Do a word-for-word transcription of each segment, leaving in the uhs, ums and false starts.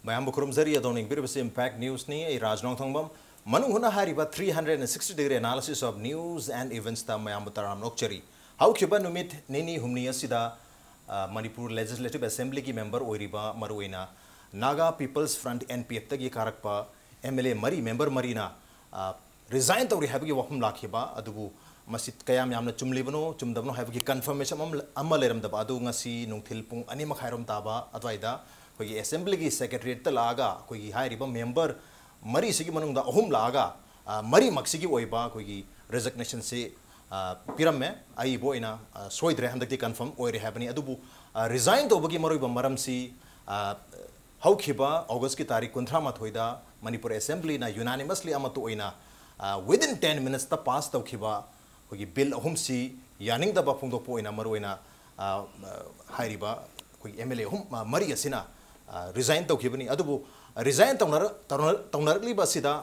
ꯃꯌꯥꯝꯕꯨ ꯈꯨꯔꯨꯝꯖꯔꯤ꯫ ꯑꯗꯣꯝꯅ ꯌꯦꯡꯕꯤꯔꯤꯕꯁꯤ Impact Newsꯅꯤ꯫ ꯑꯩ ꯔꯥꯖ ꯅꯣꯡꯊꯣꯡꯕꯝ꯫ ꯃꯅꯨꯡ ꯍꯨꯠꯅ ꯍꯥꯏꯔꯤꯕ three hundred sixty degree analysis of news and eventsꯇ ꯃꯌꯥꯝꯕꯨ ꯇꯔꯥꯝꯅ ꯑꯣꯛꯆꯔꯤ꯫ ꯍꯧꯈꯤꯕ ꯅꯨꯃꯤꯠ ꯅꯤꯅꯤ ꯍꯨꯝꯅꯤ ꯑꯁꯤꯗ, ꯑ, ꯃꯅꯤꯄꯨꯔ Legislative Assemblyꯒꯤ member ꯑꯣꯏꯔꯤꯕ, ꯃꯔꯨꯑꯣꯏꯅ Naga People's Front, NPFꯇꯒꯤ ꯀꯥꯔꯛꯄ MLA ꯃꯔꯤ, member ꯃꯔꯤꯅ, ꯑ, resign ꯇꯧꯔꯤ ꯍꯥꯏꯕꯒꯤ ꯋꯥꯐꯝ ꯂꯥꯛꯈꯤꯕ꯫ ꯑꯗꯨꯕꯨ ꯃꯁꯤ ꯀꯌꯥꯝ ꯌꯥꯝꯅ ꯆꯨꯝꯂꯤꯕꯅꯣ, ꯆꯨꯝꯗꯕꯅꯣ ꯍꯥꯏꯕꯒꯤ confirmation ꯑꯃ, ꯑꯃ ꯂꯩꯔꯝꯗꯕ ꯑꯗꯨ ꯉꯁꯤ ꯅꯨꯡꯊꯤꯜ ꯄꯨꯡ ꯑꯅꯤ ꯃꯈꯥꯏꯔꯣꯝ ꯇꯥꯕ ꯑꯗꯨꯋꯥꯏꯗ ꯑꯩꯈꯣꯏꯒꯤ Assemblyꯒꯤ Secretariatꯇ ꯂꯥꯛꯑꯒ ꯑꯩꯈꯣꯏꯒꯤ ꯍꯥꯏꯔꯤꯕ member ꯃꯔꯤꯁꯤꯒꯤ ꯃꯅꯨꯡꯗ ꯑꯍꯨꯝ ꯂꯥꯛꯑꯒ, ꯑ, ꯃꯔꯤꯃꯛꯁꯤꯒꯤ ꯑꯣꯏꯕ ꯑꯩꯈꯣꯏꯒꯤ resignationꯁꯤ, ꯑ, ꯄꯤꯔꯝꯃꯦ꯫ ꯑꯏꯕ ꯑꯣꯏꯅ, ꯑ, ꯁꯣꯏꯗ꯭ꯔꯦ, ꯍꯟꯗꯛꯇꯤ confirm ꯑꯣꯏꯔꯦ ꯍꯥꯏꯕꯅꯤ꯫ ꯑꯗꯨꯕꯨ, ꯑ, resign ꯇꯧꯕꯒꯤ ꯃꯔꯨꯑꯣꯏꯕ ꯃꯔꯝꯁꯤ, ꯑ, ꯍꯧꯈꯤꯕ Augustꯀꯤ ꯇꯥꯔꯤꯛ ꯀꯨꯟꯊ꯭ꯔꯥ ꯃꯥꯊꯣꯏꯗ ꯃꯅꯤꯄꯨꯔ Assemblyꯅ unanimously ꯑꯃꯠꯇ ꯑꯣꯏꯅ, ꯑ, within ten minutesꯇ pass ꯇꯧꯈꯤꯕ ꯑꯩꯈꯣꯏꯒꯤ bill ꯑꯍꯨꯝꯁꯤ ꯌꯥꯅꯤꯡꯗꯕ ꯐꯣꯡꯗꯣꯛꯄ ꯑꯣꯏꯅ, ꯃꯔꯨꯑꯣꯏꯅ, ꯑ, ꯑ, ꯍꯥꯏꯔꯤꯕ ꯑꯩꯈꯣꯏꯒꯤ MLA ꯑꯍꯨꯝ, ꯑ, ꯃꯔꯤ ꯑꯁꯤꯅ, ꯑ, resign ꯇꯧꯈꯤꯕꯅꯤ꯫ ꯑꯗꯨꯕꯨ resign ꯇꯧꯅꯔ-, ꯇꯧꯅ-, ꯇꯧꯅꯔꯛꯂꯤꯕ ꯑꯁꯤꯗ,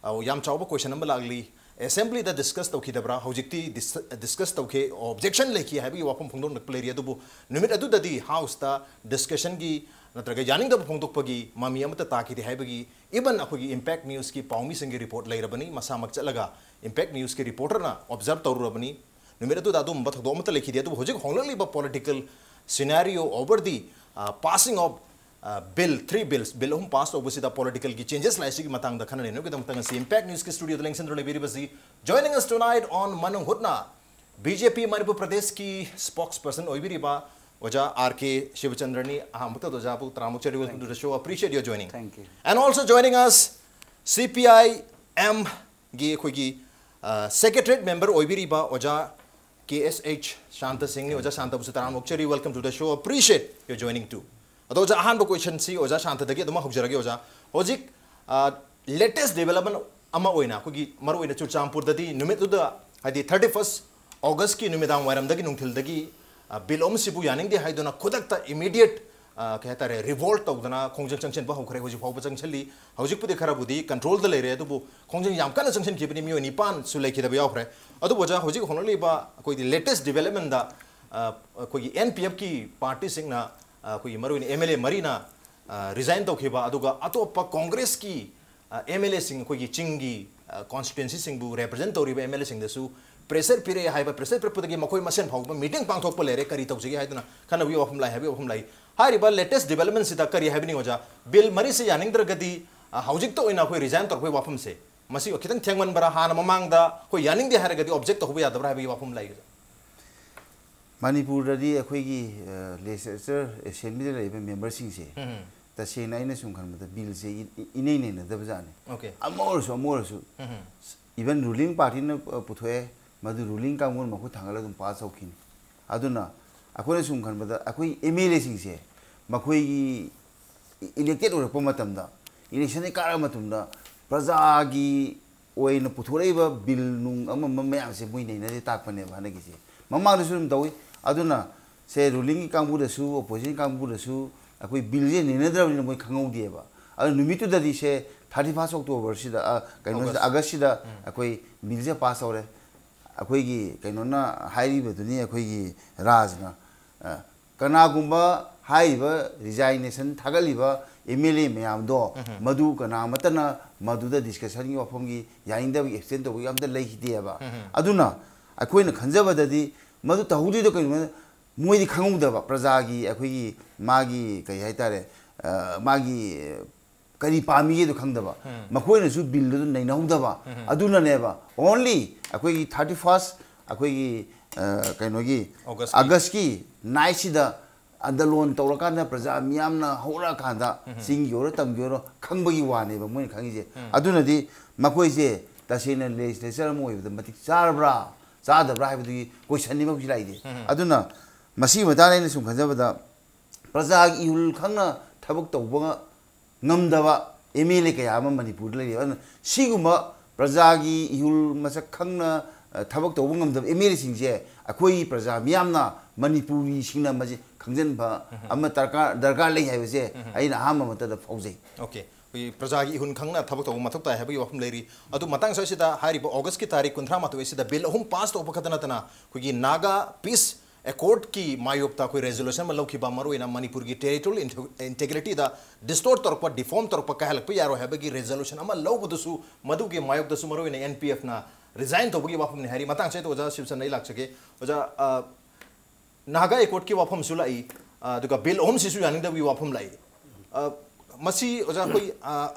ꯑ, ꯌꯥꯝ ꯆꯥꯎꯕ question ꯑꯃ ꯂꯥꯛꯂꯤ꯫ Assemblyꯗ discuss ꯇꯧꯈꯤꯗꯕ꯭ꯔꯥ? ꯍꯧꯖꯤꯛꯇꯤ dis-, discuss ꯇꯧꯈꯤ, objection ꯂꯩꯈꯤ ꯍꯥꯏꯕꯒꯤ ꯋꯥꯐꯝ ꯐꯣꯡꯗꯣꯛꯂꯛꯄ ꯂꯩꯔꯤ꯫ ꯑꯗꯨꯕꯨ ꯅꯨꯃꯤꯠ ꯑꯗꯨꯗꯗꯤ Houseꯇ discussionꯒꯤ ꯅꯠꯇ꯭ꯔꯒ ꯌꯥꯅꯤꯡꯗꯕ ꯐꯣꯡꯗꯣꯛꯄꯒꯤ ꯃꯃꯤ ꯑꯃꯠꯇ ꯇꯥꯈꯤꯗꯦ ꯍꯥꯏꯕꯒꯤ even ꯑꯩꯈꯣꯏꯒꯤ Impact Newsꯀꯤ ꯄꯥꯎꯃꯤꯁꯤꯡꯒꯤ report ꯂꯩꯔꯕꯅꯤ꯫ ꯃꯁꯥꯃꯛ ꯆꯠꯂꯒ Impact Newsꯀꯤ reporterꯅ observe ꯇꯧꯔꯨꯔꯕꯅꯤ꯫ ꯅꯨꯃꯤꯠ ꯑꯗꯨꯗ ꯑꯗꯨꯒꯨꯝꯕ ꯊꯧꯗꯣꯛ ꯑꯃꯠꯇ ꯂꯩꯈꯤꯗꯦ꯫ ꯑꯗꯨꯕꯨ ꯍꯧꯖꯤꯛ ꯍꯣꯡꯂꯛꯂꯤꯕ political scenario over the, uh, passing of, uh, bill, three bills, bill ꯑꯍꯨꯝ pass ꯇꯧꯕꯁꯤꯗ politicalꯒꯤ changes ꯂꯥꯛꯏꯁꯤꯒꯤ ꯃꯇꯥꯡꯗ ꯈꯟꯅ ꯅꯩꯅꯕꯒꯤꯗꯃꯛꯇ ꯉꯁꯤ Impact Newsꯀꯤ studioꯗ ꯂꯦꯡꯁꯤꯟꯗꯨꯅ ꯂꯩꯕꯤꯔꯤꯕꯁꯤ, joining us tonight on ꯃꯅꯨꯡ ꯍꯨꯠꯅ, BJP ꯃꯅꯤꯄꯨꯔ ꯄ꯭ꯔꯗꯦꯁꯀꯤ spokesperson ꯑꯣꯏꯕꯤꯔꯤꯕ ꯑꯣꯖꯥ R K ꯁꯤꯕꯆꯟꯗ꯭ꯔꯅꯤ꯫ ꯑꯍꯥꯟꯕꯗ ꯑꯣꯖꯥꯕꯨ ꯇꯔꯥꯃꯨꯛ ꯆꯠꯂꯤ, welcome to the show, appreciate your joining. Thank you. And also joining us, CPIMꯒꯤ ꯑꯩꯈꯣꯏꯒꯤ, ꯑ, Secretariat member ꯑꯣꯏꯕꯤꯔꯤꯕ ꯑꯣꯖꯥ K S H ꯁꯥꯟꯇ ꯁꯤꯡꯅꯤ꯫ ꯑꯣꯖꯥ ꯁꯥꯟꯇꯕꯨꯁꯨ ꯇꯔꯥꯝꯅ ꯑꯣꯛꯆꯔꯤ, welcome to the show, appreciate your joining too. ꯑꯗꯣ ꯑꯣꯖꯥ, ꯑꯍꯥꯟꯕ questionꯁꯤ ꯑꯣꯖꯥ ꯁꯥꯟꯇꯗꯒꯤ ꯑꯗꯨꯃꯛ ꯍꯧꯖꯔꯒꯦ꯫ ꯑꯣꯖꯥ, ꯍꯧꯖꯤꯛ, ꯑ, latest development ꯑꯃ ꯑꯣꯏꯅ ꯑꯩꯈꯣꯏꯒꯤ ꯃꯔꯨꯑꯣꯏꯅ ꯆꯨꯔꯆꯥꯟꯄꯨꯔꯗꯒꯤ ꯅꯨꯃꯤꯠꯇꯨꯗ, ꯍꯥꯏꯗꯤ thirty first Augustꯀꯤ ꯅꯨꯃꯤꯗꯥꯡ ꯋꯥꯏꯔꯝꯗꯒꯤ ꯅꯨꯡꯊꯤꯜꯗꯒꯤ, ꯑ, bill ꯑꯃꯁꯤꯕꯨ ꯌꯥꯅꯤꯡꯗꯦ ꯍꯥꯏꯗꯨꯅ ꯈꯨꯗꯛꯇ immediate, ꯑ, ꯀꯩ ꯍꯥꯏꯇꯥꯔꯦ, revolt ꯇꯧꯗꯅ ꯈꯣꯡꯖꯪ ꯆꯪꯁꯤꯟꯕ ꯍꯧꯈ꯭ꯔꯦ꯫ ꯍꯧꯖꯤꯛ ꯐꯥꯎꯕ ꯆꯪꯁꯤꯜꯂꯤ꯫ ꯍꯧꯖꯤꯛꯄꯨꯗꯤ ꯈꯔꯕꯨꯗꯤ controlꯗ ꯂꯩꯔꯦ, ꯑꯗꯨꯕꯨ ꯈꯣꯡꯖꯪ ꯌꯥꯝ ꯀꯟꯅ ꯆꯪꯁꯤꯟꯈꯤꯕꯅꯤ꯫ ꯃꯤꯑꯣꯏ ꯅꯤꯄꯥꯟꯁꯨ ꯂꯩꯈꯤꯗꯕ ꯌꯥꯎꯈ꯭ꯔꯦ꯫ ꯑꯗꯨꯕꯨ ꯑꯣꯖꯥ, ꯍꯧꯖꯤꯛ ꯍꯣꯡꯂꯛꯂꯤꯕ ꯑꯩꯈꯣꯏꯒꯤ latest developmentꯗ, ꯑ, ꯑꯩꯈꯣꯏꯒꯤ NPFꯀꯤ partyꯁꯤꯡꯅ, ꯑ, ꯑꯩꯈꯣꯏꯒꯤ ꯃꯔꯨꯑꯣꯏꯅ MLA ꯃꯔꯤꯅ ꯔꯤꯖꯥꯏꯟ ꯇꯧꯈꯤꯕ, ꯑꯗꯨꯒ ꯑꯇꯣꯞꯄ ꯀꯣꯡꯒ꯭ꯔꯦꯁꯀꯤ ꯑꯦꯝ ꯑꯦꯜ ꯑꯦꯁꯤꯡ, ꯑꯩꯈꯣꯏꯒꯤ ꯆꯤꯡꯒꯤ ꯀꯣꯟꯁꯇꯤꯇ꯭ꯋꯦꯟꯁꯤꯁꯤꯡꯕꯨ ꯔꯦꯄ꯭ꯔꯖꯦꯟ ꯇꯧꯔꯤꯕ ꯑꯦꯝ ꯑꯦꯜ ꯑꯦꯁꯤꯡꯗꯁꯨ ꯄ꯭ꯔꯦꯁꯔ ꯄꯤꯔꯛꯑꯦ ꯍꯥꯏꯕ, ꯄ꯭ꯔꯦꯁꯔ ꯄꯤꯔꯛꯄꯗꯒꯤ ꯃꯈꯣꯏ ꯃꯁꯦꯟ ꯐꯥꯎꯕ ꯃꯤꯇꯤꯡ ꯄꯥꯡꯊꯣꯛꯄ ꯂꯩꯔꯦ, ꯀꯔꯤ ꯇꯧꯁꯤꯒꯦ ꯍꯥꯏꯗꯨꯅ ꯈꯟꯅꯕꯒꯤ ꯋꯥꯐꯝ ꯂꯥꯛꯑꯦ ꯍꯥꯏꯕꯒꯤ ꯋꯥꯐꯝ ꯂꯥꯛꯏ꯫ ꯍꯥꯏꯔꯤꯕ ꯂꯦꯇꯦꯁ ꯗꯤꯕꯦꯂꯞꯃꯦꯟꯁꯤꯗ ꯀꯔꯤ ꯍꯥꯏꯕꯤꯅꯤꯡꯉꯤ ꯑꯣꯖꯥ? ꯕꯤꯜ ꯃꯔꯤꯁꯤ ꯌꯥꯅꯤꯡꯗ꯭ꯔꯒꯗꯤ, ꯑ, ꯍꯧꯖꯤꯛꯇ ꯑꯣꯏꯅ ꯑꯩꯈꯣꯏ ꯔꯤꯖꯥꯏꯟ ꯇꯧꯔꯛꯄꯒꯤ ꯋꯥꯐꯝꯁꯦ, ꯃꯁꯤ ꯈꯤꯇꯪ ꯊꯦꯡꯃꯟꯕ꯭ꯔꯥ? ꯍꯥꯟꯅ ꯃꯃꯥꯡꯗ ꯑꯩꯈꯣꯏ ꯌꯥꯅꯤꯡꯗꯦ ꯍꯥꯏꯔꯒꯗꯤ ꯑꯣꯕꯖꯦꯛ ꯇꯧꯍꯧꯕ ꯌꯥꯗꯕ꯭ꯔꯥ ꯍꯥꯏꯕꯒꯤ ꯋꯥꯐꯝ ꯂꯥꯛꯏ ꯑꯣꯖꯥ꯫ ꯃꯅꯤꯄꯨꯔꯗꯗꯤ ꯑꯩꯈꯣꯏꯒꯤ, ꯑ, ꯂꯦꯖꯤꯁꯂꯦꯆꯔ ꯑꯦꯁꯦꯝꯕ꯭ꯂꯤꯗ ꯂꯩꯔꯤꯕ ꯃꯦꯝꯕꯔꯁꯤꯡꯁꯦ ꯎꯝ꯫ ꯇꯁꯦꯡꯅ ꯑꯩꯅ ꯁꯨꯝ ꯈꯟꯕꯗ ꯕꯤꯜꯁꯦ ꯏ-, ꯏ-, ꯏꯅꯩ ꯅꯩꯅꯗꯕ ꯖꯥꯠꯅꯤ꯫ ꯑꯣꯀꯦ꯫ ꯑꯃ ꯑꯣꯏꯔꯁꯨ, ꯑꯃ ꯑꯣꯏꯔꯁꯨ, ꯎꯝ꯫ ꯏꯚꯟ ꯔꯨꯂꯤꯡ ꯄꯥꯔꯇꯤꯅ, ꯑ, ꯄꯨꯊꯣꯛꯑꯦ, ꯃꯗꯨ ꯔꯨꯂꯤꯡ ꯀꯥꯡꯕꯨꯅ ꯃꯈꯨꯠ ꯊꯥꯡꯒꯠꯂꯒ ꯑꯗꯨꯝ ꯄꯥꯁ ꯇꯧꯈꯤꯅꯤ꯫ ꯑꯗꯨꯅ ꯑꯩꯈꯣꯏꯅ ꯁꯨꯝ ꯈꯟꯕꯗ ꯑꯩꯈꯣꯏ ꯑꯦꯝ ꯑꯦꯜ ꯑꯦꯁꯤꯡꯁꯦ ꯃꯈꯣꯏꯒꯤ ꯏ-, ꯏꯂꯦꯛꯇꯦꯠ ꯑꯣꯏꯔꯛꯄ ꯃꯇꯝꯗ, ꯏꯂꯦꯛꯁꯟꯗ ꯀꯥꯔꯛꯄ ꯃꯇꯝꯗ ꯄ꯭ꯔꯖꯥꯒꯤ ꯑꯣꯏꯅ ꯄꯨꯊꯣꯔꯛꯏꯕ ꯕꯤꯜ ꯅꯨꯡ ꯑꯃ ꯑꯃ ꯃꯌꯥꯝꯁꯦ ꯃꯣꯏ ꯅꯩꯅꯗꯦ ꯇꯥꯛꯄꯅꯦꯕ ꯍꯟꯗꯛꯀꯤꯁꯦ꯫ ꯃꯃꯥꯡꯗꯁꯨ ꯑꯗꯨꯝ ꯇꯧꯏ꯫ ꯑꯗꯨꯅ ꯁꯦ ꯔꯨꯂꯤꯡꯒꯤ ꯀꯥꯡꯕꯨꯗꯁꯨ, ꯑꯣꯄꯣꯖꯤꯁꯟ ꯀꯥꯡꯕꯨꯗꯁꯨ ꯑꯩꯈꯣꯏ ꯕꯤꯜꯁꯦ ꯅꯩꯅꯗ꯭ꯔꯕꯅꯤꯅ ꯃꯣꯏ ꯈꯪꯍꯧꯗꯦꯕ꯫ ꯑꯗꯨ ꯅꯨꯃꯤꯠꯇꯨꯗꯗꯤ ꯁꯦ ꯊꯥꯔꯇꯤ ꯐꯥꯔꯁ ꯑꯣꯛꯇꯣꯕꯔꯁꯤꯗ, ꯑ, ꯀꯩꯅꯣꯁꯤꯗ, ꯑꯣꯒꯁ꯫ ꯑꯥꯒꯁꯁꯤꯗ ꯎꯝ꯫ ꯑꯩꯈꯣꯏ ꯕꯤꯜꯁꯦ ꯄꯥꯁ ꯇꯧꯔꯦ꯫ ꯑꯩꯈꯣꯏꯒꯤ ꯀꯩꯅꯣꯅ ꯍꯥꯏꯔꯤꯕꯗꯨꯅꯤ, ꯑꯩꯈꯣꯏꯒꯤ ꯔꯥꯖꯅ, ꯑ, ꯀꯅꯥꯒꯨꯝꯕ ꯍꯥꯏꯔꯤꯕ ꯔꯤꯖꯥꯏꯅꯦꯁꯟ ꯊꯥꯒꯠꯂꯤꯕ ꯑꯦꯝ ꯑꯦꯜ ꯑꯦ ꯃꯌꯥꯝꯗꯣ, ꯎꯝ꯫ ꯃꯗꯨ ꯀꯅꯥ ꯑꯃꯠꯇꯅ ꯃꯗꯨꯗ ꯗꯤꯁꯀꯁꯟꯒꯤ ꯋꯥꯐꯝꯒꯤ ꯌꯥꯅꯤꯡꯗꯕꯒꯤ ꯑꯦꯕꯁꯇꯦꯟ ꯇꯧꯕꯒꯤ ꯑꯝꯇ ꯂꯩꯈꯤꯗꯦꯕ꯫ ꯎꯝ꯫ ꯑꯗꯨꯅ ꯑꯩꯈꯣꯏꯅ ꯈꯟꯖꯕꯗꯗꯤ ꯃꯗꯨ ꯇꯧꯍꯧꯗ꯭ꯔꯤꯗꯣ ꯀꯩꯅꯣ, ꯃꯣꯏꯗꯤ ꯈꯪꯍꯧꯗꯕ ꯄ꯭ꯔꯖꯥꯒꯤ ꯑꯩꯈꯣꯏꯒꯤ ꯃꯥꯒꯤ ꯀꯩ ꯍꯥꯏꯇꯥꯔꯦ, ꯑ, ꯃꯥꯒꯤ ꯀꯔꯤ ꯄꯥꯝꯃꯤꯒꯦꯗꯣ ꯈꯪꯗꯕ, ꯎꯝ꯫ ꯃꯈꯣꯏꯅꯁꯨ ꯕꯤꯜꯗꯨ ꯑꯗꯨꯝ ꯅꯩꯅꯍꯧꯗꯕ, ꯎꯝ꯫ ꯑꯗꯨꯅꯅꯦꯕ꯫ ꯑꯣꯟꯂꯤ ꯑꯩꯈꯣꯏꯒꯤ ꯊꯥꯔꯇꯤ ꯐꯥꯔꯁ ꯑꯩꯈꯣꯏꯒꯤ, ꯑ, ꯀꯩꯅꯣꯒꯤ ꯑꯣꯒꯁꯀꯤ꯫ ꯑꯥꯒꯁꯀꯤ ꯅꯥꯏꯠꯁꯤꯗ ꯑꯟꯗꯂꯣꯟ ꯇꯧꯔꯀꯥꯟꯗ ꯄ꯭ꯔꯖꯥ ꯃꯤꯌꯥꯝꯅ ꯍꯧꯔꯛꯑꯀꯥꯟꯗ ꯎꯝ꯫ ꯆꯤꯡꯒꯤ ꯑꯣꯏꯔꯣ ꯇꯝꯒꯤ ꯑꯣꯏꯔꯣ ꯈꯪꯕꯒꯤ ꯋꯥꯅꯦꯕ ꯃꯣꯏꯅ ꯈꯪꯉꯤꯁꯦ꯫ ꯎꯝ꯫ ꯑꯗꯨꯅꯗꯤ ꯃꯈꯣꯏꯁꯦ ꯇꯁꯦꯡꯅ ꯂꯦꯖꯤꯁꯂꯦꯆꯔ ꯑꯃ ꯑꯣꯏꯕꯗ ꯃꯇꯤꯛ ꯆꯥꯔꯕ꯭ꯔꯥ ꯆꯥꯗꯕ꯭ꯔꯥ ꯍꯥꯏꯕꯗꯨꯒꯤ ꯀꯣꯏꯁꯟꯅꯤ ꯃꯈꯣꯏꯁꯨ ꯂꯥꯛꯏꯁꯦ꯫ ꯎꯝ꯫ ꯑꯗꯨꯅ ꯃꯁꯤꯒꯤ ꯃꯇꯥꯡꯗ ꯑꯩꯅ ꯁꯨꯝ ꯈꯟꯖꯕꯗ ꯄ꯭ꯔꯖꯥꯒꯤ ꯏꯍꯨꯜ ꯈꯪꯅ ꯊꯕꯛ ꯇꯧꯕ ꯉꯝꯗꯕ ꯑꯦꯝ ꯑꯦꯜ ꯑꯦ ꯀꯌꯥ ꯑꯃ ꯃꯅꯤꯄꯨꯔꯗ ꯂꯩꯔꯤ꯫ ꯑꯗꯨꯅ ꯁꯤꯒꯨꯝꯕ ꯄ꯭ꯔꯖꯥꯒꯤ ꯏꯍꯨꯜ ꯃꯁꯛ ꯈꯪꯅ, ꯑ, ꯊꯕꯛ ꯇꯧꯕ ꯉꯝꯗꯕ ꯑꯦꯝ ꯑꯦꯜ ꯑꯦꯁꯤꯡꯁꯦ ꯑꯩꯈꯣꯏꯒꯤ ꯄ꯭ꯔꯖꯥ ꯃꯤꯌꯥꯝꯅ, ꯃꯅꯤꯄꯨꯔꯤꯁꯤꯡꯅ ꯃꯁꯤ ꯈꯪꯖꯤꯟꯕ ꯎꯝ꯫ ꯑꯃ ꯗꯔꯀꯥꯔ, ꯗꯔꯀꯥꯔ ꯂꯩ ꯍꯥꯏꯕꯁꯦ ꯎꯝ꯫ ꯑꯩꯅ ꯑꯍꯥꯟꯕ ꯃꯇꯝꯗ ꯐꯥꯎꯖꯩ꯫ ꯑꯣꯀꯦ꯫ ꯑꯩꯈꯣꯏꯒꯤ ꯄ꯭ꯔꯖꯥꯒꯤ ꯏꯍꯨꯟ ꯈꯪꯅ ꯊꯕꯛ ꯇꯧꯕ ꯃꯊꯧ ꯇꯥꯏ ꯍꯥꯏꯕꯒꯤ ꯋꯥꯐꯝ ꯂꯩꯔꯤ꯫ ꯑꯗꯨ ꯃꯇꯥꯡ ꯑꯁꯤꯗ ꯍꯥꯏꯔꯤꯕ ꯑꯣꯒꯁꯀꯤ ꯇꯥꯔꯤꯛ ꯀꯨꯟꯊ꯭ꯔꯥ ꯃꯥꯊꯣꯏ ꯑꯁꯤꯗ ꯕꯤꯜ ꯑꯍꯨꯝ ꯄꯥꯁ ꯇꯧꯕ ꯈꯛꯇ ꯅꯠꯇꯅ ꯑꯩꯈꯣꯏꯒꯤ ꯅꯥꯒꯥ ꯄꯤꯁ ꯑꯦꯀꯣꯔꯗꯀꯤ ꯃꯥꯌꯣꯛꯇ ꯑꯩꯈꯣꯏ ꯔꯦꯖꯣꯂꯨꯁꯟ ꯑꯃ ꯂꯧꯈꯤꯕ, ꯃꯔꯨꯑꯣꯏꯅ ꯃꯅꯤꯄꯨꯔꯒꯤ ꯇꯦꯔꯤꯇꯣꯔꯤꯌꯦꯜ ꯏꯟꯇꯦꯒ꯭ꯔꯤꯇꯤꯗ ꯗꯤꯁꯇꯣꯔꯠ ꯇꯧꯔꯛꯄ, ꯗꯤꯐꯣꯔꯝ ꯇꯧꯔꯛꯄ, ꯀꯥꯏꯍꯜꯂꯛꯄ ꯌꯥꯔꯣꯏ ꯍꯥꯏꯕꯒꯤ ꯔꯦꯖꯣꯂꯨꯁꯟ ꯑꯃ ꯂꯧꯕꯗꯨꯁꯨ, ꯃꯗꯨꯒꯤ ꯃꯥꯌꯣꯛꯇꯁꯨ ꯃꯔꯨꯑꯣꯏꯅ ꯑꯦꯟ ꯄꯤ ꯑꯦꯐꯅ ꯔꯤꯖꯥꯏꯟ ꯇꯧꯕꯒꯤ ꯋꯥꯐꯝꯅꯤ ꯍꯥꯏꯔꯤ꯫ ꯃꯇꯥꯡ ꯑꯁꯤꯗ ꯑꯣꯖꯥ ꯁꯤꯕꯁꯟ ꯑꯩ ꯂꯥꯛꯆꯒꯦ꯫ ꯑꯣꯖꯥ, ꯑ, ꯅꯥꯒꯥ ꯑꯦꯀꯣꯔꯗꯀꯤ ꯋꯥꯐꯝꯁꯨ ꯂꯥꯛꯏ, ꯑ, ꯑꯗꯨꯒ ꯕꯤꯜ ꯑꯍꯨꯝꯁꯤꯁꯨ ꯌꯥꯅꯤꯡꯗꯕꯒꯤ ꯋꯥꯐꯝ ꯂꯥꯛꯏ꯫ ꯑ, ꯃꯁꯤ ꯑꯣꯖꯥ ꯑꯩꯈꯣꯏ, ꯑ,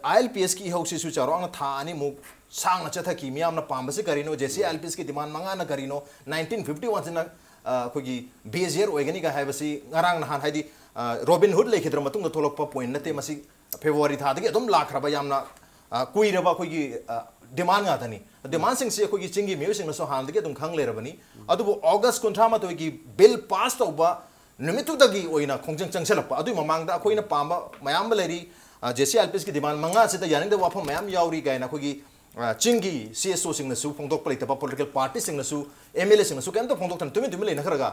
ꯑꯥꯏ ꯑꯦꯜ ꯄꯤ ꯑꯦꯁꯀꯤ ꯏꯍꯧꯁꯤꯁꯨ ꯆꯥꯎꯔꯥꯛꯅ ꯊꯥ ꯑꯅꯤꯃꯨꯛ ꯁꯥꯡꯅ ꯆꯠꯊꯈꯤ꯫ ꯃꯤꯌꯥꯝꯅ ꯄꯥꯝꯕꯁꯤ ꯀꯔꯤꯅꯣ? J C I L P ꯑꯦꯁꯀꯤ ꯗꯤꯃꯥꯟ ꯃꯉꯥꯅ ꯀꯔꯤꯅꯣ? ꯅꯥꯏꯟꯇꯤꯟ ꯐꯤꯐꯇꯤ ꯋꯥꯟꯁꯤꯅ, ꯑ, ꯑꯩꯈꯣꯏꯒꯤ ꯕꯦꯖꯤꯌꯔ ꯑꯣꯏꯒꯅꯤꯒ ꯍꯥꯏꯕꯁꯤ ꯉꯔꯥꯡ ꯅꯍꯥꯟ, ꯍꯥꯏꯗꯤ, ꯑ, ꯔꯣꯕꯤꯟ ꯍꯨꯗ ꯂꯩꯈꯤꯗ꯭ꯔ ꯃꯇꯨꯡꯗ ꯊꯣꯛꯂꯛꯄ ꯄꯣꯏꯟ ꯅꯠꯇꯦ꯫ ꯃꯁꯤ ꯐꯦꯕ꯭ꯔꯨꯋꯥꯔꯤ ꯊꯥꯗꯒꯤ ꯑꯗꯨꯝ ꯂꯥꯛꯈ꯭ꯔꯕ, ꯌꯥꯝꯅ, ꯑ, ꯀꯨꯏꯔꯕ ꯑꯩꯈꯣꯏꯒꯤ, ꯑ, ꯗꯤꯃꯥꯟ ꯉꯥꯛꯇꯅꯤ꯫ ꯗꯤꯃꯥꯟꯁꯤꯡꯁꯤ ꯑꯩꯈꯣꯏꯒꯤ ꯆꯤꯡꯒꯤ ꯃꯤꯑꯣꯏꯁꯤꯡꯅꯁꯨ ꯍꯥꯟꯅꯗꯒꯤ ꯑꯗꯨꯝ ꯈꯪ ꯂꯩꯔꯕꯅꯤ꯫ ꯑꯗꯨꯕꯨ ꯑꯣꯒꯁ ꯀꯨꯟꯊ꯭ꯔꯥ ꯃꯥꯊꯣꯏꯒꯤ ꯕꯤꯜ ꯄꯥꯁ ꯇꯧꯕ ꯅꯨꯃꯤꯠꯇꯨꯗꯒꯤ ꯑꯣꯏꯅ ꯈꯣꯡꯖꯪ ꯆꯪꯁꯤꯜꯂꯛꯄ꯫ ꯑꯗꯨꯒꯤ ꯃꯃꯥꯡꯗ ꯑꯩꯈꯣꯏꯅ ꯄꯥꯝꯕ ꯃꯌꯥꯝ ꯑꯃ ꯂꯩꯔꯤ꯫ ꯑ, J C I L P ꯑꯦꯁꯀꯤ ꯗꯤꯃꯥꯟ ꯃꯉꯥꯁꯤꯗ ꯌꯥꯅꯤꯡꯗꯕ ꯋꯥꯐꯝ ꯃꯌꯥꯝ ꯌꯥꯎꯔꯤ ꯀꯥꯏꯅ ꯑꯩꯈꯣꯏꯒꯤ, ꯑ, ꯆꯤꯡꯒꯤ ꯁꯤ ꯑꯦꯁ ꯑꯣꯁꯤꯡꯅꯁꯨ ꯐꯣꯡꯗꯣꯛꯄ ꯂꯩꯇꯕ, ꯄꯣꯂꯤꯇꯤꯀꯦꯜ ꯄꯥꯔꯇꯤꯁꯤꯡꯅꯁꯨ, ꯑꯦꯝ ꯑꯦꯜ ꯑꯦꯁꯤꯡꯅꯁꯨ ꯀꯩꯝꯇ ꯐꯣꯡꯗꯣꯛꯇꯅ ꯇꯨꯃꯤꯟ ꯇꯨꯃꯤꯟ ꯂꯩꯅꯈ꯭ꯔꯒ,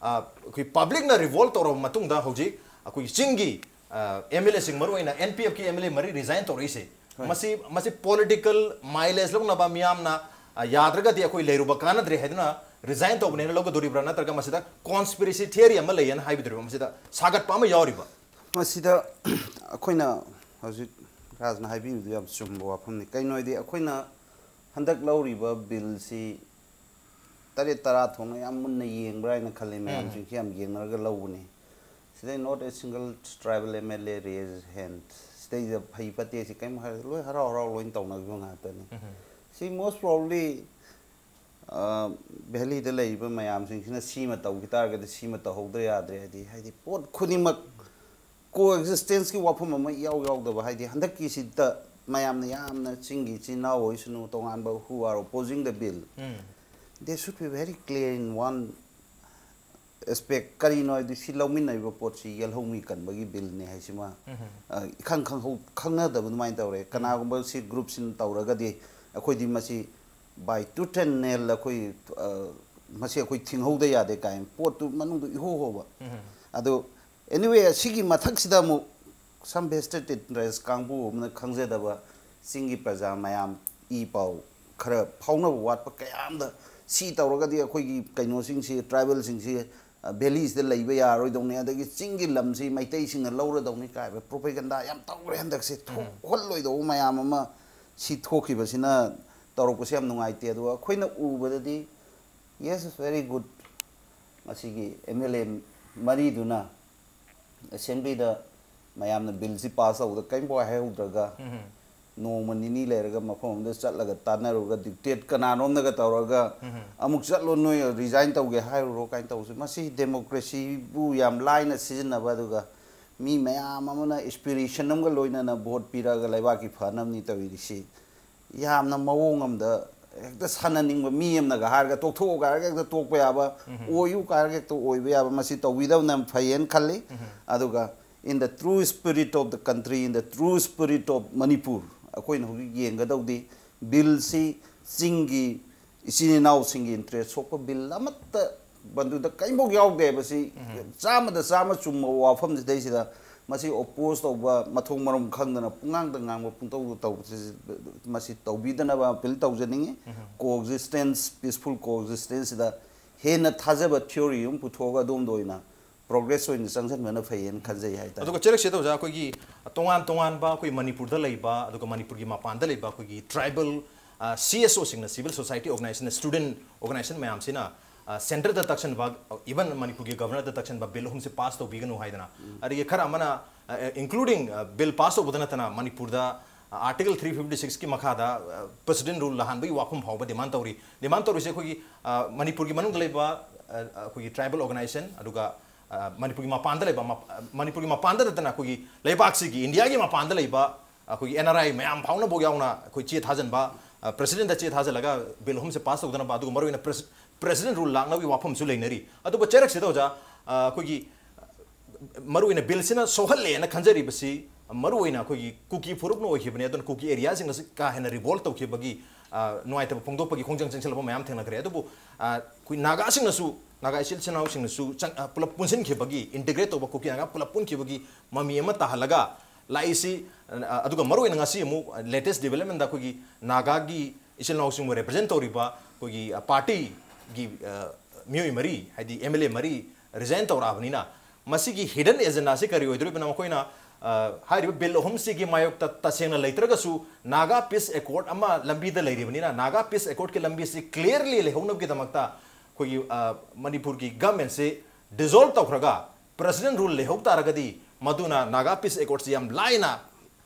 ꯑ, ꯑꯩꯈꯣꯏ ꯄꯕ꯭ꯂꯤꯛꯅ ꯔꯤꯚꯣꯜꯠ ꯇꯧꯔꯕ ꯃꯇꯨꯡꯗ ꯍꯧꯖꯤꯛ ꯑꯩꯈꯣꯏꯒꯤ ꯆꯤꯡꯒꯤ, ꯑ, ꯑꯦꯝ ꯑꯦꯜ ꯑꯦꯁꯤꯡ, ꯃꯔꯨꯑꯣꯏꯅ ꯑꯦꯟ ꯄꯤ ꯑꯦꯐꯀꯤ ꯑꯦꯝ ꯑꯦꯜ ꯑꯦ ꯃꯔꯤ ꯔꯤꯖꯥꯏꯟ ꯇꯧꯔꯛꯏꯁꯦ, ꯍꯣꯏ꯫ ꯃꯁꯤ, ꯃꯁꯤ ꯄꯣꯂꯤꯇꯤꯀꯦꯜ ꯃꯥꯏꯂꯦꯖ ꯂꯧꯅꯕ, ꯃꯤꯌꯥꯝꯅ, ꯑ, ꯌꯥꯗ꯭ꯔꯒꯗꯤ ꯑꯩꯈꯣꯏ ꯂꯩꯔꯨꯕ ꯀꯥꯟꯅꯗ꯭ꯔꯦ ꯍꯥꯏꯗꯨꯅ ꯔꯤꯖꯥꯏꯟ ꯇꯧꯕꯅꯦꯅ ꯂꯧꯒꯗꯣꯔꯤꯕ꯭ꯔꯥ, ꯅꯠꯇ꯭ꯔꯒ ꯃꯁꯤꯗ ꯀꯣꯟꯁꯄꯤꯔꯦꯁꯤ ꯊꯤꯌꯔꯤ ꯑꯃ ꯂꯩꯌꯦꯅ ꯍꯥꯏꯕꯤꯗꯣꯔꯤꯕ꯭ꯔꯥ, ꯃꯁꯤꯗ ꯁꯥꯒꯠꯄ ꯑꯃ ꯌꯥꯎꯔꯤꯕ? ꯃꯁꯤꯗ ꯑꯩꯈꯣꯏꯅ ꯍꯧꯖꯤꯛ ꯔꯥꯖꯅ ꯍꯥꯏꯕꯤꯕꯗꯨ ꯌꯥꯝ ꯆꯨꯝꯕ ꯋꯥꯐꯝꯅꯤ꯫ ꯀꯩꯅꯣ ꯍꯥꯏꯗꯤ, ꯑꯩꯈꯣꯏꯅ ꯍꯟꯗꯛ ꯂꯧꯔꯤꯕ ꯕꯤꯜꯁꯤ ꯇꯔꯦꯠ ꯇꯔꯥ ꯊꯣꯛꯅ ꯌꯥꯝ ꯃꯨꯟꯅ ꯌꯦꯡꯕ꯭ꯔꯥ ꯍꯥꯏꯅ ꯈꯜꯂꯤ꯫ ꯎꯝ꯫ ꯃꯌꯥꯝꯁꯤꯡꯁꯤ ꯌꯥꯝ ꯌꯦꯡꯅꯔꯒ ꯂꯧꯕꯅꯤ꯫ ꯁꯤꯗꯩ not a single tribal M L A raise hand꯫ ꯁꯤꯗꯩꯗ ꯐꯩ ꯐꯠꯇꯦꯁꯤ ꯀꯔꯤꯝ ꯍꯥꯏꯔ-, ꯂꯣꯏ ꯍꯔꯥꯎ ꯍꯔꯥꯎ ꯂꯣꯏ ꯇꯧꯅꯈꯤꯕ ꯉꯥꯛꯇꯅꯤ꯫ ꯎꯝ꯫ ꯁꯤ most probably, ꯑ, ꯚꯦꯂꯤꯗ ꯂꯩꯔꯤꯕ ꯃꯌꯥꯝꯁꯤꯡꯁꯤꯅ ꯁꯤꯃ ꯇꯧꯈꯤ ꯇꯥꯔꯒꯗꯤ ꯁꯤꯃ ꯇꯧꯍꯧꯗ ꯌꯥꯗ꯭ꯔꯦ꯫ ꯍꯥꯏꯗꯤ, ꯍꯥꯏꯗꯤ ꯄꯣꯠ ꯈꯨꯗꯤꯡꯃꯛ ꯀꯣ ꯑꯦꯛꯖꯤꯁꯇꯦꯟꯁꯀꯤ ꯋꯥꯐꯝ ꯑꯃ ꯏꯌꯥꯎ ꯌꯥꯎꯗꯕ, ꯍꯥꯏꯗꯤ ꯍꯟꯗꯛꯀꯤꯁꯤꯗ ꯃꯌꯥꯝꯅ ꯌꯥꯝꯅ ꯆꯤꯡꯒꯤ ꯏꯆꯤꯟ ꯏꯅꯥꯎ ꯑꯣꯏꯁꯅꯨ, ꯇꯣꯉꯥꯟꯕ who are opposing the bill, um. They should be very clear in one aspect꯫ ꯀꯔꯤꯅꯣ ꯍꯥꯏꯗꯤ, ꯁꯤ ꯂꯧꯃꯤꯟꯅꯔꯤꯕ ꯄꯣꯠꯁꯤ ꯌꯦꯜꯍꯧꯃꯤ ꯀꯟꯕꯒꯤ ꯕꯤꯜꯅꯤ ꯍꯥꯏꯁꯤꯃ, ꯎꯝ꯫ ꯑ, ꯏꯈꯪ ꯈꯪꯍꯧ-, ꯈꯪꯅꯗꯕ ꯑꯗꯨꯃꯥꯏꯅ ꯇꯧꯔꯦ꯫ ꯎꯝ꯫ ꯀꯅꯥꯒꯨꯝꯕ ꯁꯤ ꯒ꯭ꯔꯨꯞꯁꯤꯅ ꯇꯧꯔꯒꯗꯤ ꯑꯩꯈꯣꯏꯗꯤ ꯃꯁꯤ by tooth and nail ꯑꯩꯈꯣꯏ, ꯑ, ꯃꯁꯤ ꯑꯩꯈꯣꯏ ꯊꯤꯡꯍꯧꯗ ꯌꯥꯗꯦ ꯀꯥꯏꯅ ꯄꯣꯠꯇꯨ ꯃꯅꯨꯡꯗ ꯏꯍꯣ ꯍꯣꯕ꯫ ꯎꯝ꯫ ꯑꯗꯨ anyway, ꯑꯁꯤꯒꯤ ꯃꯊꯛꯁꯤꯗ ꯑꯃꯨꯛ some vested interest ꯀꯥꯡꯕꯨ ꯑꯃꯅ ꯈꯪꯖꯗꯕ ꯆꯤꯡꯒꯤ ꯄ꯭ꯔꯖꯥ ꯃꯌꯥꯝ ꯏ ꯄꯥꯎ ꯈꯔ ꯐꯥꯎꯅꯕ ꯋꯥꯠꯄ ꯀꯌꯥ ꯑꯃꯗ ꯁꯤ ꯇꯧꯔꯒꯗꯤ ꯑꯩꯈꯣꯏꯒꯤ ꯀꯩꯅꯣꯁꯤꯡꯁꯤ, ꯇ꯭ꯔꯥꯏꯕꯦꯜꯁꯤꯡꯁꯤ ꯚꯦꯂꯤꯁꯤꯗ ꯂꯩꯕ ꯌꯥꯔꯣꯏꯗꯧꯅꯤ, ꯑꯗꯒꯤ ꯆꯤꯡꯒꯤ ꯂꯝꯁꯤ ꯃꯩꯇꯩꯁꯤꯡꯅ ꯂꯧꯔꯗꯧꯅꯤ ꯀꯥꯏꯕ ꯄ꯭ꯔꯣꯄꯦꯒꯟꯗꯥ ꯌꯥꯝ ꯇꯧꯈ꯭ꯔꯦ ꯍꯟꯗꯛꯁꯦ꯫ ꯊꯣꯛꯍꯜꯂꯣꯏꯗꯧꯕ ꯃꯌꯥꯝ ꯑꯃ ꯁꯤ ꯊꯣꯛꯈꯤꯕꯁꯤꯅ ꯇꯧꯔꯛꯄꯁꯦ ꯌꯥꯝ ꯅꯨꯡꯉꯥꯏꯇꯦ꯫ ꯑꯗꯨꯒ ꯑꯩꯈꯣꯏꯅ ꯎꯕꯗꯗꯤ, yes, very good, ꯉꯁꯤꯒꯤ ꯑꯦꯝ ꯑꯦꯜ ꯑꯦ ꯃꯔꯤꯗꯨꯅ ꯑꯦꯁꯦꯝꯕ꯭ꯂꯤꯗ ꯃꯌꯥꯝꯅ ꯕꯤꯜꯁꯤ ꯄꯥꯁ ꯇꯧꯕꯗ ꯀꯔꯤꯝꯐꯥꯎ ꯍꯥꯏꯍꯧꯗ꯭ꯔꯒ, ꯅꯣꯡꯃ ꯅꯤꯅꯤ ꯂꯩꯔꯒ ꯃꯐꯝ ꯑꯃꯗ ꯆꯠꯂꯒ ꯇꯥꯟꯅꯔꯨꯔꯒ, ꯗꯤꯛꯇꯦꯠ ꯀꯅꯥꯅꯣꯝꯅꯒ ꯇꯧꯔꯒ, "ꯑꯃꯨꯛ ꯆꯠꯂꯣ, ꯅꯣꯏ ꯔꯤꯖꯥꯏꯟ ꯇꯧꯒꯦ ꯍꯥꯏꯔꯨꯔꯣ" ꯀꯥꯏꯅ ꯇꯧꯕꯁꯦ, ꯃꯁꯤ ꯗꯦꯃꯣꯀ꯭ꯔꯦꯁꯤꯕꯨ ꯌꯥꯝ ꯂꯥꯏꯅ ꯁꯤꯖꯤꯟꯅꯕ, ꯑꯗꯨꯒ ꯃꯤ ꯃꯌꯥꯝ ꯑꯃꯅ ꯑꯦꯁꯄꯤꯔꯦꯁꯟ ꯑꯃꯒ ꯂꯣꯏꯅꯅ ꯚꯣꯠ ꯄꯤꯔꯛꯑꯒ ꯂꯩꯕꯥꯛꯀꯤ ꯐꯅꯕꯅꯤ ꯇꯧꯔꯤꯁꯤ꯫ ꯌꯥꯝꯅ ꯃꯑꯣꯡ ꯑꯃꯗ ꯍꯦꯛꯇ ꯁꯥꯟꯅꯅꯤꯡꯕ, ꯃꯤ ꯑꯃꯅꯒ ꯍꯥꯏꯔꯒ "ꯇꯣꯛꯊꯣꯛꯑꯣ" ꯍꯥꯏꯔꯒ ꯍꯦꯛꯇ ꯇꯣꯛꯄ ꯌꯥꯕ, "ꯑꯣꯏꯌꯨ" ꯍꯥꯏꯔꯒ ꯍꯦꯛꯇ ꯑꯣꯏꯕ ꯌꯥꯕ, ꯃꯁꯤ ꯇꯧꯕꯤꯗꯕꯅ ꯐꯩꯌꯦꯅ ꯈꯜꯂꯤ꯫ ꯑꯗꯨꯒ in the true spirit of the country, in the true spirit of Manipur, ꯑꯩꯈꯣꯏꯅ ꯍꯧꯖꯤꯛ ꯌꯦꯡꯒꯗꯧꯗꯤ ꯕꯤꯜꯁꯤ ꯆꯤꯡꯒꯤ ꯏꯆꯤꯟ ꯏꯅꯥꯎꯁꯤꯡꯒꯤ ꯏꯟꯇꯔꯦꯁ ꯁꯣꯛꯄ ꯕꯤꯜ ꯑꯃꯠꯇ ꯃꯗꯨꯗ ꯀꯔꯤꯝꯐꯥꯎ ꯌꯥꯎꯗꯦꯕ꯫ ꯁꯤ ꯆꯥꯝꯃꯗ ꯆꯥꯝꯃ ꯆꯨꯝꯕ ꯋꯥꯐꯝꯁꯤꯗꯩꯁꯤꯗ ꯃꯁꯤ ꯑꯣꯄꯣꯖ ꯇꯧꯕ, ꯃꯊꯣꯡ ꯃꯔꯝ ꯈꯪꯗꯅ ꯄꯨꯡꯉꯥꯡꯗ ꯉꯥꯡꯕ, ꯄꯨꯡꯇꯧꯗ ꯇꯧꯕꯁꯤ, ꯃꯁꯤ ꯇꯧꯕꯤꯗꯅꯕ ꯑꯄꯤꯜ ꯇꯧꯖꯅꯤꯡꯉꯤ꯫ ꯀꯣ ꯑꯦꯛꯖꯤꯁꯇꯦꯟꯁ, ꯄꯤꯁꯐꯨꯜ ꯀꯣ ꯑꯦꯛꯖꯤꯁꯇꯦꯟꯁꯁꯤꯗ ꯍꯦꯟꯅ ꯊꯥꯖꯕ ꯊꯤꯑꯣꯔꯤ ꯑꯃ ꯄꯨꯊꯣꯛꯑꯒ ꯑꯗꯣꯝꯗ ꯑꯣꯏꯅ ꯄ꯭ꯔꯣꯒ꯭ꯔꯦꯁ ꯑꯣꯏꯅ ꯆꯪꯁꯤꯟꯕꯅ ꯐꯩꯌꯦꯅ ꯈꯟꯖꯩ ꯍꯥꯏꯇꯥꯔꯦ꯫ ꯑꯗꯨꯒ ꯆꯦꯔꯛꯁꯤꯗ ꯑꯣꯖꯥ, ꯑꯩꯈꯣꯏꯒꯤ ꯇꯣꯉꯥꯟ ꯇꯣꯉꯥꯟꯕ ꯑꯩꯈꯣꯏ ꯃꯅꯤꯄꯨꯔꯗ ꯂꯩꯕ ꯑꯗꯨꯒ ꯃꯅꯤꯄꯨꯔꯒꯤ ꯃꯄꯥꯟꯗ ꯂꯩꯕ ꯑꯩꯈꯣꯏꯒꯤ ꯇ꯭ꯔꯥꯏꯕꯦꯜ ꯁꯤ ꯑꯦꯁ ꯑꯣꯁꯤꯡꯅ, civil society organisation, student organisation ꯃꯌꯥꯝꯁꯤꯅ ꯁꯦꯟꯇꯔꯗ ꯇꯛꯁꯟꯕ, ꯏꯚꯟ ꯃꯅꯤꯄꯨꯔꯒꯤ ꯒꯚꯔꯅꯔꯗ ꯇꯛꯁꯟꯕ ꯕꯤꯜ ꯑꯍꯨꯝꯁꯦ ꯄꯥꯁ ꯇꯧꯕꯤꯒꯅꯨ ꯍꯥꯏꯗꯅ, ꯑꯗꯒꯤ ꯈꯔ ꯑꯃꯅ ꯏꯟꯀ꯭ꯂꯨꯗꯤꯡ ꯕꯤꯜ ꯄꯥꯁ ꯇꯧꯕꯗ ꯅꯠꯇꯅ ꯃꯅꯤꯄꯨꯔꯗ ꯑꯥꯔꯇꯤꯀꯜ ꯊ꯭ꯔꯤ ꯐꯤꯐꯇꯤ ꯁꯤꯛꯁꯀꯤ ꯃꯈꯥꯗ ꯄ꯭ꯔꯦꯁꯤꯗꯦꯟ ꯔꯨꯜ ꯂꯥꯛꯍꯟꯕꯒꯤ ꯋꯥꯐꯝ ꯐꯥꯎꯕ ꯗꯤꯃꯥꯟ ꯇꯧꯔꯤ꯫ ꯗꯤꯃꯥꯟ ꯇꯧꯔꯤꯁꯦ ꯑꯩꯈꯣꯏꯒꯤ ꯑ, ꯃꯅꯤꯄꯨꯔꯒꯤ ꯃꯅꯨꯡꯗ ꯂꯩꯕ ꯑ, ꯑꯩꯈꯣꯏꯒꯤ ꯇ꯭ꯔꯥꯏꯕꯦꯜ ꯑꯣꯔꯒꯅꯥꯏꯖꯦꯁꯟ, ꯑꯗꯨꯒ ꯑ, ꯃꯅꯤꯄꯨꯔꯒꯤ ꯃꯄꯥꯟꯗ ꯂꯩꯕ, ꯃꯞ-, ꯑ, ꯃꯅꯤꯄꯨꯔꯒꯤ ꯃꯄꯥꯟꯗ ꯅꯠꯇꯅ ꯑꯩꯈꯣꯏꯒꯤ ꯂꯩꯕꯥꯛꯁꯤꯒꯤ, ꯏꯟꯗꯤꯌꯥꯒꯤ ꯃꯄꯥꯟꯗ ꯂꯩꯕ ꯑꯩꯈꯣꯏꯒꯤ ꯑꯦꯟ ꯑꯥꯔ ꯑꯥꯏ ꯃꯌꯥꯝ ꯐꯥꯎꯅꯐꯥꯎ ꯌꯥꯎꯅ ꯑꯩꯈꯣꯏ ꯆꯦ ꯊꯥꯖꯟꯕ, ꯑ, ꯄ꯭ꯔꯦꯁꯤꯗꯦꯟꯗ ꯆꯦ ꯊꯥꯖꯜꯂꯒ ꯕꯤꯜ ꯑꯍꯨꯝꯁꯦ ꯄꯥꯁ ꯇꯧꯗꯅꯕ, ꯑꯗꯨꯒ ꯃꯔꯨꯑꯣꯏꯅ ꯄ꯭ꯔꯦꯁ-, ꯄ꯭ꯔꯦꯁꯤꯗꯦꯟ ꯔꯨꯜ ꯂꯥꯛꯅꯕꯒꯤ ꯋꯥꯐꯝꯁꯨ ꯂꯩꯅꯔꯤ꯫ ꯑꯗꯨꯕꯨ ꯆꯩꯔꯛꯁꯤꯗ ꯑꯣꯖꯥ, ꯑ, ꯑꯩꯈꯣꯏꯒꯤ ꯃꯔꯨꯑꯣꯏꯅ ꯕꯤꯜꯁꯤꯅ ꯁꯣꯛꯍꯜꯂꯦꯅ ꯈꯟꯖꯔꯤꯕꯁꯤ ꯃꯔꯨꯑꯣꯏꯅ ꯑꯩꯈꯣꯏꯒꯤ ꯀꯨꯀꯤ ꯐꯨꯔꯨꯞꯅ ꯑꯣꯏꯈꯤꯕꯅꯤ꯫ ꯑꯗꯨꯅ ꯀꯨꯀꯤ ꯑꯦꯔꯤꯌꯥꯁꯤꯡ ꯑꯁꯤ ꯀꯥ ꯍꯦꯟꯅ ꯔꯤꯚꯣꯜꯠ ꯇꯧꯈꯤꯕꯒꯤ, ꯑ, ꯅꯨꯡꯉꯥꯏꯇꯕ ꯐꯣꯡꯗꯣꯛꯄꯒꯤ ꯈꯣꯡꯖꯪ ꯆꯪꯁꯤꯜꯂꯛꯄ ꯃꯌꯥꯝ ꯊꯦꯡꯅꯈ꯭ꯔꯦ꯫ ꯑꯗꯨꯕꯨ, ꯑ, ꯑꯩꯈꯣꯏ ꯅꯥꯒꯥꯁꯤꯡꯅꯁꯨ, ꯅꯥꯒꯥ ꯏꯆꯤꯜ ꯏꯆꯤꯜ ꯏꯅꯥꯎꯁꯤꯡꯅꯁꯨ ꯆꯪ-, ꯑ, ꯄꯨꯂꯞ ꯄꯨꯟꯁꯤꯟꯈꯤꯕꯒꯤ, ꯏꯟꯇꯤꯒ꯭ꯔꯦꯠ ꯇꯧꯕ, ꯀꯨꯀꯤ ꯅꯥꯒꯥ ꯄꯨꯂꯞ ꯄꯨꯟꯈꯤꯕꯒꯤ ꯃꯃꯤ ꯑꯃ ꯇꯥꯍꯜꯂꯒ ꯂꯥꯛꯏꯁꯤ꯫ ꯑ, ꯑꯗꯨꯒ ꯃꯔꯨꯑꯣꯏꯅ ꯉꯁꯤ ꯑꯃꯨꯛ ꯂꯦꯇꯦꯁ ꯗꯤꯕꯦꯂꯞꯃꯦꯟꯗ ꯑꯩꯈꯣꯏꯒꯤ ꯅꯥꯒꯥꯒꯤ ꯏꯆꯤꯜ ꯏꯅꯥꯎꯁꯤꯡꯕꯨ represent ꯇꯧꯔꯤꯕ ꯑꯩꯈꯣꯏꯒꯤ, ꯑ, party ꯒꯤ, ꯑ, ꯃꯤꯑꯣꯏ ꯃꯔꯤ, ꯍꯥꯏꯗꯤ M L A ꯃꯔꯤ resign ꯇꯧꯔꯛꯑꯕꯅꯤꯅ, ꯃꯁꯤꯒꯤ hidden agenda ꯁꯤ ꯀꯔꯤ ꯑꯣꯏꯗꯣꯔꯤꯕꯅꯣ? ꯃꯈꯣꯏꯅ, ꯑ, ꯍꯥꯏꯔꯤꯕ bill ꯑꯍꯨꯝꯁꯤꯒꯤ ꯃꯥꯌꯣꯛꯇ ꯇꯁꯦꯡꯅ ꯂꯩꯇ꯭ꯔꯒꯁꯨ, Naga Peace Accord ꯑꯃ ꯂꯝꯕꯤꯗ ꯂꯩꯔꯤꯕꯅꯤꯅ, Naga Peace Accord ꯀꯤ ꯂꯝꯕꯤꯁꯤ clearly ꯂꯩꯍꯧꯅꯕꯒꯤꯗꯃꯛꯇ ꯑꯩꯈꯣꯏꯒꯤ, ꯑ, ꯃꯅꯤꯄꯨꯔꯒꯤ government ꯁꯤ dissolve ꯇꯧꯈ꯭ꯔꯒ President Rule ꯂꯩꯍꯧ ꯇꯥꯔꯒꯗꯤ, ꯃꯗꯨꯅ Naga Peace Accord ꯁꯤ ꯌꯥꯝ ꯂꯥꯏꯅ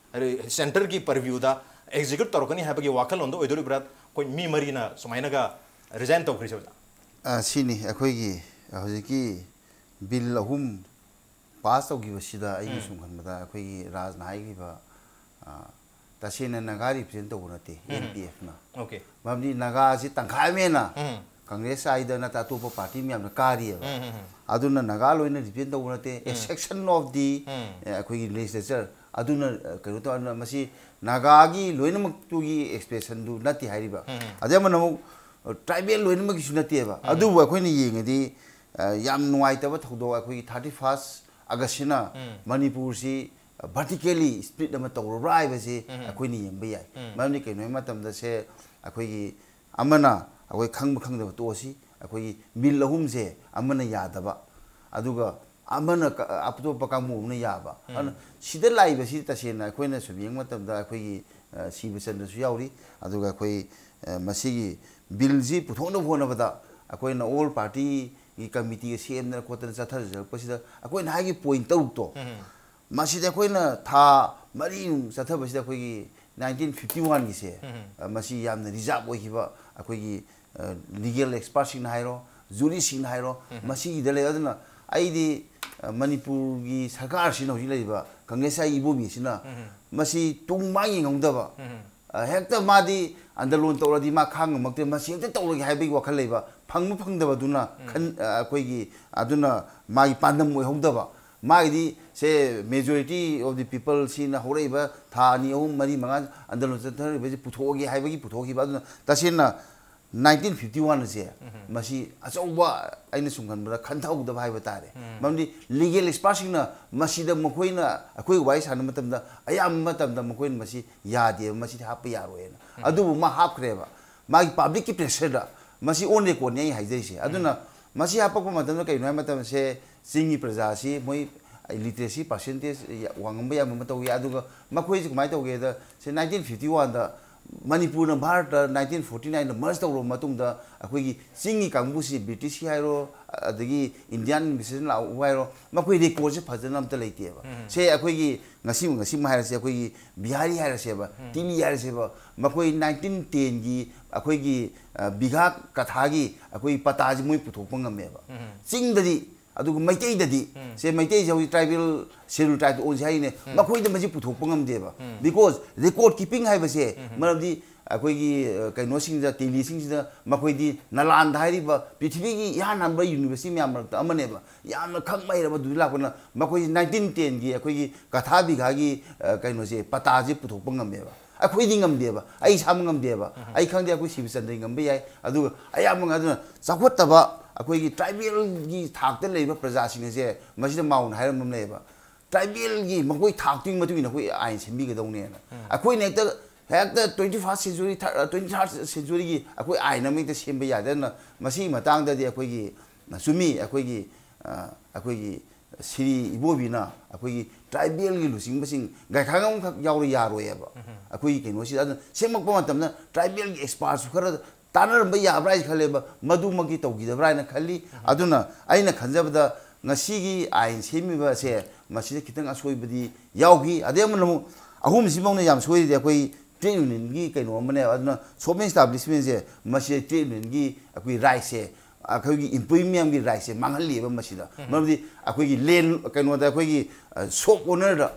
centre ꯒꯤ purview ꯗ execute ꯇꯧꯔꯛꯀꯅꯤ ꯍꯥꯏꯕꯒꯤ ꯋꯥꯈꯜꯂꯣꯟꯗꯣ ꯑꯣꯏꯗꯣꯔꯤꯕ꯭ꯔꯥ? ꯑꯩꯈꯣꯏ ꯃꯤ ꯃꯔꯤꯅ ꯁꯨꯃꯥꯏꯅꯒ resign ꯇꯧꯈ꯭ꯔꯤꯁꯦ, ꯑꯣꯖꯥ꯫ ꯑ, ꯁꯤꯅꯤ ꯑꯩꯈꯣꯏꯒꯤ ꯍꯧꯖꯤꯛꯀꯤ bill ꯑꯍꯨꯝ pass ꯇꯧꯈꯤꯕꯁꯤꯗ ꯑꯩꯒꯤ ꯎꯝ꯫ ꯁꯨꯝ ꯈꯟꯕꯗ ꯑꯩꯈꯣꯏꯒꯤ ꯔꯥꯖꯅ ꯍꯥꯏꯈꯤꯕ, ꯑ, ꯇꯁꯦꯡꯅ ꯅꯥꯒꯥ represent ꯇꯧꯕ ꯅꯠꯇꯦ, ꯎꯝ꯫ N P F ꯅ꯫ Okay꯫ ꯃꯔꯝꯗꯤ ꯅꯥꯒꯥꯁꯤ ꯇꯪꯈꯥꯏ ꯑꯃ ꯍꯦꯟꯅ ꯎꯝ꯫ Congress ꯍꯥꯏꯗ ꯅꯠꯇ꯭ꯔ ꯑꯇꯣꯞꯄ party ꯃꯌꯥꯝꯅ ꯀꯥꯔꯤꯑꯕ꯫ ꯎꯝ, ꯎꯝ, ꯎꯝ꯫ ꯑꯗꯨꯅ ꯅꯥꯒꯥ ꯂꯣꯏꯅ represent ꯇꯧꯕ ꯅꯠꯇꯦ꯫ A um. Section of the, ꯎꯝ꯫ ꯑ, ꯑꯩꯈꯣꯏꯒꯤ legislature ꯑꯗꯨꯅ, ꯑ, ꯀꯩꯅꯣ ꯇꯧ, ꯑꯗꯨꯅ ꯃꯁꯤ ꯅꯥꯒꯥꯒꯤ ꯂꯣꯏꯅꯃꯛꯇꯨꯒꯤ expression ꯗꯨ ꯅꯠꯇꯦ ꯍꯥꯏꯔꯤꯕ꯫ ꯎꯝ, ꯎꯝ꯫ ꯑꯗꯩ ꯑꯃꯅ ꯑꯃꯨꯛ, ꯑ, tribal ꯂꯣꯏꯅꯃꯛꯀꯤꯁꯨ ꯅꯠꯇꯦꯕ꯫ ꯎꯝ꯫ ꯑꯗꯨꯕꯨ ꯑꯩꯈꯣꯏꯅ ꯌꯦꯡꯉꯗꯤ, ꯑ, ꯌꯥꯝ ꯅꯨꯡꯉꯥꯏꯇꯕ ꯊꯧꯗꯣꯛ ꯑꯩꯈꯣꯏꯒꯤ thirty first August ꯁꯤꯅ ꯎꯝ꯫ ꯃꯅꯤꯄꯨꯔꯁꯤ vertically split ꯑꯃ ꯇꯧꯔꯕ꯭ꯔꯥ ꯍꯥꯏꯕꯁꯤ ꯎꯝ꯫ ꯑꯩꯈꯣꯏꯅ ꯌꯦꯡꯕ ꯌꯥꯏ꯫ ꯎꯝ꯫ ꯃꯔꯝꯗꯤ ꯀꯩꯅꯣ ꯍꯥꯏꯕ ꯃꯇꯝꯗ ꯁꯦ ꯑꯩꯈꯣꯏꯒꯤ ꯑꯃꯅ ꯑꯩꯈꯣꯏ ꯈꯪꯕ ꯈꯪꯗꯕ ꯇꯣꯛꯑꯁꯤ, ꯑꯩꯈꯣꯏꯒꯤ bill ꯑꯍꯨꯝꯁꯦ ꯑꯃꯅ ꯌꯥꯗꯕ, ꯑꯗꯨꯒ ꯑꯃꯅ ꯀ-, ꯑꯇꯣꯞꯄ ꯀꯥꯡꯕꯨ ꯑꯃꯅ ꯌꯥꯕ꯫ ꯎꯝ꯫ ꯑꯗꯨꯅ ꯁꯤꯗ ꯂꯥꯛꯏꯕꯁꯤ ꯇꯁꯦꯡꯅ ꯑꯩꯈꯣꯏꯅ ꯁꯨꯝ ꯌꯦꯡꯕ ꯃꯇꯝꯗ ꯑꯩꯈꯣꯏꯒꯤ, ꯑ, ꯁꯤꯕ ꯆꯟꯗ꯭ꯔꯁꯨ ꯌꯥꯎꯔꯤ, ꯑꯗꯨꯒ ꯑꯩꯈꯣꯏ, ꯑ, ꯃꯁꯤꯒꯤ bill ꯁꯤ ꯄꯨꯊꯣꯛꯅꯕ ꯍꯣꯠꯅꯕꯗ ꯑꯩꯈꯣꯏꯅ all party ꯒꯤ committee ꯁꯦꯝꯗꯅ ꯈꯣꯠꯇꯅ ꯆꯠꯊꯖꯔꯛꯄꯁꯤꯗ ꯑꯩꯈꯣꯏꯅ ꯍꯥꯏꯒꯤ point ꯇꯔꯨꯛꯇꯣ, ꯎꯝ꯫ ꯃꯁꯤꯗꯤ ꯑꯩꯈꯣꯏꯅ ꯊꯥ ꯃꯔꯤꯃꯨꯛ ꯆꯠꯊꯕꯁꯤꯗ ꯑꯩꯈꯣꯏꯒꯤ nineteen fifty one ꯒꯤꯁꯦ, ꯎꯝ꯫ ꯑ, ꯃꯁꯤ ꯌꯥꯝꯅ reserve ꯑꯣꯏꯈꯤꯕ ꯑꯩꯈꯣꯏꯒꯤ, ꯑ, legal expert ꯁꯤꯡꯅ ꯍꯥꯏꯔꯣ, jury ꯁꯤꯡꯅ ꯍꯥꯏꯔꯣ, ꯎꯝ꯫ ꯃꯁꯤꯒꯤꯗ ꯂꯩ꯫ ꯑꯗꯨꯅ ꯑꯩꯗꯤ, ꯑ, ꯃꯅꯤꯄꯨꯔꯒꯤ ꯁꯔꯀꯥꯔꯁꯤꯅ ꯍꯧꯖꯤꯛ ꯂꯩꯔꯤꯕ Congress ꯍꯥꯏ ꯏꯕꯣꯕꯤꯁꯤꯅ ꯎꯝ꯫ ꯃꯁꯤ ꯇꯨꯡ ꯃꯥꯡ ꯌꯦꯡꯍꯧꯗꯕ, ꯎꯝ꯫ ꯑ, ꯍꯦꯛꯇ ꯃꯥꯗꯤ ꯑꯟꯗꯂꯣꯟ ꯇꯧꯔꯗꯤ ꯃꯥ ꯈꯥꯡ ꯉꯝꯃꯛꯇꯦ, ꯃꯁꯤ ꯍꯦꯛꯇ ꯇꯧꯔꯒꯦ ꯍꯥꯏꯕꯒꯤ ꯋꯥꯈꯜ ꯂꯩꯕ, ꯐꯪꯕ ꯐꯪꯗꯕꯗꯨꯅ ꯎꯝ꯫ ꯈꯟ-, ꯑ, ꯑꯩꯈꯣꯏꯒꯤ ꯑꯗꯨꯅ ꯃꯥꯒꯤ ꯄꯥꯟꯗꯝ ꯑꯣꯏꯍꯧꯗꯕ꯫ ꯃꯥꯒꯤꯗꯤ ꯁꯦ majority of the people ꯁꯤꯅ ꯍꯧꯔꯛꯏꯕ ꯊꯥ ꯑꯅꯤ, ꯑꯍꯨꯝ, ꯃꯔꯤ, ꯃꯉꯥ ꯑꯟꯗꯂꯣꯟ ꯆꯠꯊꯔꯤꯕꯁꯤ ꯄꯨꯊꯣꯛꯑꯒꯦ ꯍꯥꯏꯕꯒꯤ ꯄꯨꯊꯣꯛꯈꯤꯕ꯫ ꯑꯗꯨꯅ ꯇꯁꯦꯡꯅ ꯅꯥꯏꯟꯇꯤꯟ ꯐꯤꯐꯇꯤ ꯋꯥꯟ ꯑꯁꯦ ꯃꯁꯤ ꯑꯆꯧꯕ, ꯑꯩꯅ ꯁꯨꯝ ꯈꯟꯕꯗ ꯈꯟꯊꯍꯧꯗꯕ ꯍꯥꯏꯕ ꯇꯥꯔꯦ꯫ ꯃꯔꯝꯗꯤ ꯂꯤꯒꯦꯜ ꯑꯦꯛꯁꯄꯥꯔꯠꯁꯤꯡꯅ ꯃꯁꯤꯗ ꯃꯈꯣꯏꯅ ꯑꯩꯈꯣꯏꯒ ꯋꯥꯔꯤ ꯁꯥꯟꯅꯕ ꯃꯇꯝꯗ ꯑꯌꯥꯝꯕ ꯃꯇꯝꯗ ꯃꯈꯣꯏꯅ ꯃꯁꯤ ꯌꯥꯗꯦꯕ, ꯃꯁꯤꯗꯤ ꯍꯥꯞꯄ ꯌꯥꯔꯣꯏꯅ꯫ ꯑꯗꯨꯕꯨ ꯃꯥ ꯍꯥꯞꯈ꯭ꯔꯦꯕ꯫ ꯃꯥꯒꯤ ꯄꯕ꯭ꯂꯤꯛꯀꯤ ꯄ꯭ꯔꯦꯁꯔꯗ ꯃꯁꯤ ꯑꯣꯟ ꯔꯦꯀꯣꯔꯗꯅꯤ ꯑꯩ ꯍꯥꯏꯖꯔꯤꯁꯦ꯫ ꯑꯗꯨꯅ ꯃꯁꯤ ꯍꯥꯞꯄꯛꯄ ꯃꯇꯝꯗ ꯀꯩꯅꯣ ꯍꯥꯏꯕ ꯃꯇꯝꯗꯁꯦ, ꯆꯤꯡꯒꯤ ꯄ꯭ꯔꯖꯥꯁꯤ ꯃꯣꯏ ꯂꯤꯇꯔꯦꯁꯤ ꯄꯥꯔꯁꯦꯟꯇꯦꯖ ꯋꯥꯡꯉꯝꯕ ꯌꯥꯝꯕ ꯑꯃ ꯇꯧꯏ꯫ ꯑꯗꯨꯒ ꯃꯈꯣꯏꯁꯤ ꯀꯃꯥꯏꯅ ꯇꯧꯒꯦꯗ, ꯁꯦ ꯅꯥꯏꯟꯇꯤꯟ ꯐꯤꯐꯇꯤ ꯋꯥꯟꯗ ꯃꯅꯤꯄꯨꯔꯅ ꯚꯥꯔꯠꯇ ꯅꯥꯏꯟꯇꯤꯟ ꯐꯣꯔꯇꯤ ꯅꯥꯏꯟꯗ ꯃꯔꯖ ꯇꯧꯔꯕ ꯃꯇꯨꯡꯗ ꯑꯩꯈꯣꯏꯒꯤ ꯆꯤꯡꯒꯤ ꯀꯥꯡꯕꯨꯁꯤ ꯕ꯭ꯔꯤꯇꯤꯁꯀꯤ ꯍꯥꯏꯔꯣ, ꯑꯗꯒꯤ ꯏꯟꯗꯤꯌꯥꯟ ꯏꯟꯚꯦꯁꯇꯔ ꯂꯥꯛꯎ ꯍꯥꯏꯔꯣ, ꯃꯈꯣꯏ ꯔꯦꯀꯣꯔꯗꯁꯦ ꯐꯖꯅ ꯑꯝꯇ ꯂꯩꯇꯦꯕ꯫ ꯁꯦ ꯑꯩꯈꯣꯏꯒꯤ ꯉꯁꯤ, ꯉꯁꯤꯃꯛ ꯍꯥꯏꯔꯁꯦ, ꯑꯩꯈꯣꯏꯒꯤ ꯕꯤꯍꯥꯔꯤ ꯍꯥꯏꯔꯁꯦꯕ, ꯇꯤꯂꯤ ꯍꯥꯏꯔꯁꯦꯕ, ꯃꯈꯣꯏ ꯅꯥꯏꯟꯇꯤꯟ ꯇꯦꯟꯒꯤ ꯑꯩꯈꯣꯏꯒꯤ, ꯑ, ꯕꯤꯘꯥ ꯀꯊꯥꯒꯤ ꯑꯩꯈꯣꯏꯒꯤ ꯄꯇꯥꯁꯤ ꯃꯣꯏ ꯄꯨꯊꯣꯛꯄ ꯉꯝꯃꯦꯕ꯫ ꯆꯤꯡꯗꯗꯤ, ꯑꯗꯨꯒ ꯃꯩꯇꯩꯗꯗꯤ, ꯁꯦ ꯃꯩꯇꯩꯁꯦ ꯍꯧꯖꯤꯛ ꯇ꯭ꯔꯥꯏꯕꯦꯜ, ꯁꯦꯗꯨꯜ ꯇ꯭ꯔꯥꯏꯕꯇ ꯑꯣꯟꯁꯦ ꯍꯥꯏꯔꯤꯅꯦ, ꯃꯈꯣꯏꯗ ꯃꯁꯤ ꯄꯨꯊꯣꯛꯄ ꯉꯝꯗꯦꯕ꯫ Because record keeping ꯍꯥꯏꯕꯁꯦ, ꯃꯔꯝꯗꯤ ꯑꯩꯈꯣꯏꯒꯤ, ꯑ, ꯀꯩꯅꯣꯁꯤꯡꯁꯤꯗ, ꯇꯦꯂꯤꯁꯤꯡꯁꯤꯗ ꯃꯈꯣꯏꯗꯤ ꯅꯂꯥꯟꯗ ꯍꯥꯏꯔꯤꯕ ꯄ꯭ꯔꯤꯊꯤꯕꯤꯒꯤ ꯏꯍꯥꯟ ꯍꯥꯟꯕ ꯌꯨꯅꯤꯚꯔꯁꯤꯇꯤ ꯃꯌꯥꯝ ꯃꯔꯛꯇ ꯑꯃꯅꯦꯕ꯫ ꯌꯥꯝꯅ ꯈꯪ ꯍꯩꯔꯕ ꯑꯗꯨꯗ ꯂꯥꯛꯄꯅ ꯃꯈꯣꯏꯁꯤ ꯅꯥꯏꯟꯇꯤꯟ ꯇꯦꯟꯒꯤ ꯑꯩꯈꯣꯏꯒꯤ ꯀꯊꯥ ꯕꯤꯘꯥꯒꯤ, ꯑ, ꯀꯩꯅꯣꯁꯦ, ꯄꯇꯥꯁꯦ ꯄꯨꯊꯣꯛꯄ ꯉꯝꯃꯦꯕ꯫ ꯑꯩꯈꯣꯏꯗꯤ ꯉꯝꯗꯦꯕ, ꯑꯩ ꯏꯁꯥꯃꯛ ꯉꯝꯗꯦꯕ꯫ ꯑꯩ ꯈꯪꯗꯦ, ꯑꯩꯈꯣꯏ ꯁꯤꯕꯆꯟꯗ꯭ꯔ ꯉꯝꯕ ꯌꯥꯏ꯫ ꯑꯗꯨꯒ ꯑꯌꯥꯝꯕ ꯑꯗꯨꯅ ꯆꯥꯎꯈꯠꯇꯕ ꯑꯩꯈꯣꯏꯒꯤ ꯇ꯭ꯔꯥꯏꯕꯦꯜꯒꯤ ꯊꯥꯛꯇ ꯂꯩꯔꯤꯕ ꯄ꯭ꯔꯖꯥꯁꯤꯡ ꯑꯁꯦ ꯃꯁꯤꯗ ꯃꯥꯎꯅ ꯍꯥꯏꯔꯝꯕ ꯑꯃ ꯂꯩꯌꯦꯕ, ꯇ꯭ꯔꯥꯏꯕꯦꯜꯒꯤ ꯃꯈꯣꯏ ꯊꯥꯛꯇꯨꯒꯤ ꯃꯇꯨꯡ ꯏꯟꯅ ꯑꯩꯈꯣꯏ ꯑꯥꯏꯟ ꯁꯦꯝꯕꯤꯒꯗꯧꯅꯦꯅ꯫ ꯑꯩꯈꯣꯏꯅ ꯍꯦꯛꯇ, ꯍꯦꯛꯇ ꯇ꯭ꯋꯦꯟꯇꯤ ꯐꯥꯔꯁ ꯁꯦꯟꯆꯨꯔꯤ, ꯊꯥꯔ-, ꯇ꯭ꯋꯦꯟꯇꯤ ꯊꯥꯔꯠ ꯁꯦꯟꯆꯨꯔꯤꯒꯤ ꯑꯩꯈꯣꯏ ꯑꯥꯏꯟ ꯑꯃ ꯍꯦꯛꯇ ꯁꯦꯝꯕ ꯌꯥꯗꯦ꯫ ꯑꯗꯨꯅ ꯃꯁꯤꯒꯤ ꯃꯇꯥꯡꯗꯗꯤ ꯑꯩꯈꯣꯏꯒꯤ, ꯆꯨꯝꯃꯤ, ꯑꯩꯈꯣꯏꯒꯤ, ꯑ, ꯑꯩꯈꯣꯏꯒꯤ ꯁꯤꯔꯤ ꯏꯕꯣꯕꯤꯅ ꯑꯩꯈꯣꯏꯒꯤ ꯇ꯭ꯔꯥꯏꯕꯦꯜꯒꯤ ꯂꯨꯆꯤꯡꯕꯁꯤꯡ ꯒꯥꯏꯈꯥꯡ ꯑꯃꯈꯛ ꯌꯥꯎꯔ ꯌꯥꯔꯣꯏꯑꯕ꯫ ꯑꯩꯈꯣꯏꯒꯤ ꯀꯩꯅꯣꯁꯤꯗ ꯑꯗꯨꯅ ꯁꯦꯝꯃꯛꯄ ꯃꯇꯝꯗ ꯇ꯭ꯔꯥꯏꯕꯦꯜꯒꯤ ꯑꯦꯛꯁꯄꯥꯔꯠꯁꯨ ꯈꯔ ꯇꯥꯟꯅꯔꯝꯕ ꯌꯥꯕ꯭ꯔꯥ ꯍꯥꯏꯅ ꯈꯜꯂꯦꯕ, ꯃꯗꯨꯃꯛꯇꯤ ꯇꯧꯈꯤꯗꯕ꯭ꯔꯥ ꯍꯥꯏꯅ ꯈꯜꯂꯤ꯫ ꯑꯗꯨꯅ ꯑꯩꯅ ꯈꯟꯖꯕꯗ ꯉꯁꯤꯒꯤ ꯑꯥꯏꯟ ꯁꯦꯝꯃꯤꯕ ꯑꯁꯦ ꯃꯁꯤꯗ ꯈꯤꯇꯪ ꯑꯁꯣꯏꯕꯗꯤ ꯌꯥꯎꯈꯤ꯫ ꯑꯗꯩ ꯑꯃꯅ ꯑꯃꯨꯛ ꯑꯍꯨꯝꯁꯤꯃꯧꯅ ꯌꯥꯝ ꯁꯣꯏꯔꯤꯗꯤ ꯑꯩꯈꯣꯏ ꯇ꯭ꯔꯦꯠ ꯌꯨꯅꯤꯌꯟꯒꯤ ꯀꯩꯅꯣ ꯑꯃꯅꯦꯕ꯫ ꯑꯗꯨꯅ ꯁꯣꯞ ꯑꯦꯟ ꯏꯁꯇꯥꯕ꯭ꯂꯤꯁꯃꯦꯟꯁꯦ ꯃꯁꯤꯗ ꯇ꯭ꯔꯦꯠ ꯌꯨꯅꯤꯌꯟꯒꯤ ꯑꯩꯈꯣꯏ ꯔꯥꯏꯠꯁꯦ, ꯑꯩꯈꯣꯏꯒꯤ ꯏꯝꯄ꯭ꯂꯣꯌꯤ ꯃꯌꯥꯝꯒꯤ ꯔꯥꯏꯠꯁꯦ ꯃꯥꯡꯍꯜꯂꯤꯑꯕ ꯃꯁꯤꯗ꯫ ꯃꯔꯝꯗꯤ ꯑꯩꯈꯣꯏꯒꯤ ꯂꯦꯟ ꯀꯩꯅꯣꯗ ꯑꯩꯈꯣꯏꯒꯤ, ꯑ, ꯁꯣꯞ ꯑꯣꯅꯔꯗ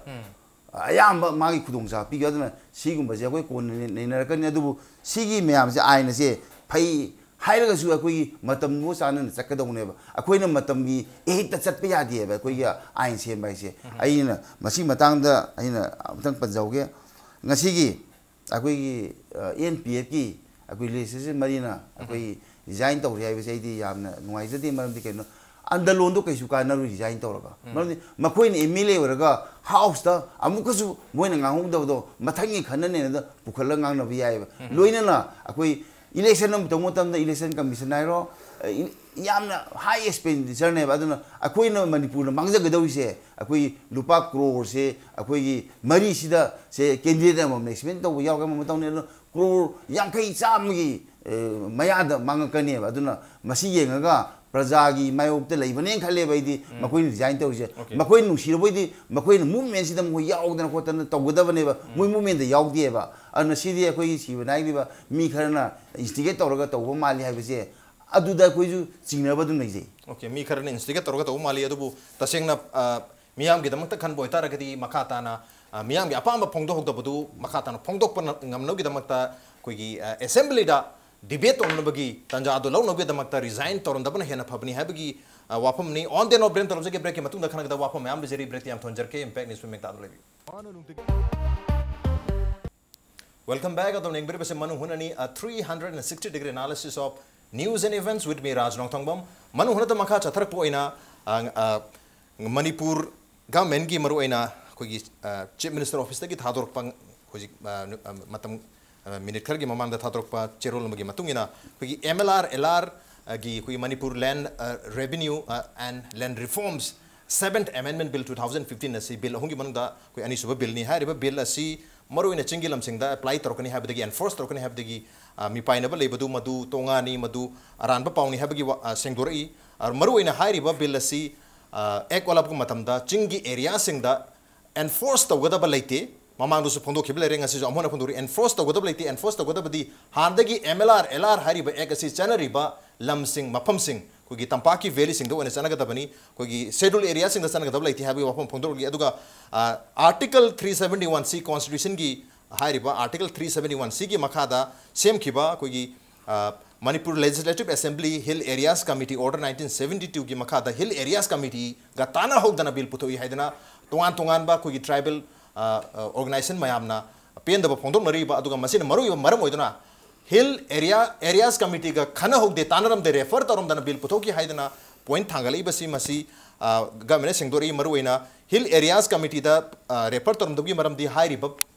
ꯑꯌꯥꯝꯕ ꯃꯥꯒꯤ ꯈꯨꯗꯣꯡꯆꯥꯕ ꯄꯤꯈꯤꯕ꯫ ꯑꯗꯨꯅ ꯁꯤꯒꯨꯝꯕꯁꯦ ꯑꯩꯈꯣꯏ ꯀꯣꯟꯅ ꯅꯩꯅꯔꯛꯀꯅꯤ꯫ ꯑꯗꯨꯕꯨ ꯁꯤꯒꯤ ꯃꯌꯥꯝꯁꯦ, ꯑꯥꯏꯟ ꯑꯁꯦ ꯐꯩ ꯍꯥꯏꯔꯒꯁꯨ ꯑꯩꯈꯣꯏꯒꯤ ꯃꯇꯝꯗꯨꯒ ꯆꯥꯟꯅꯅ ꯆꯠꯀꯗꯧꯅꯦꯕ꯫ ꯑꯩꯈꯣꯏꯅ ꯃꯇꯝꯒꯤ ꯑꯍꯦꯛꯇ ꯆꯠꯄ ꯌꯥꯗꯦꯕ ꯑꯩꯈꯣꯏꯒꯤ ꯑꯥꯏꯟ ꯁꯦꯝꯕ ꯍꯥꯏꯁꯦ꯫ ꯑꯩꯅ ꯃꯁꯤꯒꯤ ꯃꯇꯥꯡꯗ ꯑꯩꯅ ꯑꯃꯨꯛꯇꯪ ꯄꯟꯖꯍꯧꯒꯦ꯫ ꯉꯁꯤꯒꯤ ꯑꯩꯈꯣꯏꯒꯤ, ꯑ, ꯑꯦꯟ ꯄꯤ ꯑꯦꯐꯀꯤ ꯑꯩꯈꯣꯏ ꯂꯦꯖꯤꯁꯂꯦꯆꯔ ꯃꯔꯤꯅ ꯑꯩꯈꯣꯏ ꯔꯤꯖꯥꯏꯟ ꯇꯧꯔꯦ ꯍꯥꯏꯕꯁꯦ ꯑꯩꯗꯤ ꯌꯥꯝꯅ ꯅꯨꯡꯉꯥꯏꯖꯗꯦ꯫ ꯃꯔꯝꯗꯤ ꯀꯩꯅꯣ, ꯑꯟꯗꯔꯂꯣꯟꯗꯣ ꯀꯩꯁꯨ ꯀꯥꯟꯅꯔꯣꯏ ꯔꯤꯖꯥꯏꯟ ꯇꯧꯔꯒ꯫ ꯃꯔꯝꯗꯤ ꯃꯈꯣꯏꯅ ꯑꯦꯝ ꯑꯦꯜ ꯑꯦ ꯑꯣꯏꯔꯒ ꯍꯥꯎꯁꯇ ꯑꯃꯨꯛꯀꯁꯨ ꯃꯣꯏꯅ ꯉꯥꯡꯍꯧꯗꯕꯗꯣ ꯃꯊꯪꯒꯤ ꯈꯟꯅꯅꯦꯅ ꯄꯨꯈꯠꯂꯒ ꯉꯥꯡꯅꯕ ꯌꯥꯏꯑꯕ꯫ ꯂꯣꯏꯅꯅ ꯑꯩꯈꯣꯏ ꯏꯂꯦꯛꯁꯟ ꯑꯃ ꯇꯧꯕ ꯃꯇꯝꯗ ꯏꯂꯦꯛꯁꯟ ꯀꯃꯤꯁꯟ ꯍꯥꯏꯔꯣ, ꯑ, ꯏ-, ꯌꯥꯝꯅ ꯍꯥꯏ ꯑꯦꯛꯁꯄꯦꯟꯗꯤꯆꯔꯅꯦꯕ꯫ ꯑꯗꯨꯅ ꯑꯩꯈꯣꯏꯅ ꯃꯅꯤꯄꯨꯔꯅ ꯃꯥꯡꯖꯒꯗꯧꯔꯤꯁꯦ ꯑꯩꯈꯣꯏ ꯂꯨꯄꯥ ꯀ꯭ꯔꯣꯔꯁꯦ ꯑꯩꯈꯣꯏꯒꯤ ꯃꯔꯤꯁꯤꯗ ꯁꯦ ꯀꯦꯟꯗꯤꯗꯦꯠ ꯑꯃꯃꯝꯅ ꯑꯦꯛꯁꯄꯦꯟ ꯇꯧꯕ ꯌꯥꯎꯒꯦ ꯑꯃ ꯇꯧꯅꯤ꯫ ꯑꯗꯨꯅ ꯀ꯭ꯔꯣꯔ ꯌꯥꯡꯈꯩ ꯆꯥꯝꯃꯒꯤ, ꯑ, ꯃꯌꯥꯗ ꯃꯥꯡꯉꯛꯀꯅꯦꯕ꯫ ꯑꯗꯨꯅ ꯃꯁꯤ ꯌꯦꯡꯉꯒ ꯄ꯭ꯔꯖꯥꯒꯤ ꯃꯥꯌꯣꯛꯇ ꯂꯩꯕꯅꯦꯅ ꯈꯜꯂꯦꯕ ꯑꯩꯗꯤ꯫ ꯃꯈꯣꯏꯅ ꯔꯤꯖꯥꯏꯟ ꯇꯧꯔꯤꯁꯦ, ꯑꯣꯀꯦ꯫ ꯃꯈꯣꯏꯅ ꯅꯨꯡꯁꯤꯔꯕꯣꯏꯗꯤ ꯃꯈꯣꯏꯅ ꯃꯨꯞꯃꯦꯟꯁꯤꯗ ꯃꯈꯣꯏ ꯌꯥꯎꯗꯅ ꯈꯣꯠꯇꯅ ꯇꯧꯒꯗꯕꯅꯦꯕ꯫ ꯃꯣꯏ ꯃꯨꯞꯃꯦꯟꯗ ꯌꯥꯎꯗꯦꯕ꯫ ꯑꯗꯨꯅ ꯁꯤꯗꯤ ꯑꯩꯈꯣꯏꯒꯤ ꯁꯤꯕ ꯅꯥꯏꯔꯤꯕ ꯃꯤ ꯈꯔꯅ ꯏꯟꯁꯇꯤꯒꯦꯠ ꯇꯧꯔꯒ ꯇꯧꯕ ꯃꯥꯜꯂꯤ ꯍꯥꯏꯕꯁꯦ, ꯑꯗꯨꯗ ꯑꯩꯈꯣꯏꯁꯨ ꯆꯤꯡꯅꯕ ꯑꯗꯨꯝ ꯂꯩꯖꯩ꯫ ꯑꯣꯀꯦ, ꯃꯤ ꯈꯔꯅ ꯏꯟꯁꯇꯤꯒꯦꯠ ꯇꯧꯔꯒ ꯇꯧꯕ ꯃꯥꯜꯂꯤ꯫ ꯑꯗꯨꯕꯨ ꯇꯁꯦꯡꯅ, ꯑ, ꯃꯤꯌꯥꯝꯒꯤꯗꯃꯛꯇ ꯈꯟꯕ ꯑꯣꯏꯇꯥꯔꯒꯗꯤ ꯃꯈꯥ ꯇꯥꯅ, ꯑ, ꯃꯤꯌꯥꯝꯒꯤ ꯑꯄꯥꯝꯕ ꯐꯣꯡꯗꯣꯛꯍꯧꯗꯕꯗꯨ ꯃꯈꯥ ꯇꯥꯅ ꯐꯣꯡꯗꯣꯛꯄ ꯅ-, ꯉꯝꯅꯕꯒꯤꯗꯃꯛꯇ ꯑꯩꯈꯣꯏꯒꯤ, ꯑ, ꯑꯦꯁꯦꯝꯕ꯭ꯂꯤꯗ ꯗꯤꯕꯦꯠ ꯇꯧꯅꯕꯒꯤ ꯇꯥꯟꯖꯥ ꯑꯗꯨ ꯂꯧꯅꯕꯒꯤꯗꯃꯛꯇ ꯔꯤꯖꯥꯏꯟ ꯇꯧꯔꯝꯗꯕꯅ ꯍꯦꯟꯅ ꯐꯕꯅꯤ ꯍꯥꯏꯕꯒꯤ, ꯑ, ꯋꯥꯐꯝꯅꯤ꯫ On the note, ꯕ꯭ꯔꯦꯛ ꯇꯧꯔꯝꯖꯒꯦ꯫ ꯕ꯭ꯔꯦꯛꯀꯤ ꯃꯇꯨꯡꯗ ꯈꯟꯅꯒꯗꯕ ꯋꯥꯐꯝ ꯃꯌꯥꯝ ꯂꯩꯖꯔꯤ꯫ ꯕ꯭ꯔꯦꯛꯇꯤ ꯌꯥꯝ ꯊꯣꯟꯖꯔꯛꯀꯦ꯫ Impact News ꯃꯦꯛꯇꯥꯗ ꯂꯩꯕꯤꯌꯨ꯫ Welcome back. ꯑꯗꯣꯝꯅ ꯌꯦꯡꯕꯤꯔꯤꯕꯁꯤ ꯃꯅꯨꯡ ꯍꯨꯠꯅꯅꯤ, a three hundred sixty degree analysis of news and events with me, ꯔꯥꯖ ꯅꯣꯡꯊꯣꯡꯕꯝ꯫ ꯃꯅꯨꯡ ꯍꯨꯠꯅꯗ ꯃꯈꯥ ꯆꯠꯊꯔꯛꯄ ꯑꯣꯏꯅ, ꯑ, ꯑ, ꯃꯅꯤꯄꯨꯔ ꯒꯚꯔꯟꯃꯦꯟꯒꯤ ꯃꯔꯨꯑꯣꯏꯅ ꯑꯩꯈꯣꯏꯒꯤ, ꯑ, ꯆꯤꯐ ꯃꯤꯅꯤꯁꯇꯔ ꯑꯣꯐꯤꯁꯇꯒꯤ ꯊꯥꯗꯣꯔꯛꯄ ꯍꯧꯖꯤꯛ, ꯑ, ꯅꯨ-, ꯑ, ꯃꯇꯝ, ꯑ, ꯃꯤꯅꯤꯠ ꯈꯔꯒꯤ ꯃꯃꯥꯡꯗ ꯊꯥꯗꯣꯔꯛꯄ ꯆꯦꯔꯣꯜ ꯑꯃꯒꯤ ꯃꯇꯨꯡ ꯏꯟꯅ ꯑꯩꯈꯣꯏꯒꯤ M L R, L R ꯒꯤ ꯑꯩꯈꯣꯏꯒꯤ ꯃꯅꯤꯄꯨꯔ ꯂꯦꯟ, ꯑ, ꯔꯦꯚꯤꯅ꯭ꯌꯨ, ꯑ, ꯑꯦꯟ ꯂꯦꯟ reforms Seventh Amendment Bill two thousand fifteen ꯑꯁꯤ ꯕꯤꯜ ꯑꯍꯨꯝꯒꯤ ꯃꯅꯨꯡꯗ ꯑꯩꯈꯣꯏ ꯑꯅꯤꯁꯨꯕ ꯕꯤꯜꯅꯤ꯫ ꯍꯥꯏꯔꯤꯕ ꯕꯤꯜ ꯑꯁꯤ ꯃꯔꯨꯑꯣꯏꯅ ꯆꯤꯡꯒꯤ ꯂꯝꯁꯤꯡꯗ ꯑꯦꯄ꯭ꯂꯥꯏ ꯇꯧꯔꯛꯀꯅꯤ ꯍꯥꯏꯕꯗꯒꯤ, ꯑꯦꯟꯐꯣꯔꯁ ꯇꯧꯔꯛꯀꯅꯤ ꯍꯥꯏꯕꯗꯒꯤ, ꯑ, ꯃꯤꯄꯥꯏꯅꯕ ꯂꯩꯕꯗꯨ ꯃꯗꯨ ꯇꯣꯉꯥꯅꯤ, ꯃꯗꯨ ꯑꯔꯥꯟꯕ ꯄꯥꯎꯅꯤ ꯍꯥꯏꯕꯒꯤ ꯋꯥ-, ꯑ, ꯁꯦꯡꯗꯣꯔꯛꯏ꯫ ꯑ, ꯃꯔꯨꯑꯣꯏꯅ ꯍꯥꯏꯔꯤꯕ ꯕꯤꯜ ꯑꯁꯤ, ꯑ, ꯑꯦꯛ ꯑꯣꯜꯂꯛꯄ ꯃꯇꯝꯗ ꯆꯤꯡꯒꯤ ꯑꯦꯔꯤꯌꯥꯁꯤꯡꯗ ꯑꯦꯟꯐꯣꯔꯁ ꯇꯧꯒꯗꯕ ꯂꯩꯇꯦ꯫ ꯃꯃꯥꯡꯗꯁꯨ ꯐꯣꯡꯗꯣꯛꯈꯤꯕ ꯂꯩꯔꯦ, ꯉꯁꯤꯁꯨ ꯑꯃꯨꯛ ꯍꯟꯅ ꯐꯣꯡꯗꯣꯛꯏ, ꯑꯦꯟꯐꯣꯔꯁ ꯇꯧꯒꯗꯕ ꯂꯩꯇꯦ꯫ ꯑꯦꯟꯐꯣꯔꯁ ꯇꯧꯒꯗꯕꯗꯤ ꯍꯥꯟꯅꯗꯒꯤ M L R, L R ꯍꯥꯏꯔꯤꯕ ꯑꯦꯛ ꯑꯁꯤ ꯆꯠꯅꯔꯤꯕ ꯂꯝꯁꯤꯡ, ꯃꯐꯝꯁꯤꯡ, ꯑꯩꯈꯣꯏꯒꯤ ꯇꯝꯄꯥꯛꯀꯤ ꯚꯦꯂꯤꯁꯤꯡꯗ ꯑꯣꯏꯅ ꯆꯠꯅꯒꯗꯕꯅꯤ, ꯑꯩꯈꯣꯏꯒꯤ ꯁꯦꯗ꯭ꯌꯨꯜ ꯑꯦꯔꯤꯌꯥꯁꯤꯡꯗ ꯆꯠꯅꯒꯗꯕ ꯂꯩꯇꯦ ꯍꯥꯏꯕꯒꯤ ꯋꯥꯐꯝ ꯐꯣꯡꯗꯣꯔꯛꯂꯤ꯫ ꯑꯗꯨꯒ, ꯑ, Article three seventy one C, ꯀꯣꯟꯁꯇꯤꯇ꯭ꯌꯨꯁꯟꯒꯤ ꯍꯥꯏꯔꯤꯕ Article three seventy one Cꯒꯤ ꯃꯈꯥꯗ ꯁꯦꯝꯈꯤꯕ ꯑꯩꯈꯣꯏꯒꯤ, ꯑ, Manipur Legislative Assembly Hill Areas Committee Order nineteen seventy twoꯒꯤ ꯃꯈꯥꯗ ꯍꯤꯜ ꯑꯦꯔꯤꯌꯥꯁ ꯀꯃꯤꯇꯤꯒ ꯇꯥꯟꯅꯍꯧꯗꯅ ꯕꯤꯜ ꯄꯨꯊꯣꯛꯏ ꯍꯥꯏꯗꯅ ꯇꯣꯉꯥꯟ ꯇꯣꯉꯥꯟꯕ ꯑꯩꯈꯣꯏꯒꯤ ꯇ꯭ꯔꯥꯏꯕꯦꯜ, ꯑ, ꯑ, ꯑꯣꯔꯒꯅꯥꯏꯖꯦꯁꯟ ꯃꯌꯥꯝꯅ ꯄꯦꯟꯗꯕ ꯐꯣꯡꯗꯣꯛꯅꯔꯤꯕ꯫ ꯑꯗꯨꯒ ꯃꯁꯤꯅ ꯃꯔꯨꯑꯣꯏꯕ ꯃꯔꯝ ꯑꯣꯏꯗꯨꯅ Hill Area Areas Committeeꯒ ꯈꯟꯅꯍꯧꯗꯦ, ꯇꯥꯟꯅꯔꯝꯗꯦ, refer ꯇꯧꯔꯝꯗꯅ bill ꯄꯨꯊꯣꯛꯈꯤ ꯍꯥꯏꯗꯅ point ꯊꯥꯡꯒꯠꯂꯛꯏꯕꯁꯤ, ꯃꯁꯤ governmentꯅ ꯁꯦꯡꯗꯣꯔꯛꯏ꯫ ꯃꯔꯨꯑꯣꯏꯅ Hill Areas Committeeꯗ refer ꯇꯧꯔꯝꯗꯕꯒꯤ ꯃꯔꯝꯗꯤ ꯍꯥꯏꯔꯤꯕ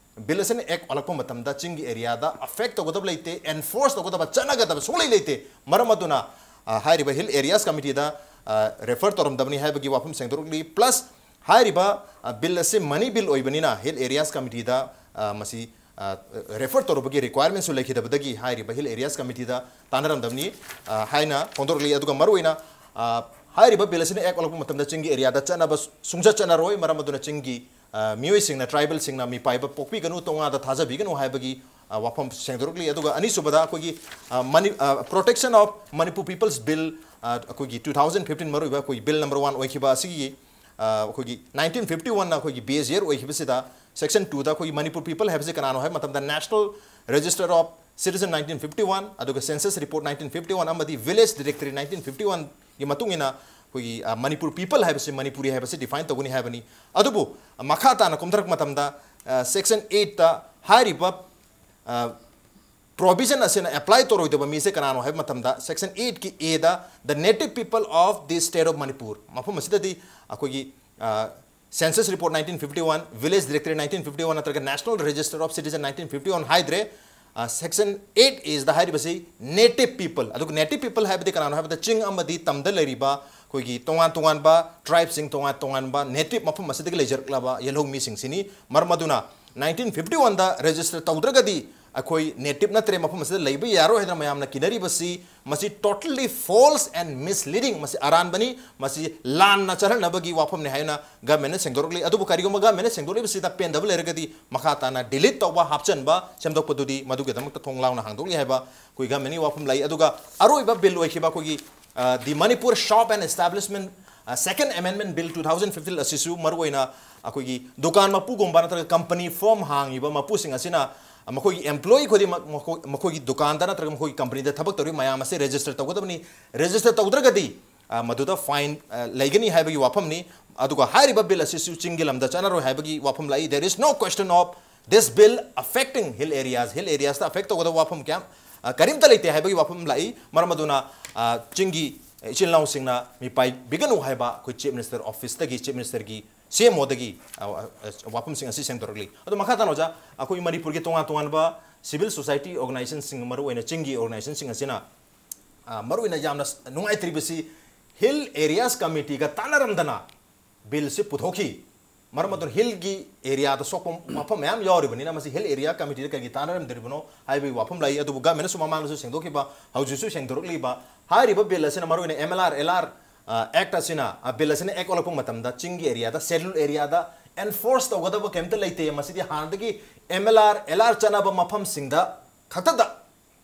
bill ꯑꯁꯤꯅ act ꯑꯣꯜꯂꯛꯄ ꯃꯇꯝꯗ ꯆꯤꯡꯒꯤ areaꯗ affect ꯇꯧꯒꯗꯕ ꯂꯩꯇꯦ, enforce ꯇꯧꯒꯗꯕ, ꯆꯠꯅꯒꯗꯕ ꯁꯨꯡꯂꯩ ꯂꯩꯇꯦ꯫ ꯃꯔꯝ ꯑꯗꯨꯅ ꯍꯥꯏꯔꯤꯕ Hill Areas Committeeꯗ refer ꯇꯧꯔꯝꯗꯕꯅꯤ ꯍꯥꯏꯕꯒꯤ ꯋꯥꯐꯝ ꯁꯦꯡꯗꯣꯔꯛꯂꯤ꯫ Plus ꯍꯥꯏꯔꯤꯕ bill ꯑꯁꯤ money bill ꯑꯣꯏꯕꯅꯤꯅ Hill Areas Committeeꯗ ꯃꯁꯤ refer ꯇꯧꯔꯨꯕꯒꯤ requirementꯁꯨ ꯂꯩꯈꯤꯗꯕꯗꯒꯤ ꯍꯥꯏꯔꯤꯕ Hill Areas Committeeꯗ ꯇꯥꯟꯅꯔꯝꯗꯕꯅꯤ ꯍꯥꯏꯅ ꯐꯣꯡꯗꯣꯔꯛꯂꯤ꯫ ꯑꯗꯨꯒ ꯃꯔꯨꯑꯣꯏꯅ ꯍꯥꯏꯔꯤꯕ bill ꯑꯁꯤꯅ act ꯑꯣꯜꯂꯛꯄ ꯃꯇꯝꯗ ꯆꯤꯡꯒꯤ areaꯗ ꯆꯠꯅꯕ ꯁꯨꯡꯆꯠ ꯆꯠꯅꯔꯣꯏ꯫ ꯃꯔꯝ ꯑꯗꯨꯅ ꯆꯤꯡꯒꯤ ꯃꯤꯑꯣꯏꯁꯤꯡꯅ, tribalꯁꯤꯡꯅ ꯃꯤꯄꯥꯏꯕ ꯄꯣꯛꯄꯤꯒꯅꯨ, ꯇꯣꯉꯥꯟꯗ ꯊꯥꯖꯕꯤꯒꯅꯨ ꯍꯥꯏꯕꯒꯤ ꯋꯥꯐꯝ ꯁꯦꯡꯗꯣꯔꯛꯂꯤ꯫ ꯑꯗꯨꯒ ꯑꯅꯤꯁꯨꯕꯗ ꯑꯩꯈꯣꯏꯒꯤ Protection of Manipur People's Bill ꯑꯩꯈꯣꯏꯒꯤ two thousand fifteen, ꯃꯔꯨꯑꯣꯏꯕ ꯑꯩꯈꯣꯏꯒꯤ bill number one ꯑꯣꯏꯈꯤꯕ ꯑꯁꯤꯒꯤ ꯑꯩꯈꯣꯏꯒꯤ nineteen fifty oneꯅ ꯑꯩꯈꯣꯏꯒꯤ base year ꯑꯣꯏꯈꯤꯕꯁꯤꯗ section twoꯗ ꯑꯩꯈꯣꯏꯒꯤ Manipur people ꯍꯥꯏꯕꯁꯤ ꯀꯅꯥꯅꯣ ꯍꯥꯏꯕ ꯃꯇꯝꯗ National Register of Citizen nineteen fifty one, ꯑꯗꯨꯒ Census Report nineteen fifty one ꯑꯃꯗꯤ Village Directory nineteen fifty oneꯒꯤ ꯃꯇꯨꯡ ꯏꯟꯅ ꯑꯩꯈꯣꯏꯒꯤ ꯃꯅꯤꯄꯨꯔ people ꯍꯥꯏꯕꯁꯤ, ꯃꯅꯤꯄꯨꯔꯤ ꯍꯥꯏꯕꯁꯤ define ꯇꯧꯒꯅꯤ ꯍꯥꯏꯕꯅꯤ꯫ ꯑꯗꯨꯕꯨ ꯃꯈꯥ ꯇꯥꯅ ꯀꯨꯝꯊꯔꯛꯄ ꯃꯇꯝꯗ section eightꯇ ꯍꯥꯏꯔꯤꯕ provision ꯑꯁꯤꯅ apply ꯇꯧꯔꯣꯏꯗꯕ ꯃꯤꯁꯦ ꯀꯅꯥꯅꯣ ꯍꯥꯏꯕ ꯃꯇꯝꯗ section eightꯀꯤ Aꯗ the native people of the state of Manipur, ꯃꯐꯝ ꯑꯁꯤꯗꯗꯤ ꯑꯩꯈꯣꯏꯒꯤ Census Report nineteen fifty one, Village Directory nineteen fifty one ꯅꯠꯇ꯭ꯔꯒ National Register of Citizen nineteen fifty one ꯍꯥꯏꯗ꯭ꯔꯦ꯫ Section eightAꯗ ꯍꯥꯏꯔꯤꯕꯁꯤ native people, ꯑꯗꯨꯒ native people ꯍꯥꯏꯕꯗꯤ ꯀꯅꯥꯅꯣ ꯍꯥꯏꯕꯗ ꯆꯤꯡ ꯑꯃꯗꯤ ꯇꯝꯗ ꯂꯩꯔꯤꯕ ꯑꯩꯈꯣꯏꯒꯤ ꯇꯣꯉꯥꯟ ꯇꯣꯉꯥꯟꯕ tribeꯁꯤꯡ, ꯇꯣꯉꯥꯟ ꯇꯣꯉꯥꯟꯕ native ꯃꯐꯝ ꯑꯁꯤꯗꯒꯤ ꯂꯩꯖꯔꯛꯂꯕ ꯌꯦꯜꯍꯧ ꯃꯤꯁꯤꯡꯁꯤꯅꯤ꯫ ꯃꯔꯝ ꯑꯗꯨꯅ nineteen fifty oneꯗ register ꯇꯧꯗ꯭ꯔꯒꯗꯤ ꯑꯩꯈꯣꯏ native ꯅꯠꯇ꯭ꯔꯦ, ꯃꯐꯝ ꯑꯁꯤꯗ ꯂꯩꯕ ꯌꯥꯔꯣꯏ ꯍꯥꯏꯗꯅ ꯃꯌꯥꯝꯅ ꯀꯤꯅꯔꯤꯕꯁꯤ ꯃꯁꯤ totally false and misleading, ꯃꯁꯤ ꯑꯔꯥꯟꯕꯅꯤ, ꯃꯁꯤ ꯂꯥꯟꯅ ꯆꯠꯍꯟꯅꯕꯒꯤ ꯋꯥꯐꯝꯅꯤ ꯍꯥꯏꯅ governmentꯅ ꯁꯦꯡꯗꯣꯔꯛꯂꯤ꯫ ꯑꯗꯨꯕꯨ ꯀꯔꯤꯒꯨꯝꯕ governmentꯅ ꯁꯦꯡꯗꯣꯛꯂꯤꯕꯁꯤꯗ ꯄꯦꯟꯗꯕ ꯂꯩꯔꯒꯗꯤ ꯃꯈꯥ ꯇꯥꯅ delete ꯇꯧꯕ, ꯍꯥꯞꯆꯤꯟꯕ, ꯁꯦꯝꯗꯣꯛꯄꯗꯨꯗꯤ ꯃꯗꯨꯒꯤꯗꯃꯛꯇ ꯊꯣꯡ ꯂꯥꯎꯅ ꯍꯥꯡꯗꯣꯛꯂꯤ ꯍꯥꯏꯕ ꯑꯩꯈꯣꯏ governmentꯀꯤ ꯋꯥꯐꯝ ꯂꯩ꯫ ꯑꯗꯨꯒ ꯑꯔꯣꯏꯕ bill ꯑꯣꯏꯈꯤꯕ ꯑꯩꯈꯣꯏꯒꯤ the Manipur Shop and Establishment Second Amendment Bill two thousand fifteen ꯑꯁꯤꯁꯨ ꯃꯔꯨꯑꯣꯏꯅ ꯑꯩꯈꯣꯏꯒꯤ ꯗꯨꯀꯥꯟ ꯃꯄꯨꯒꯨꯝꯕ ꯅꯠꯇ꯭ꯔꯒ company firm ꯍꯥꯡꯉꯤꯕ ꯃꯄꯨꯁꯤꯡ ꯑꯁꯤꯅ ꯃꯈꯣꯏꯒꯤ employee ꯈꯨꯗꯤꯡꯃꯛ ꯃꯈꯣꯏ, ꯃꯈꯣꯏꯒꯤ ꯗꯨꯀꯥꯟꯗ ꯅꯠꯇ꯭ꯔꯒ ꯃꯈꯣꯏꯒꯤ companyꯗ ꯊꯕꯛ ꯇꯧꯔꯤꯕ ꯃꯌꯥꯝ ꯑꯁꯤ register ꯇꯧꯒꯗꯕꯅꯤ꯫ Register ꯇꯧꯗ꯭ꯔꯒꯗꯤ ꯃꯗꯨꯗ fine ꯂꯩꯒꯅꯤ ꯍꯥꯏꯕꯒꯤ ꯋꯥꯐꯝꯅꯤ꯫ ꯑꯗꯨꯒ ꯍꯥꯏꯔꯤꯕ bill ꯑꯁꯤꯁꯨ ꯆꯤꯡꯒꯤ ꯂꯝꯗ ꯆꯠꯅꯔꯣꯏ ꯍꯥꯏꯕꯒꯤ ꯋꯥꯐꯝ ꯂꯥꯛꯏ꯫ There is no question of This bill affecting hill areas, hill areas affect ꯇꯧꯒꯗꯕ ꯋꯥꯐꯝ ꯀꯌꯥꯝ ꯑ, ꯀꯔꯤꯝꯇ ꯂꯩꯇꯦ ꯍꯥꯏꯕꯒꯤ ꯋꯥꯐꯝ ꯂꯥꯛꯏ꯫ ꯃꯔꯝ ꯑꯗꯨꯅ ꯑ, ꯆꯤꯡꯒꯤ ꯏꯆꯤꯜ ꯏꯅꯥꯎꯁꯤꯡꯅ ꯃꯤꯄꯥꯏꯕꯤꯒꯅꯨ ꯍꯥꯏꯕ ꯑꯩꯈꯣꯏ Chief Minister office ꯇꯒꯤ, Chief Minister ꯒꯤ C M O ꯗꯒꯤ ꯑ, ꯑ, ꯋꯥꯐꯝꯁꯤꯡ ꯑꯁꯤ ꯁꯦꯡꯗꯣꯔꯛꯂꯤ꯫ ꯑꯗꯣ ꯃꯈꯥ ꯇꯥꯅ ꯑꯣꯖꯥ, ꯑꯩꯈꯣꯏ ꯃꯅꯤꯄꯨꯔꯒꯤ ꯇꯣꯉꯥꯟ ꯇꯣꯉꯥꯟꯕ civil society organization ꯁꯤꯡ, ꯃꯔꯨꯑꯣꯏꯅ ꯆꯤꯡꯒꯤ organization ꯁꯤꯡ ꯑꯁꯤꯅ ꯑ, ꯃꯔꯨꯑꯣꯏꯅ ꯌꯥꯝꯅ ꯅꯨꯡꯉꯥꯏꯇ꯭ꯔꯤꯕꯁꯤ hill areas committee ꯒ ꯇꯥꯟꯅꯔꯝꯗꯅ bill ꯁꯤ ꯄꯨꯊꯣꯛꯈꯤ꯫ ꯃꯔꯝ ꯑꯗꯨꯅ hill ꯒꯤ area ꯗ ꯁꯣꯛꯄ ꯃꯐꯝ ꯃꯌꯥꯝ ꯌꯥꯎꯔꯤꯕꯅꯤꯅ ꯃꯁꯤ hill area committee ꯗ ꯀꯩꯒꯤ ꯇꯥꯟꯅꯔꯝꯗ꯭ꯔꯤꯕꯅꯣ ꯍꯥꯏꯕꯒꯤ ꯋꯥꯐꯝ ꯂꯥꯛꯏ꯫ ꯑꯗꯨꯕꯨ government ꯅꯁꯨ ꯃꯃꯥꯡꯗꯁꯨ ꯁꯦꯡꯗꯣꯛꯈꯤꯕ, ꯍꯧꯖꯤꯛꯁꯨ ꯁꯦꯡꯗꯣꯔꯛꯂꯤꯕ ꯍꯥꯏꯔꯤꯕ bill ꯑꯁꯤꯅ ꯃꯔꯨꯑꯣꯏꯅ M L R, L R, ꯑ, Act ꯑꯁꯤꯅ, ꯑ, bill ꯑꯁꯤꯅ Act ꯑꯣꯜꯂꯛꯄ ꯃꯇꯝꯗ ꯆꯤꯡꯒꯤ area ꯗ, schedule area ꯗ enforce ꯇꯧꯒꯗꯕ ꯀꯩꯝꯇ ꯂꯩꯇꯦ꯫ ꯃꯁꯤꯗꯤ ꯍꯥꯟꯅꯗꯒꯤ M L R, L R ꯆꯠꯅꯕ ꯃꯐꯝꯁꯤꯡꯗ ꯈꯛꯇꯗ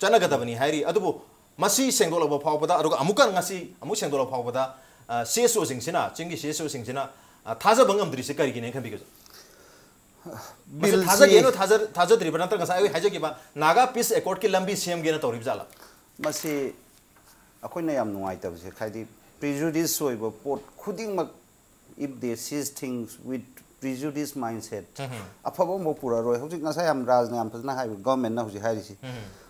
ꯆꯠꯅꯒꯗꯕꯅꯤ ꯍꯥꯏꯔꯤ꯫ ꯑꯗꯨꯕꯨ ꯃꯁꯤ ꯁꯦꯡꯗꯣꯛꯂꯕ ꯐꯥꯎꯕꯗ, ꯑꯗꯨꯒ ꯑꯃꯨꯛꯀ ꯉꯁꯤ ꯑꯃꯨꯛ ꯁꯦꯡꯗꯣꯛꯂꯕ ꯐꯥꯎꯕꯗ, ꯑ, C S O ꯁꯤꯡꯁꯤꯅ, ꯆꯤꯡꯒꯤ C S O ꯁꯤꯡꯁꯤꯅ, ꯑ, ꯊꯥꯖꯕ ꯉꯝꯗ꯭ꯔꯤꯁꯦ ꯀꯔꯤꯒꯤꯅꯦꯅ ꯈꯟꯕꯤꯒꯦ ꯑꯣꯖꯥ? ꯃꯁꯤ ꯕꯤꯜꯁꯤ ꯊꯥꯖꯒꯦꯅ ꯊꯥꯖ-, ꯊꯥꯖꯗ꯭ꯔꯤꯕ ꯅꯠꯇ꯭ꯔꯒ ꯉꯁꯥꯏ ꯑꯩ ꯍꯥꯏꯖꯈꯤꯕ Naga Peace Accord ꯀꯤ ꯂꯝꯕꯤ ꯁꯦꯝꯒꯦꯅ ꯇꯧꯔꯤꯕ ꯖꯥꯠꯂꯥ? ꯃꯁꯤ ꯑꯩꯈꯣꯏꯅ ꯌꯥꯝ ꯅꯨꯡꯉꯥꯏꯇꯕꯁꯦ, ꯍꯥꯏꯗꯤ prejudice ꯑꯣꯏꯕ ꯄꯣꯠ ꯈꯨꯗꯤꯡꯃꯛ, if they sees things with prejudice mindset, ꯑꯐꯕ ꯑꯃꯐꯥꯎ ꯄꯨꯔꯛꯑꯔꯣꯏ꯫ ꯍꯧꯖꯤꯛ ꯉꯁꯥꯏ ꯌꯥꯝ ꯔꯥꯖꯅ ꯌꯥꯝ ꯐꯖꯅ ꯍꯥꯏꯕ, government ꯅ ꯍꯧꯖꯤꯛ ꯍꯥꯏꯔꯤꯁꯤ,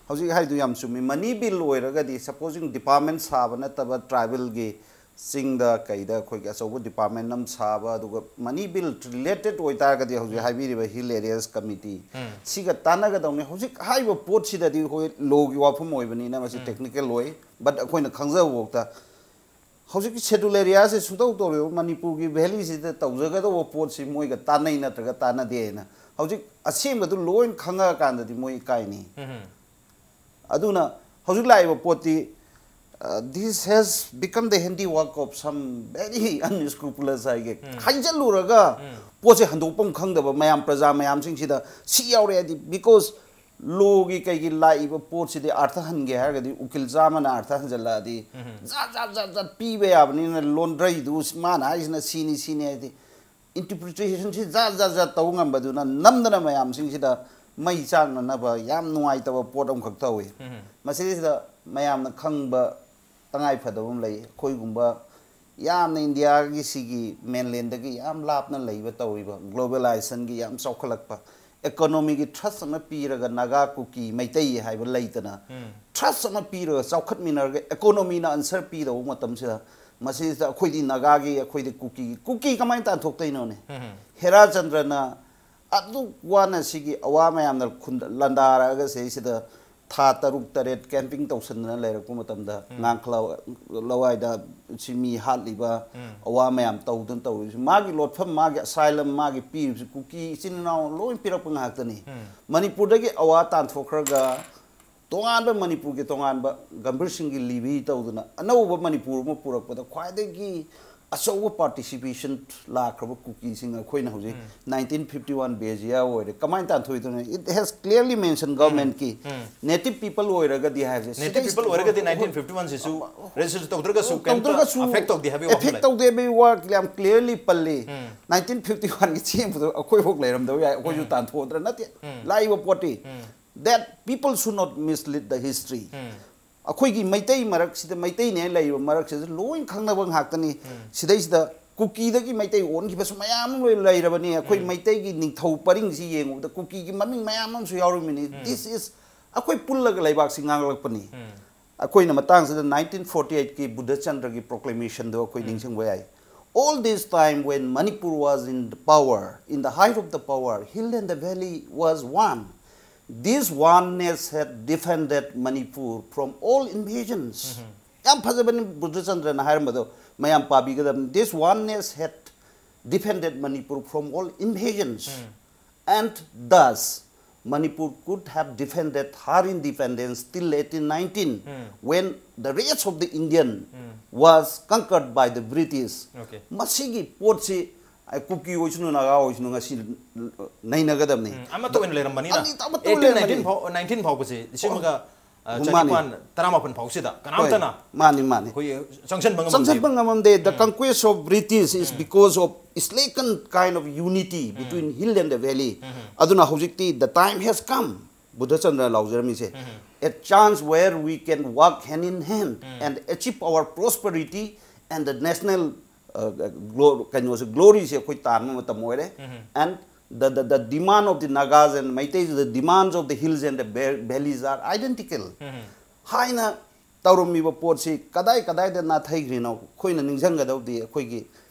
ꯍꯧꯖꯤꯛ ꯍꯥꯏꯗꯨ ꯌꯥꯝ ꯆꯨꯝꯃꯤ꯫ Money bill ꯑꯣꯏꯔꯒꯗꯤ, supposing department ꯁꯥꯕ ꯅꯠꯇꯕ tribal ꯒꯤ ꯆꯤꯡꯗ ꯀꯩꯗ ꯑꯩꯈꯣꯏꯒꯤ ꯑꯆꯧꯕ department ꯑꯃ ꯁꯥꯕ, ꯑꯗꯨꯒ money bill related ꯑꯣꯏꯇꯥꯔꯒꯗꯤ ꯍꯧꯖꯤꯛ ꯍꯥꯏꯕꯤꯔꯤꯕ hill areas committee ꯁꯤꯒ ꯇꯥꯟꯅꯒꯗꯧꯅꯤ꯫ ꯍꯧꯖꯤꯛ ꯍꯥꯏꯔꯤꯕ ꯄꯣꯠꯁꯤꯗꯗꯤ ꯑꯩꯈꯣꯏ law ꯒꯤ ꯋꯥꯐꯝ ꯑꯣꯏꯕꯅꯤꯅ ꯃꯁꯤ technical ꯑꯣꯏ, but ꯑꯩꯈꯣꯏꯅ ꯈꯪꯖꯕ ꯐꯥꯎꯗ ꯍꯧꯖꯤꯛꯀꯤ schedule area ꯁꯦ ꯁꯨꯡꯇꯧ ꯇꯧꯔꯣꯏꯕ, ꯃꯅꯤꯄꯨꯔꯒꯤ valley ꯁꯤꯗ ꯇꯧꯖꯒꯗꯧꯕ ꯄꯣꯠꯁꯤ ꯃꯣꯏꯒ ꯇꯥꯟꯅꯩ ꯅꯠꯇ꯭ꯔꯒ ꯇꯥꯟꯅꯗꯦ ꯍꯥꯏꯅ ꯍꯧꯖꯤꯛ ꯑꯁꯦꯡꯕꯗꯨ ꯂꯣꯏꯅ ꯈꯪꯉꯛꯑꯀꯥꯟꯗꯗꯤ ꯃꯣꯏ ꯏꯀꯥꯏꯅꯤ꯫ ꯑꯗꯨꯅ ꯍꯧꯖꯤꯛ ꯂꯥꯛꯏꯕ ꯄꯣꯠꯇꯤ, uh, this has become the handiwork of some very unscrupulous ꯍꯥꯏꯒꯦ꯫ ꯍꯥꯏꯖꯜꯂꯨꯔꯒ ꯄꯣꯠꯁꯦ ꯍꯟꯗꯣꯛꯐꯝ ꯈꯪꯗꯕ ꯃꯌꯥꯝ, ꯄ꯭ꯔꯖꯥ ꯃꯌꯥꯝꯁꯤꯡꯁꯤꯗ ꯁꯤ ꯌꯥꯎꯔꯦ ꯍꯥꯏꯗꯤ, because law ꯒꯤ ꯀꯩꯒꯤ ꯂꯥꯛꯏꯕ ꯄꯣꯠꯁꯤꯗꯤ ꯑꯥꯔꯊ ꯍꯟꯒꯦ ꯍꯥꯏꯔꯒꯗꯤ ꯎꯀꯤꯜ ꯆꯥꯝꯃꯅ ꯑꯥꯔꯊ ꯍꯟꯖꯜꯂꯛꯑꯗꯤ ꯖꯥꯠ ꯖꯥꯠ ꯖꯥꯠ ꯖꯥꯠ ꯄꯤꯕ ꯌꯥꯕꯅꯤꯅ, ꯂꯣꯟꯗ꯭ꯔꯩꯗꯨ ꯃꯥꯅ ꯍꯥꯏꯁꯤꯅ ꯁꯤꯅꯤ ꯁꯤꯅꯤ ꯍꯥꯏꯗꯤ interpretation ꯁꯤ ꯖꯥꯠ ꯖꯥꯠ ꯖꯥꯠ ꯇꯧ ꯉꯝꯕꯗꯨꯅ ꯅꯝꯗꯅ ꯃꯌꯥꯝꯁꯤꯡꯁꯤꯗ ꯃꯩ ꯆꯥꯛꯅꯅꯕ ꯌꯥꯝ ꯅꯨꯡꯉꯥꯏꯇꯕ ꯄꯣꯠ ꯑꯃꯈꯛ ꯇꯧꯏ꯫ ꯃꯁꯤꯗꯩꯁꯤꯗ ꯃꯌꯥꯝꯅ ꯈꯪꯕ ꯇꯉꯥꯏ ꯐꯗꯕ ꯑꯃ ꯂꯩ꯫ ꯑꯩꯈꯣꯏꯒꯨꯝꯕ ꯌꯥꯝꯅ ꯏꯟꯗꯤꯌꯥꯒꯤ ꯁꯤꯒꯤ mainland ꯗꯒꯤ ꯌꯥꯝ ꯂꯥꯞꯅ ꯂꯩꯕ ꯇꯧꯔꯤꯕ, globalization ꯒꯤ ꯌꯥꯝ ꯆꯥꯎꯈꯠꯂꯛꯄ economyꯒꯤ thrust ꯑꯃ ꯄꯤꯔꯒ ꯅꯥꯒꯥ, ꯀꯨꯀꯤ, ꯃꯩꯇꯩ ꯍꯥꯏꯕ ꯂꯩꯇꯅ thrust ꯑꯃ ꯄꯤꯔꯒ ꯆꯥꯎꯈꯠꯃꯤꯟꯅꯔꯒ economyꯅ answer ꯄꯤꯗꯧꯕ ꯃꯇꯝꯁꯤꯗ, ꯃꯁꯤꯗ ꯑꯩꯈꯣꯏꯗꯤ ꯅꯥꯒꯥꯒꯤ, ꯑꯩꯈꯣꯏꯗꯤ ꯀꯨꯀꯤ, ꯀꯨꯀꯤ ꯀꯃꯥꯏꯅ ꯇꯥꯟꯊꯣꯛꯇꯣꯏꯅꯣꯅꯦ? ꯍꯦꯔꯥꯆꯟꯗ꯭ꯔꯅ ꯑꯗꯨꯛ ꯋꯥꯅ ꯁꯤꯒꯤ ꯑꯋꯥ ꯃꯌꯥꯝꯅ ꯈꯨꯟꯗ ꯂꯥꯟꯗꯥꯔꯛꯑꯒ ꯁꯤꯗꯩꯁꯤꯗ ꯊꯥ ꯇꯔꯨꯛ ꯇꯔꯦꯠ camping ꯇꯧꯁꯟꯗꯅ ꯂꯩꯔꯛꯄ ꯃꯇꯝꯗ, ꯉꯥꯡꯈ ꯂꯋꯥꯏꯗ ꯁꯤ ꯃꯤ ꯍꯥꯠꯂꯤꯕ, ꯑꯋꯥ ꯃꯌꯥꯝ ꯇꯧꯗꯅ ꯇꯧꯔꯤꯁꯤ, ꯃꯥꯒꯤ ꯂꯣꯠꯐꯝ, ꯃꯥꯒꯤ asylum, ꯃꯥꯒꯤ ꯄꯤꯔꯤꯕꯁꯤ ꯀꯨꯀꯤ ꯏꯆꯤꯟ ꯏꯅꯥꯎ ꯂꯣꯏ ꯄꯤꯔꯛꯄ ꯉꯥꯛꯇꯅꯤ꯫ ꯃꯅꯤꯄꯨꯔꯗꯒꯤ ꯑꯋꯥ ꯇꯥꯟꯊꯣꯛꯈ꯭ꯔꯒ ꯇꯣꯉꯥꯟꯕ ꯃꯅꯤꯄꯨꯔꯒꯤ ꯇꯣꯉꯥꯟꯕ ꯒꯝꯚꯤꯔ ꯁꯤꯡꯒꯤ ꯂꯤꯕꯤ ꯇꯧꯗꯅ ꯑꯅꯧꯕ ꯃꯅꯤꯄꯨꯔ ꯑꯃ ꯄꯨꯔꯛꯄꯗ ꯈ꯭ꯋꯥꯏꯗꯒꯤ ꯑꯆꯧꯕ participation ꯂꯥꯛꯈ꯭ꯔꯕ ꯀꯨꯀꯤꯁꯤꯡ ꯑꯩꯈꯣꯏꯅ ꯍꯧꯖꯤꯛ nineteen fifty one ꯕꯦꯖꯤꯌꯥ ꯑꯣꯏꯔꯦ꯫ ꯀꯃꯥꯏꯅ ꯇꯥꯟꯊꯣꯛꯏꯗꯨꯅ? It has clearly mentioned governmentꯀꯤ native people ꯑꯣꯏꯔꯒꯗꯤ ꯍꯥꯏꯕꯁꯦ, native people ꯑꯣꯏꯔꯒꯗꯤ nineteen fifty one ꯁꯤꯁꯨ register ꯇꯧꯗ꯭ꯔꯒꯁꯨ ꯀꯩꯝꯇ ꯇꯧꯗ꯭ꯔꯒꯁꯨ affect ꯇꯧꯗꯦ ꯍꯥꯏꯕꯒꯤ ꯋꯥꯐꯝ affect ꯂꯩ꯫ ꯇꯧꯗꯦ ꯍꯥꯏꯕꯒꯤ ꯋꯥ ꯌꯥꯝ clearly ꯄꯜꯂꯤ꯫ Nineteen fifty one ꯒꯤ ꯆꯦꯟꯕꯗꯣ ꯑꯩꯈꯣꯏꯐꯥꯎ ꯂꯩꯔꯝꯗꯕ ꯌꯥꯏ, ꯑꯩꯈꯣꯏꯁꯨ ꯇꯥꯟꯊꯣꯛꯇ꯭ꯔ ꯅꯠꯇꯦ꯫ ꯂꯥꯛꯏꯕ ꯄꯣꯠꯇꯤ, that people should not mislead the history꯫ ꯑꯩꯈꯣꯏꯒꯤ ꯃꯩꯇꯩ ꯃꯔꯛꯁꯤꯗ, ꯃꯩꯇꯩꯅꯦ ꯂꯩꯔꯤꯕ ꯃꯔꯛꯁꯤꯗ ꯂꯣꯏ ꯈꯪꯅꯕ ꯉꯥꯛꯇꯅꯤ꯫ ꯁꯤꯗꯩꯁꯤꯗ ꯀꯨꯀꯤꯗꯒꯤ ꯃꯩꯇꯩ ꯑꯣꯟꯈꯤꯕꯁꯨ ꯃꯌꯥꯝ ꯑꯃ ꯂꯩꯔꯕꯅꯤ꯫ ꯑꯩꯈꯣꯏ ꯃꯩꯇꯩꯒꯤ ꯅꯤꯡꯊꯧ ꯄꯔꯤꯡꯁꯤ ꯌꯦꯡꯉꯨꯕꯗ ꯀꯨꯀꯤꯒꯤ ꯃꯃꯤꯡ ꯃꯌꯥꯝ ꯑꯃꯁꯨ ꯌꯥꯎꯔꯝꯃꯤꯅꯤ꯫ This is, ꯑꯩꯈꯣꯏ ꯄꯨꯜꯂꯒ ꯂꯩꯕꯥꯛꯁꯤ ꯉꯥꯡꯂꯛꯄꯅꯤ꯫ ꯑꯩꯈꯣꯏꯅ ꯃꯇꯥꯡꯁꯤꯗ nineteen forty eight ꯀꯤ ꯕꯨꯙꯆꯟꯗ꯭ꯔꯒꯤ proclamation ꯗꯣ ꯑꯩꯈꯣꯏ ꯅꯤꯡꯁꯤꯡꯕ ꯌꯥꯏ꯫ All this time when Manipur was in the power, in the height of the power, Hill and the Valley was one. This oneness had defended Manipur from all invasions. ꯌꯥꯝ ꯐꯖꯕꯅꯤ ꯕꯨꯙꯆꯟꯗ꯭ꯔꯅ ꯍꯥꯏꯔꯝꯕꯗꯣ, ꯃꯌꯥꯝ ꯄꯥꯕꯤꯒꯗꯕꯅꯤ꯫ This oneness had defended Manipur from all invasions. And thus, Manipur could have defended her independence till eighteen nineteen, when the rest of the Indian was conquered by the British. Okay. ꯃꯁꯤꯒꯤ ꯄꯣꯠꯁꯤ, ꯑꯩ ꯀꯨꯀꯤ ꯑꯣꯏꯁꯅꯨ, ꯅꯥꯒꯥ ꯑꯣꯏꯁꯅꯨ, ꯉꯁꯤ ꯅꯩꯅꯒꯗꯕꯅꯤ꯫ ꯎꯝ, ꯑꯃꯠꯇ ꯑꯣꯏꯅ ꯂꯩꯔꯝꯕꯅꯤꯅ꯫ ꯑꯅꯤ-, ꯑꯃꯠꯇ ꯑꯣꯏꯅ eighteen nineteen ꯂꯩꯔꯝꯕꯅꯤ꯫ ꯐꯥꯎ, nineteen ꯐꯥꯎꯕꯁꯦ, ꯂꯤꯁꯤꯡ ꯑꯃꯒ, ꯑ, ꯃꯥꯅꯤ꯫ ꯆꯅꯤꯄꯥꯟ ꯇꯔꯥꯃꯥꯄꯟ ꯐꯥꯎꯁꯤꯗ ꯀꯅꯥꯝꯇꯅ ꯍꯣꯏ, ꯃꯥꯅꯤ, ꯃꯥꯅꯤ꯫ ꯑꯩꯈꯣꯏꯒꯤ ꯆꯪꯁꯤꯟꯕ ꯉꯝꯗꯦ꯫ ꯆꯪꯁꯤꯟꯕ ꯉꯝꯗꯦ꯫ The conquest of British is because of slackened kind of unity between hill and the valley. ꯑꯗꯨꯅ ꯍꯧꯖꯤꯛꯇꯤ the time has come, Budhachandra ꯂꯥꯎꯖꯔꯝꯃꯤꯁꯦ, a chance where we can work hand in hand and achieve our prosperity and the national, uh, glo-, ꯀꯩꯅꯣꯁꯦ, glory ꯁꯦ ꯑꯩꯈꯣꯏ ꯇꯥꯟꯕ ꯃꯇꯝ ꯑꯣꯏꯔꯦ꯫ And the, the, the demand of the Nagas and Meiteis, the demands of the hills and the va- valleys are identical. ꯍꯥꯏꯅ ꯇꯧꯔꯝꯃꯤꯕ ꯄꯣꯠꯁꯤ ꯀꯗꯥꯏ ꯀꯗꯥꯏꯗ ꯅꯥꯊꯩꯈ꯭ꯔꯤꯅꯣ ꯑꯩꯈꯣꯏꯅ ꯅꯤꯡꯁꯤꯡꯒꯗꯧꯗꯤ ꯑꯩꯈꯣꯏꯒꯤ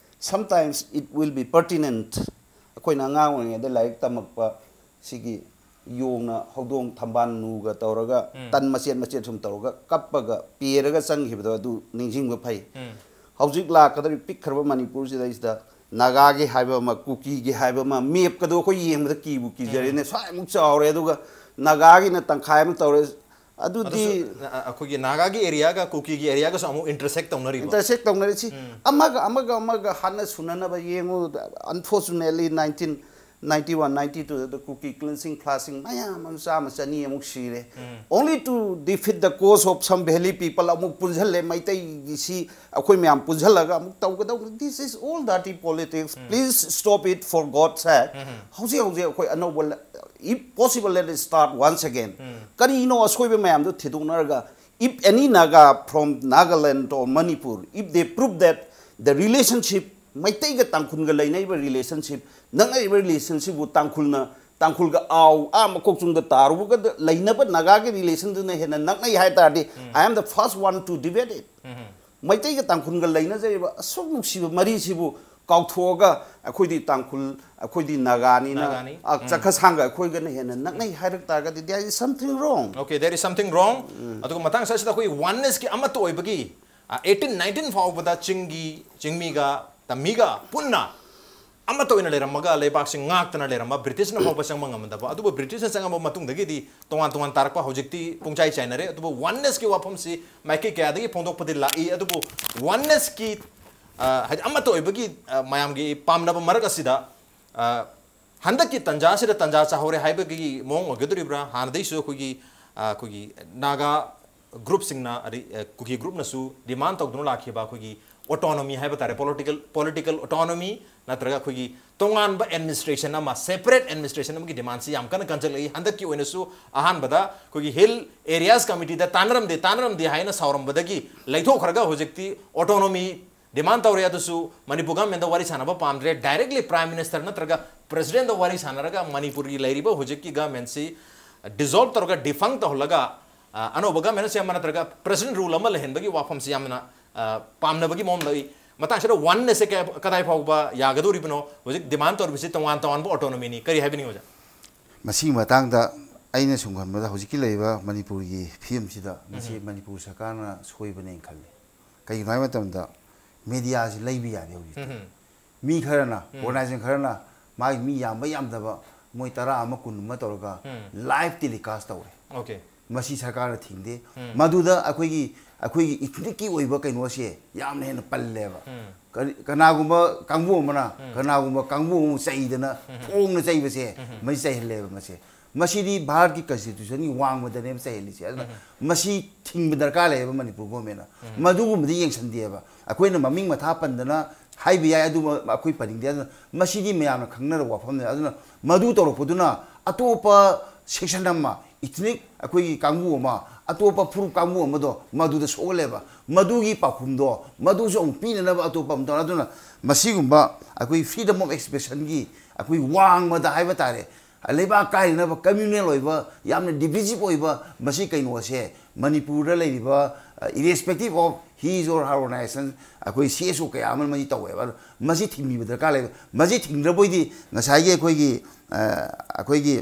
sometimes it will be pertinent ꯑꯩꯈꯣꯏꯅ ꯑꯉꯥꯡ ꯑꯣꯏꯔꯤꯉꯩꯗ ꯂꯥꯏꯔꯤꯛ ꯇꯝꯃꯛꯄ ꯁꯤꯒꯤ ꯌꯣꯡꯅ ꯍꯧꯗꯣꯡ ꯊꯝꯕꯥꯜ ꯅꯨꯒ ꯇꯧꯔꯒ ꯎꯝ꯫ ꯇꯟ ꯃꯆꯦꯠ ꯃꯆꯦꯠ ꯁꯨꯝ ꯇꯧꯔꯒ ꯀꯞꯄꯒ ꯄꯦꯔꯒ ꯆꯪꯈꯤꯕꯗꯣ ꯑꯗꯨ ꯅꯤꯡꯁꯤꯡꯕ ꯐꯩ꯫ ꯎꯝ꯫ ꯍꯧꯖꯤꯛ ꯂꯥꯛꯀꯗꯧꯔꯤꯕ ꯄꯤꯛꯈ꯭ꯔꯕ ꯃꯅꯤꯄꯨꯔꯁꯤꯗꯩꯁꯤꯗ ꯅꯥꯒꯥꯒꯤ ꯍꯥꯏꯕ ꯑꯃ, ꯀꯨꯀꯤꯒꯤ ꯍꯥꯏꯕ ꯑꯃ, ꯃꯦꯞꯀꯗꯣ ꯑꯩꯈꯣꯏ ꯌꯦꯡꯕꯗ ꯀꯤꯕꯨ ꯀꯤꯖꯔꯦꯅꯦ꯫ ꯎꯝ꯫ ꯁ꯭ꯋꯥꯏꯃꯨꯛ ꯆꯥꯎꯔꯦ, ꯑꯗꯨꯒ ꯅꯥꯒꯥꯒꯤꯅ ꯇꯪꯈꯥꯏ ꯑꯃ ꯇꯧꯔꯦ꯫ ꯑꯗꯨꯗꯤ ꯑꯗꯨꯁꯨ, ꯑ, ꯑ, ꯑꯩꯈꯣꯏꯒꯤ ꯅꯥꯒꯥꯒꯤ ꯑꯦꯔꯤꯌꯥꯒ ꯀꯨꯀꯤꯒꯤ ꯑꯦꯔꯤꯌꯥꯒꯁꯨ ꯑꯃꯨꯛ ꯏꯟꯇꯔꯁꯦꯛ ꯇꯧꯅꯔꯤꯕ꯫ ꯏꯟꯇꯔꯁꯦꯛ ꯇꯧꯅꯔꯤꯁꯤ ꯎꯝ꯫ ꯑꯃꯒ ꯑꯃꯒ ꯑꯃꯒ ꯍꯥꯠꯅ ꯁꯨꯅꯅꯕ ꯌꯦꯡꯉꯨ꯫ Unfortunately, nineteen ninety one ninety two ꯗ ꯀꯨꯀꯤ ꯀ꯭ꯂꯤꯟꯁꯤꯡ ꯐ꯭ꯂꯥꯁꯤꯡ ꯃꯌꯥꯝ ꯑꯃ ꯆꯥꯝꯃ ꯆꯅꯤ ꯑꯃꯨꯛ ꯁꯤꯔꯦ꯫ ꯎꯝ꯫ Only to defeat the cause of some valley people ꯑꯃꯨꯛ ꯄꯨꯟꯁꯤꯜꯂꯦ꯫ ꯃꯩꯇꯩꯒꯤꯁꯤ ꯑꯩꯈꯣꯏ ꯃꯌꯥꯝ ꯄꯨꯟꯁꯤꯜꯂꯒ ꯑꯃꯨꯛ ꯇꯧꯒꯗꯧꯕ꯫ This is all dirty politics. Um. Please stop it for God's sake. ꯎꯝ꯫ ꯍꯧꯖꯤꯛ ꯍꯧꯖꯤꯛ ꯑꯩꯈꯣꯏ ꯑꯅꯧꯕ ꯂ- if possible, let it start once again. ꯎꯝ꯫ ꯀꯔꯤꯅꯣ ꯑꯁꯣꯏꯕ ꯃꯌꯥꯝꯗꯣ ꯊꯤꯗꯣꯛꯅꯔꯒ if any Naga from Nagaland or Manipur, if they prove that the relationship, ꯃꯩꯇꯩꯒ ꯇꯥꯡꯈꯨꯜꯒ ꯂꯩꯅꯔꯤꯕ relationship, ꯅꯛꯅꯔꯤꯕ relationshipꯕꯨ ꯇꯥꯡꯈꯨꯜꯅ, ꯇꯥꯡꯈꯨꯜꯒ ꯑꯥꯎ, ꯑꯥ ꯃꯀꯣꯛꯆꯨꯡꯗ ꯇꯥꯔꯨꯕꯒ ꯂꯩꯅꯕ ꯅꯥꯒꯥꯒꯤ relationꯗꯨꯅ ꯍꯦꯟꯅ ꯅꯛꯅꯩ ꯍꯥꯏ ꯇꯥꯔꯗꯤ, ꯎꯝ꯫ I am the first one to debate it. ꯎꯝ꯫ ꯃꯩꯇꯩꯒ ꯇꯥꯡꯈꯨꯜꯒ ꯂꯩꯅꯖꯔꯤꯕ ꯑꯁꯨꯛ ꯅꯨꯡꯁꯤꯕ ꯃꯔꯤꯁꯤꯕꯨ ꯀꯥꯎꯊꯣꯛꯑꯒ ꯑꯩꯈꯣꯏꯗꯤ ꯇꯥꯡꯈꯨꯜ, ꯑꯩꯈꯣꯏꯗꯤ ꯅꯥꯒꯥꯅꯤꯅ, ꯅꯥꯒꯥꯅꯤ꯫ ꯑ, ꯎꯝ꯫ ꯆꯠꯈꯁꯥꯡꯒ ꯑꯩꯈꯣꯏꯒꯅ ꯍꯦꯟꯅ ꯅꯛꯅꯩ ꯍꯥꯏꯔꯛ ꯇꯥꯔꯒꯗꯤ there is something wrong. Okay, there is something wrong. ꯎꯝ꯫ ꯑꯗꯨꯒ ꯃꯇꯥꯡ ꯑꯁꯤꯗ ꯑꯩꯈꯣꯏ onenessꯀꯤ ꯑꯃꯠꯇ ꯑꯣꯏꯕꯒꯤ, ꯑ, eighteen nineteen ꯐꯥꯎꯕꯗ ꯆꯤꯡꯒꯤ, ꯆꯤꯡꯃꯤꯒ ꯇꯝꯃꯤꯒ ꯄꯨꯟꯅ ꯑꯃꯠꯇ ꯑꯣꯏꯅ ꯂꯩꯔꯝꯃꯒ ꯂꯩꯕꯥꯛꯁꯤ ꯉꯥꯛꯇꯅ ꯂꯩꯔꯝꯕ, ꯕ꯭ꯔꯤꯇꯤꯁꯅ ꯐꯥꯎꯕ ꯆꯪꯕ ꯉꯝꯗꯕ, ꯑꯗꯨꯕꯨ ꯕ꯭ꯔꯤꯇꯤꯁꯅ ꯆꯪꯉꯕ ꯃꯇꯨꯡꯗꯒꯤꯗꯤ ꯇꯣꯉꯥꯟ ꯇꯣꯉꯥꯟ ꯇꯥꯔꯛꯄ, ꯍꯧꯖꯤꯛꯇꯤ ꯄꯨꯡꯆꯥꯏ ꯆꯥꯏꯅꯔꯦ꯫ ꯑꯗꯨꯕꯨ onenessꯀꯤ ꯋꯥꯐꯝꯁꯤ ꯃꯥꯏꯀꯩ ꯀꯌꯥꯗꯒꯤ ꯐꯣꯡꯗꯣꯛꯄꯗꯤ ꯂꯥꯛꯏ, ꯑꯗꯨꯕꯨ onenessꯀꯤ, ꯑ, ꯍꯥꯏꯗꯤ ꯑꯃꯠꯇ ꯑꯣꯏꯕꯒꯤ, ꯑ, ꯃꯌꯥꯝꯒꯤ ꯄꯥꯝꯅꯕ ꯃꯔꯛ ꯑꯁꯤꯗ, ꯑ, ꯍꯟꯗꯛꯀꯤ ꯇꯟꯖꯥ ꯑꯁꯤꯗ ꯇꯟꯖꯥ ꯆꯥꯍꯧꯔꯦ ꯍꯥꯏꯕꯒꯤ ꯃꯑꯣꯡ ꯑꯣꯏꯒꯗꯧꯔꯤꯕ꯭ꯔꯥ? ꯍꯥꯟꯅꯗꯩꯁꯨ ꯑꯩꯈꯣꯏꯒꯤ, ꯑ, ꯑꯩꯈꯣꯏꯒꯤ ꯅꯥꯒꯥ groupꯁꯤꯡꯅ, ꯑꯗꯩ, ꯑ, ꯀꯨꯀꯤ groupꯅꯁꯨ demand ꯇꯧꯗꯨꯅ ꯂꯥꯛꯈꯤꯕ ꯑꯩꯈꯣꯏꯒꯤ autonomy ꯍꯥꯏꯕ ꯇꯥꯔꯦ, political, political autonomy ꯅꯠꯇ꯭ꯔꯒ ꯑꯩꯈꯣꯏꯒꯤ ꯇꯣꯉꯥꯟꯕ administration ꯑꯃ, separate administration ꯑꯃꯒꯤ demandꯁꯤ ꯌꯥꯝ ꯀꯟꯅ ꯀꯟꯖꯜꯂꯛꯏ꯫ ꯍꯟꯗꯛꯀꯤ ꯑꯣꯏꯅꯁꯨ ꯑꯍꯥꯟꯕꯗ ꯑꯩꯈꯣꯏꯒꯤ hill areas committeeꯗ ꯇꯥꯟꯅꯔꯝꯗꯦ, ꯇꯥꯟꯅꯔꯝꯗꯦ ꯍꯥꯏꯅ ꯁꯥꯎꯔꯝꯕꯗꯒꯤ ꯂꯩꯊꯣꯛꯈ꯭ꯔꯒ ꯍꯧꯖꯤꯛꯇꯤ autonomy demand ꯇꯧꯔꯦ꯫ ꯑꯗꯨꯁꯨ ꯃꯅꯤꯄꯨꯔ governmentꯗ ꯋꯥꯔꯤ ꯁꯥꯟꯅꯕ ꯄꯥꯝꯗ꯭ꯔꯦ, directly Prime Minister ꯅꯠꯇ꯭ꯔꯒ ꯄ꯭ꯔꯦꯁꯤꯗꯦꯟꯗ ꯋꯥꯔꯤ ꯁꯥꯟꯅꯔꯒ ꯃꯅꯤꯄꯨꯔꯒꯤ ꯂꯩꯔꯤꯕ ꯍꯧꯖꯤꯛꯀꯤ ꯒꯃꯦꯟꯁꯤ ꯗꯤꯖꯣꯜꯕ ꯇꯧꯔꯒ, ꯗꯤꯐꯪ ꯇꯧꯍꯜꯂꯒ, ꯑ, ꯑꯅꯧꯕ ꯒꯃꯦꯟ ꯑꯃ ꯁꯦꯝꯕ ꯅꯠꯇ꯭ꯔꯒ ꯄ꯭ꯔꯦꯁꯤꯗꯦꯟ ꯔꯨꯜ ꯑꯃ ꯂꯩꯍꯟꯕꯒꯤ ꯋꯥꯐꯝꯁꯤ ꯌꯥꯝꯅ, ꯑ, ꯄꯥꯝꯅꯕꯒꯤ ꯃꯑꯣꯡ ꯂꯩ꯫ ꯃꯇꯥꯡꯁꯤꯗ ꯋꯥꯟꯅꯦꯁꯁꯦ ꯀꯌꯥ-, ꯀꯗꯥꯏ ꯐꯥꯎꯕ ꯌꯥꯒꯗꯧꯔꯤꯕꯅꯣ? ꯍꯧꯖꯤꯛ ꯗꯤꯃꯥꯟ ꯇꯧꯔꯤꯕꯁꯤ ꯇꯣꯉꯥꯟ ꯇꯣꯉꯥꯟꯕ ꯑꯣꯇꯣꯅꯣꯃꯤꯅꯤ꯫ ꯀꯔꯤ ꯍꯥꯏꯕꯤꯅꯤꯡꯉꯤ, ꯑꯣꯖꯥ? ꯃꯁꯤꯒꯤ ꯃꯇꯥꯡꯗ ꯑꯩꯅ ꯁꯨꯝ ꯈꯟꯕꯗ, ꯍꯧꯖꯤꯛꯀꯤ ꯂꯩꯔꯤꯕ ꯃꯅꯤꯄꯨꯔꯒꯤ ꯐꯤꯕꯝꯁꯤꯗ ꯃꯁꯤ ꯎꯝ꯫ ꯃꯅꯤꯄꯨꯔ ꯁꯔꯀꯥꯔꯅ ꯁꯣꯏꯕꯅꯦꯅ ꯈꯜꯂꯤ꯫ ꯀꯩꯒꯤꯅꯣ ꯍꯥꯏꯕ ꯃꯇꯝꯗ, ꯃꯦꯗꯤꯌꯥꯁꯤ ꯂꯩꯕ ꯌꯥꯗꯦ ꯍꯧꯖꯤꯛꯇꯤ꯫ ꯎꯝ꯫ ꯃꯤ ꯈꯔꯅ, ꯎꯝ꯫ ꯑꯣꯔꯒꯅꯥꯏꯖꯦꯁꯟ ꯈꯔꯅ ꯃꯥꯒꯤ ꯃꯤ ꯌꯥꯝꯕ ꯌꯥꯝꯗꯕ, ꯃꯣꯏ ꯇꯔꯥ ꯑꯃ, ꯀꯨꯟ ꯑꯃ ꯇꯧꯔꯒ ꯎꯝ꯫ ꯂꯥꯏꯚ ꯇꯦꯂꯤꯀꯥꯁ ꯇꯧꯔꯦ꯫ ꯑꯣꯀꯦ꯫ ꯃꯁꯤ ꯁꯔꯀꯥꯔꯅ ꯊꯤꯡꯗꯦ꯫ ꯎꯝ꯫ ꯃꯗꯨꯗ ꯑꯩꯈꯣꯏꯒꯤ, ꯑꯩꯈꯣꯏꯒꯤ ꯏꯊꯅꯤꯛꯀꯤ ꯑꯣꯏꯕ ꯀꯩꯅꯣꯁꯦ ꯌꯥꯝꯅ ꯍꯦꯟꯅ ꯄꯜꯂꯦꯕ꯫ ꯎꯝ꯫ ꯀꯔꯤ-, ꯀꯅꯥꯒꯨꯝꯕ ꯀꯥꯡꯕꯨ ꯑꯃꯅ ꯎꯝ꯫ ꯀꯅꯥꯒꯨꯝꯕ ꯀꯥꯡꯕꯨ ꯑꯃ ꯆꯩꯗꯅ, ꯎꯝ꯫ ꯐꯣꯡꯅ ꯆꯩꯕꯁꯦ, ꯎꯝ꯫ ꯃꯁꯤ ꯆꯩꯍꯜꯂꯦꯕ ꯃꯁꯦ꯫ ꯃꯁꯤꯗꯤ ꯚꯥꯔꯠꯀꯤ ꯀꯟꯁꯇꯤꯇ꯭ꯌꯨꯁꯟꯒꯤ ꯋꯥꯡꯃꯗꯅꯦꯕ ꯆꯩꯍꯜꯂꯤꯁꯦ꯫ ꯑꯗꯨꯅ ꯎꯝ꯫ ꯃꯁꯤ ꯊꯤꯡꯕ ꯗꯔꯀꯥꯔ ꯂꯩꯌꯦꯕ ꯃꯅꯤꯄꯨꯔ ꯒꯣꯔꯃꯦꯟꯅ꯫ ꯎꯝ꯫ ꯃꯗꯨꯒꯨꯝꯕꯗꯤ ꯌꯦꯡꯁꯤꯟꯗꯦꯕ꯫ ꯑꯩꯈꯣꯏꯅ ꯃꯃꯤꯡ ꯃꯊꯥ ꯄꯟꯗꯅ ꯍꯥꯏꯕ ꯌꯥꯏ, ꯑꯗꯨ ꯑꯩꯈꯣꯏ ꯄꯟꯅꯤꯡꯗꯦ꯫ ꯑꯗꯨꯅ ꯃꯁꯤꯗꯤ ꯃꯌꯥꯝꯅ ꯈꯪꯅꯔꯕ ꯋꯥꯐꯝꯅꯤ꯫ ꯑꯗꯨꯅ ꯃꯗꯨ ꯇꯧꯔꯛꯄꯗꯨꯅ ꯑꯇꯣꯞꯄ ꯁꯦꯛꯁꯟ ꯑꯃ, ꯏꯊꯅꯤꯛ ꯑꯩꯈꯣꯏꯒꯤ ꯀꯥꯡꯕꯨ ꯑꯃ, ꯑꯇꯣꯞꯄ ꯐꯨꯔꯨꯞ ꯀꯥꯡꯕꯨ ꯑꯃꯗꯣ ꯃꯗꯨꯗ ꯁꯣꯛꯍꯜꯂꯦꯕ꯫ ꯃꯗꯨꯒꯤ ꯄꯥꯎꯈꯨꯝꯗꯣ ꯃꯗꯨꯁꯨ ꯑꯃꯨꯛ ꯄꯤꯅꯅꯕ ꯑꯇꯣꯞꯄ ꯑꯃ ꯇꯧꯔꯦ꯫ ꯑꯗꯨꯅ ꯃꯁꯤꯒꯨꯝꯕ ꯑꯩꯈꯣꯏ ꯐ꯭ꯔꯤꯗꯝ ꯑꯣꯐ ꯑꯦꯛꯁꯄ꯭ꯔꯦꯁꯟꯒꯤ ꯑꯩꯈꯣꯏ ꯋꯥꯡꯃꯗ ꯍꯥꯏꯕ ꯇꯥꯔꯦ, ꯂꯩꯕꯥꯛ ꯀꯥꯏꯅꯅꯕ, ꯀꯝꯃ꯭ꯌꯨꯅꯦꯜ ꯑꯣꯏꯕ, ꯌꯥꯝꯅ ꯗꯤꯚꯤꯖꯤꯚ ꯑꯣꯏꯕ ꯃꯁꯤ ꯀꯩꯅꯣꯁꯦ ꯃꯅꯤꯄꯨꯔꯗ ꯂꯩꯔꯤꯕ, ꯑ, irrespective of his or her organization, ꯑꯩꯈꯣꯏ ꯁꯤ ꯑꯦꯁ ꯑꯣ ꯀꯌꯥ ꯑꯃꯅ ꯃꯁꯤ ꯇꯧꯋꯦꯕ꯫ ꯑꯗꯣ ꯃꯁꯤ ꯊꯤꯡꯕꯤꯕ ꯗꯔꯀꯥꯔ ꯂꯩꯕ꯫ ꯃꯁꯤ ꯊꯤꯡꯗ꯭ꯔꯕꯣꯏꯗꯤ ꯉꯁꯥꯏꯒꯤ ꯑꯩꯈꯣꯏꯒꯤ, ꯑ, ꯑꯩꯈꯣꯏꯒꯤ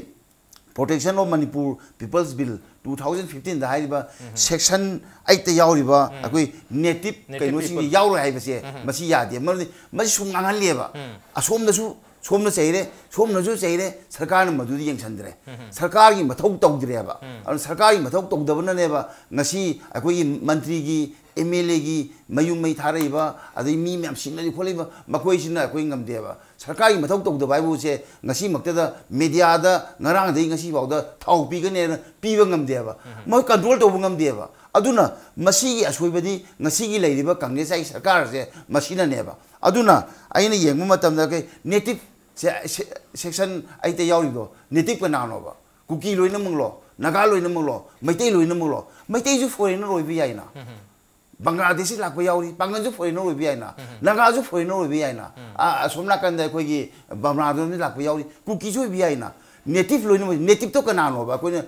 Protection of Manipur People's Bill two thousand fifteen ꯗ ꯍꯥꯏꯔꯤꯕ ꯎꯝ꯫ ꯁꯦꯛꯁꯟ ꯑꯩꯠꯇ ꯌꯥꯎꯔꯤꯕ ꯎꯝ꯫ ꯑꯩꯈꯣꯏ ꯅꯦꯇꯤꯚ ꯅꯦꯇꯤꯚ ꯀꯩꯅꯣꯁꯤꯡꯁꯦ ꯄꯤꯄꯜ꯫ ꯌꯥꯎꯔꯣꯏ ꯍꯥꯏꯕꯁꯦ ꯎꯝ꯫ ꯃꯁꯤ ꯌꯥꯗꯦ꯫ ꯃꯔꯝꯗꯤ ꯃꯁꯤ ꯁꯨꯝ ꯉꯥꯡꯍꯜꯂꯦꯕ꯫ ꯎꯝ꯫ ꯑꯁꯣꯝꯗꯁꯨ ꯁꯣꯝꯅꯁꯨ ꯆꯩꯔꯦ, ꯁꯣꯝꯅꯁꯨ ꯆꯩꯔꯦ, ꯁꯔꯀꯥꯔꯅ ꯃꯗꯨꯗꯤ ꯌꯦꯡꯁꯤꯟꯗ꯭ꯔꯦ꯫ ꯎꯝ꯫ ꯁꯔꯀꯥꯔꯒꯤ ꯃꯊꯧ ꯇꯧꯗ꯭ꯔꯦꯕ꯫ ꯎꯝ꯫ ꯑꯗꯨꯅ ꯁꯔꯀꯥꯔꯒꯤ ꯃꯊꯧ ꯇꯧꯗꯕꯅꯅꯦꯕ ꯉꯁꯤ ꯑꯩꯈꯣꯏꯒꯤ ꯃꯟꯇ꯭ꯔꯤꯒꯤ, ꯑꯦꯝ ꯑꯦꯜ ꯑꯦꯒꯤ ꯃꯌꯨꯝ ꯃꯩ ꯊꯥꯔꯛꯏꯕ, ꯑꯗꯩ ꯃꯤ ꯃꯌꯥꯝ ꯁꯤꯅꯔꯤ ꯈꯣꯠꯂꯤꯕ, ꯃꯈꯣꯏꯁꯤꯅ ꯑꯩꯈꯣꯏ ꯉꯝꯗꯦꯕ꯫ ꯁꯔꯀꯥꯔꯒꯤ ꯃꯊꯧ ꯇꯧꯗꯕ ꯍꯥꯏꯕꯁꯦ ꯉꯁꯤꯃꯛꯇꯗ ꯃꯦꯗꯤꯌꯥꯗ ꯉꯔꯥꯡꯗꯒꯤ ꯉꯁꯤ ꯐꯥꯎꯗ ꯊꯥꯎ ꯄꯤꯒꯅꯦꯅ ꯄꯤꯕ ꯉꯝꯗꯦꯕ꯫ ꯎꯝ꯫ ꯃꯣꯏ ꯀꯟꯇ꯭ꯔꯣꯜ ꯇꯧꯕ ꯉꯝꯗꯦꯕ꯫ ꯑꯗꯨꯅ ꯃꯁꯤꯒꯤ ꯑꯁꯣꯏꯕꯗꯤ ꯉꯁꯤꯒꯤ ꯂꯩꯔꯤꯕ ꯀꯪꯒ꯭ꯔꯦꯁ ꯍꯥꯏ ꯁꯔꯀꯥꯔꯁꯦ ꯃꯁꯤꯅꯅꯦꯕ꯫ ꯑꯗꯨꯅ ꯑꯩꯅ ꯌꯦꯡꯕ ꯃꯇꯝꯗ ꯀꯩ ꯅꯦꯇꯤꯚ ꯁꯦ-, ꯁꯦ-, ꯁꯦꯛꯁꯟ ꯑꯩꯠꯇ ꯌꯥꯎꯔꯤꯕꯗꯣ ꯅꯦꯇꯤꯚ ꯀꯅꯥꯅꯣꯕ? ꯀꯨꯀꯤ ꯂꯣꯏꯅꯃꯛꯂꯣ? ꯅꯥꯒꯥ ꯂꯣꯏꯅꯃꯛꯂꯣ? ꯃꯩꯇꯩ ꯂꯣꯏꯅꯃꯛꯂꯣ? ꯃꯩꯇꯩꯁꯨ ꯐꯣꯔꯦꯟꯅꯔ ꯑꯣꯏꯕ ꯌꯥꯏꯅ꯫ ꯎꯝ꯫ ꯕꯪꯒ꯭ꯂꯥꯗꯦꯁꯤ ꯂꯥꯛꯄ ꯌꯥꯎꯔꯤ, ꯄꯥꯡꯒꯜꯁꯨ ꯐꯣꯔꯦꯟꯅꯔ ꯑꯣꯏꯕ ꯌꯥꯏꯅ, ꯅꯥꯒꯥꯁꯨ ꯐꯣꯔꯦꯟꯅꯔ ꯑꯣꯏꯕ ꯌꯥꯏꯅ, ꯑ, ꯑꯁꯣꯝ ꯅꯥꯀꯟꯗ ꯑꯩꯈꯣꯏꯒꯤ ꯕꯝꯔꯥꯗꯣꯝꯗ ꯂꯥꯛꯄ ꯌꯥꯎꯔꯤ, ꯀꯨꯀꯤꯁꯨ ꯑꯣꯏꯕ ꯌꯥꯏꯅ꯫ ꯅꯦꯇꯤꯞ ꯂꯣꯏꯅꯃꯛ, ꯅꯦꯇꯤꯞꯇꯣ ꯀꯅꯥꯅꯣꯕ? ꯑꯩꯈꯣꯏꯅ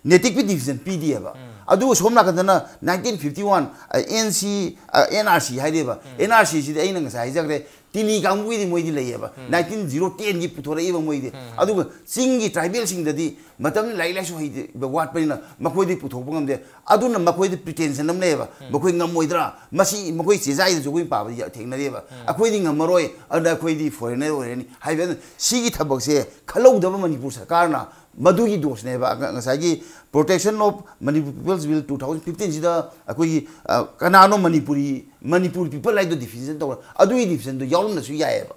ꯅꯦꯇꯤꯞꯀꯤ ꯗꯤꯐꯤꯅꯤꯁꯟ ꯄꯤꯗꯦꯕ꯫ ꯑꯗꯨꯒ ꯁꯣꯝ ꯅꯥꯀꯟꯗꯅ ꯅꯥꯏꯟꯇꯤꯟ ꯐꯤꯐꯇꯤ ꯋꯥꯟ, ꯑ, ꯑꯦꯟ ꯁꯤ, ꯑ, ꯑꯦꯟ ꯑꯥꯔ ꯁꯤ ꯍꯥꯏꯔꯤꯕ, ꯑꯦꯟ ꯑꯥꯔ ꯁꯤꯁꯤꯗꯤ ꯑꯩꯅ ꯉꯁꯥꯏ ꯍꯥꯏꯖꯈ꯭ꯔꯦ, ꯇꯤꯂꯤ ꯀꯥꯡꯕꯨꯒꯤꯗꯤ ꯃꯣꯏꯗꯤ ꯂꯩꯌꯦꯕ, ꯅꯥꯏꯟꯇꯤꯟ ꯖꯤꯔꯣ ꯇꯦꯟꯒꯤ ꯄꯨꯊꯣꯔꯛꯏꯕ ꯃꯣꯏꯗꯤ꯫ ꯑꯗꯨꯒ ꯆꯤꯡꯒꯤ ꯇ꯭ꯔꯥꯏꯕꯦꯜꯁꯤꯡꯗꯗꯤ ꯃꯇꯝꯗꯨꯗ ꯂꯥꯏꯔꯤꯛ ꯂꯥꯏꯁꯨ ꯍꯩꯕ ꯋꯥꯠꯄꯅꯤꯅ ꯃꯈꯣꯏꯗꯤ ꯄꯨꯊꯣꯛꯄ ꯉꯝꯗꯦ꯫ ꯑꯗꯨꯅ ꯃꯈꯣꯏꯗ ꯄ꯭ꯔꯤꯇꯦꯟꯁꯟ ꯑꯃ ꯂꯩꯌꯦꯕ, ꯃꯈꯣꯏ ꯉꯝꯃꯣꯏꯗ꯭ꯔꯥ, ꯃꯁꯤ ꯃꯈꯣꯏ ꯆꯦꯖꯥꯏꯗꯁꯨ ꯑꯩꯈꯣꯏ ꯄꯥꯕꯗ ꯊꯦꯡꯅꯔꯤꯕ, ꯑꯩꯈꯣꯏꯗꯤ ꯉꯝꯃꯔꯣꯏ, ꯑꯗꯨꯅ ꯑꯩꯈꯣꯏꯗꯤ ꯐꯣꯔꯦꯟꯅꯔ ꯑꯣꯏꯔꯅꯤ ꯍꯥꯏꯕ꯫ ꯑꯗꯨꯅ ꯁꯤꯒꯤ ꯊꯕꯛꯁꯦ ꯈꯜꯍꯧꯗꯕ ꯃꯅꯤꯄꯨꯔ ꯁꯔꯀꯥꯔꯅ ꯃꯗꯨꯒꯤ ꯗꯣꯁꯅꯦꯕ꯫ ꯉ-, ꯉꯁꯥꯏꯒꯤ Protection of Manipur People's Bill two thousand fifteen ꯁꯤꯗ ꯑꯩꯈꯣꯏꯒꯤ, ꯑ, ꯀꯅꯥꯅꯣ ꯃꯅꯤꯄꯨꯔꯤ, ꯃꯅꯤꯄꯨꯔ ꯄꯤꯄꯜ ꯍꯥꯏꯗꯣ ꯗꯤꯐꯤꯅꯦꯁꯟ ꯇꯧꯔ, ꯑꯗꯨꯒꯤ ꯗꯤꯐꯤꯅꯦꯁꯟꯗꯣ ꯌꯥꯎꯔꯝꯕꯁꯨ ꯌꯥꯏꯑꯕ꯫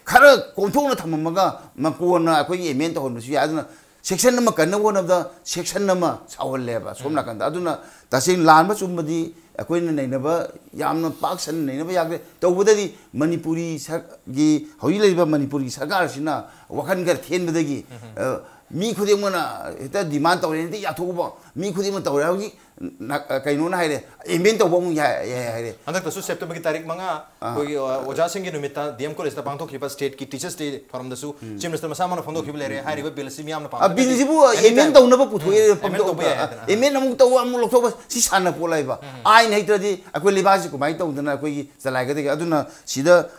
ꯈꯔ ꯀꯣꯝꯊꯣꯛꯅ ꯊꯝꯃꯝꯃꯒ ꯃꯀꯣꯟꯅ ꯑꯩꯈꯣꯏꯒꯤ ꯑꯦꯃꯦꯟ ꯇꯧꯍꯟꯕꯁꯨ ꯌꯥꯏ꯫ ꯑꯗꯨꯅ ꯁꯦꯛꯁꯟ ꯑꯃ ꯀꯟꯅꯕ ꯍꯣꯠꯅꯕꯗ ꯁꯦꯛꯁꯟ ꯑꯃ ꯁꯥꯎꯍꯜꯂꯦꯕ ꯁꯣꯝ ꯅꯥꯀꯟꯗ꯫ ꯑꯗꯨꯅ ꯇꯁꯦꯡꯅ ꯂꯥꯟꯕ ꯆꯨꯝꯕꯗꯤ ꯑꯩꯈꯣꯏꯅ ꯅꯩꯅꯕ, ꯌꯥꯝꯅ ꯄꯥꯛ ꯁꯟꯅ ꯅꯩꯅꯕ ꯌꯥꯗ꯭ꯔꯦ꯫ ꯇꯧꯕꯗꯗꯤ ꯃꯅꯤꯄꯨꯔꯤ ꯁꯔ-, ꯒꯤ ꯍꯧꯖꯤꯛ ꯂꯩꯔꯤꯕ ꯃꯅꯤꯄꯨꯔꯒꯤ ꯁꯔꯀꯥꯔꯁꯤꯅ ꯋꯥꯈꯜ ꯈꯔ ꯊꯦꯟꯕꯗꯒꯤ, ꯑ, ꯃꯤ ꯈꯨꯗꯤꯡꯃꯛꯅ ꯍꯦꯛꯇ ꯗꯤꯃꯥꯟ ꯇꯧꯔꯦ, ꯍꯦꯛꯇ ꯌꯥꯊꯣꯛꯎꯕ, ꯃꯤ ꯈꯨꯗꯤꯡꯃꯛ ꯇꯧꯔꯦ꯫ ꯍꯧꯖꯤꯛ ꯅ-, ꯀꯩꯅꯣꯅ ꯍꯥꯏꯔꯦ, ꯑꯦꯃꯦꯟ ꯇꯧꯕ ꯑꯃꯨꯛ ꯌꯥꯏ, ꯌꯥꯏ ꯍꯥꯏꯔꯦ꯫ ꯍꯟꯗꯛꯇꯁꯨ ꯁꯦꯞꯇꯦꯝꯕꯔꯒꯤ ꯇꯥꯔꯤꯛ ꯃꯉꯥ, ꯑꯥ꯫ ꯑꯩꯈꯣꯏꯒꯤ, ꯑ, ꯑꯣꯖꯥꯁꯤꯡꯒꯤ ꯅꯨꯃꯤꯠꯇ ꯗꯤ ꯑꯦꯝ ꯀꯣꯂꯦꯖꯇ ꯄꯥꯡꯊꯣꯛꯈꯤꯕ ꯁ꯭ꯇꯦꯠꯀꯤ ꯇꯤꯆꯔꯁ ꯗꯦ ꯊꯧꯔꯝꯗꯁꯨ ꯆꯤꯐ ꯃꯤꯅꯤꯁꯇꯔ ꯃꯁꯥꯃꯛꯅ ꯐꯣꯡꯗꯣꯛꯈꯤꯕ ꯂꯩꯔꯦ꯫ ꯍꯥꯏꯔꯤꯕ ꯕꯤꯜ ꯑꯁꯤ ꯃꯤꯌꯥꯝꯅ ꯑ, ꯄꯥꯝꯗ꯭ꯔꯒꯗꯤ ꯕꯤꯜꯁꯤꯕꯨ ꯑꯦꯅꯤ ꯑꯦꯃꯦꯟ ꯇꯥꯏꯝ ꯇꯧꯅꯕ ꯄꯨꯊꯣꯛꯑꯦ, ꯎꯝ, ꯑꯦꯃꯦꯟ ꯄꯪꯇꯧ ꯇꯧꯕ ꯌꯥꯏ ꯇꯧ-, ꯍꯥꯏꯗꯅ, ꯑꯥ꯫ ꯑꯦꯃꯦꯟ ꯑꯃꯨꯛ ꯇꯧꯕ, ꯑꯃꯨꯛ ꯂꯧꯊꯣꯛꯄ, ꯁꯤ ꯁꯥꯟꯅꯄꯣꯠ ꯍꯥꯏꯕ꯫ ꯑꯥꯏꯟ ꯍꯩꯇ꯭ꯔꯗꯤ ꯑꯩꯈꯣꯏ ꯂꯩꯕꯥꯛꯁꯤ ꯀꯃꯥꯏꯅ ꯇꯧꯗꯅ ꯑꯩꯈꯣꯏꯒꯤ ꯆꯂꯥꯏꯒꯗꯒꯦ? ꯑꯗꯨꯅ ꯁꯤꯗ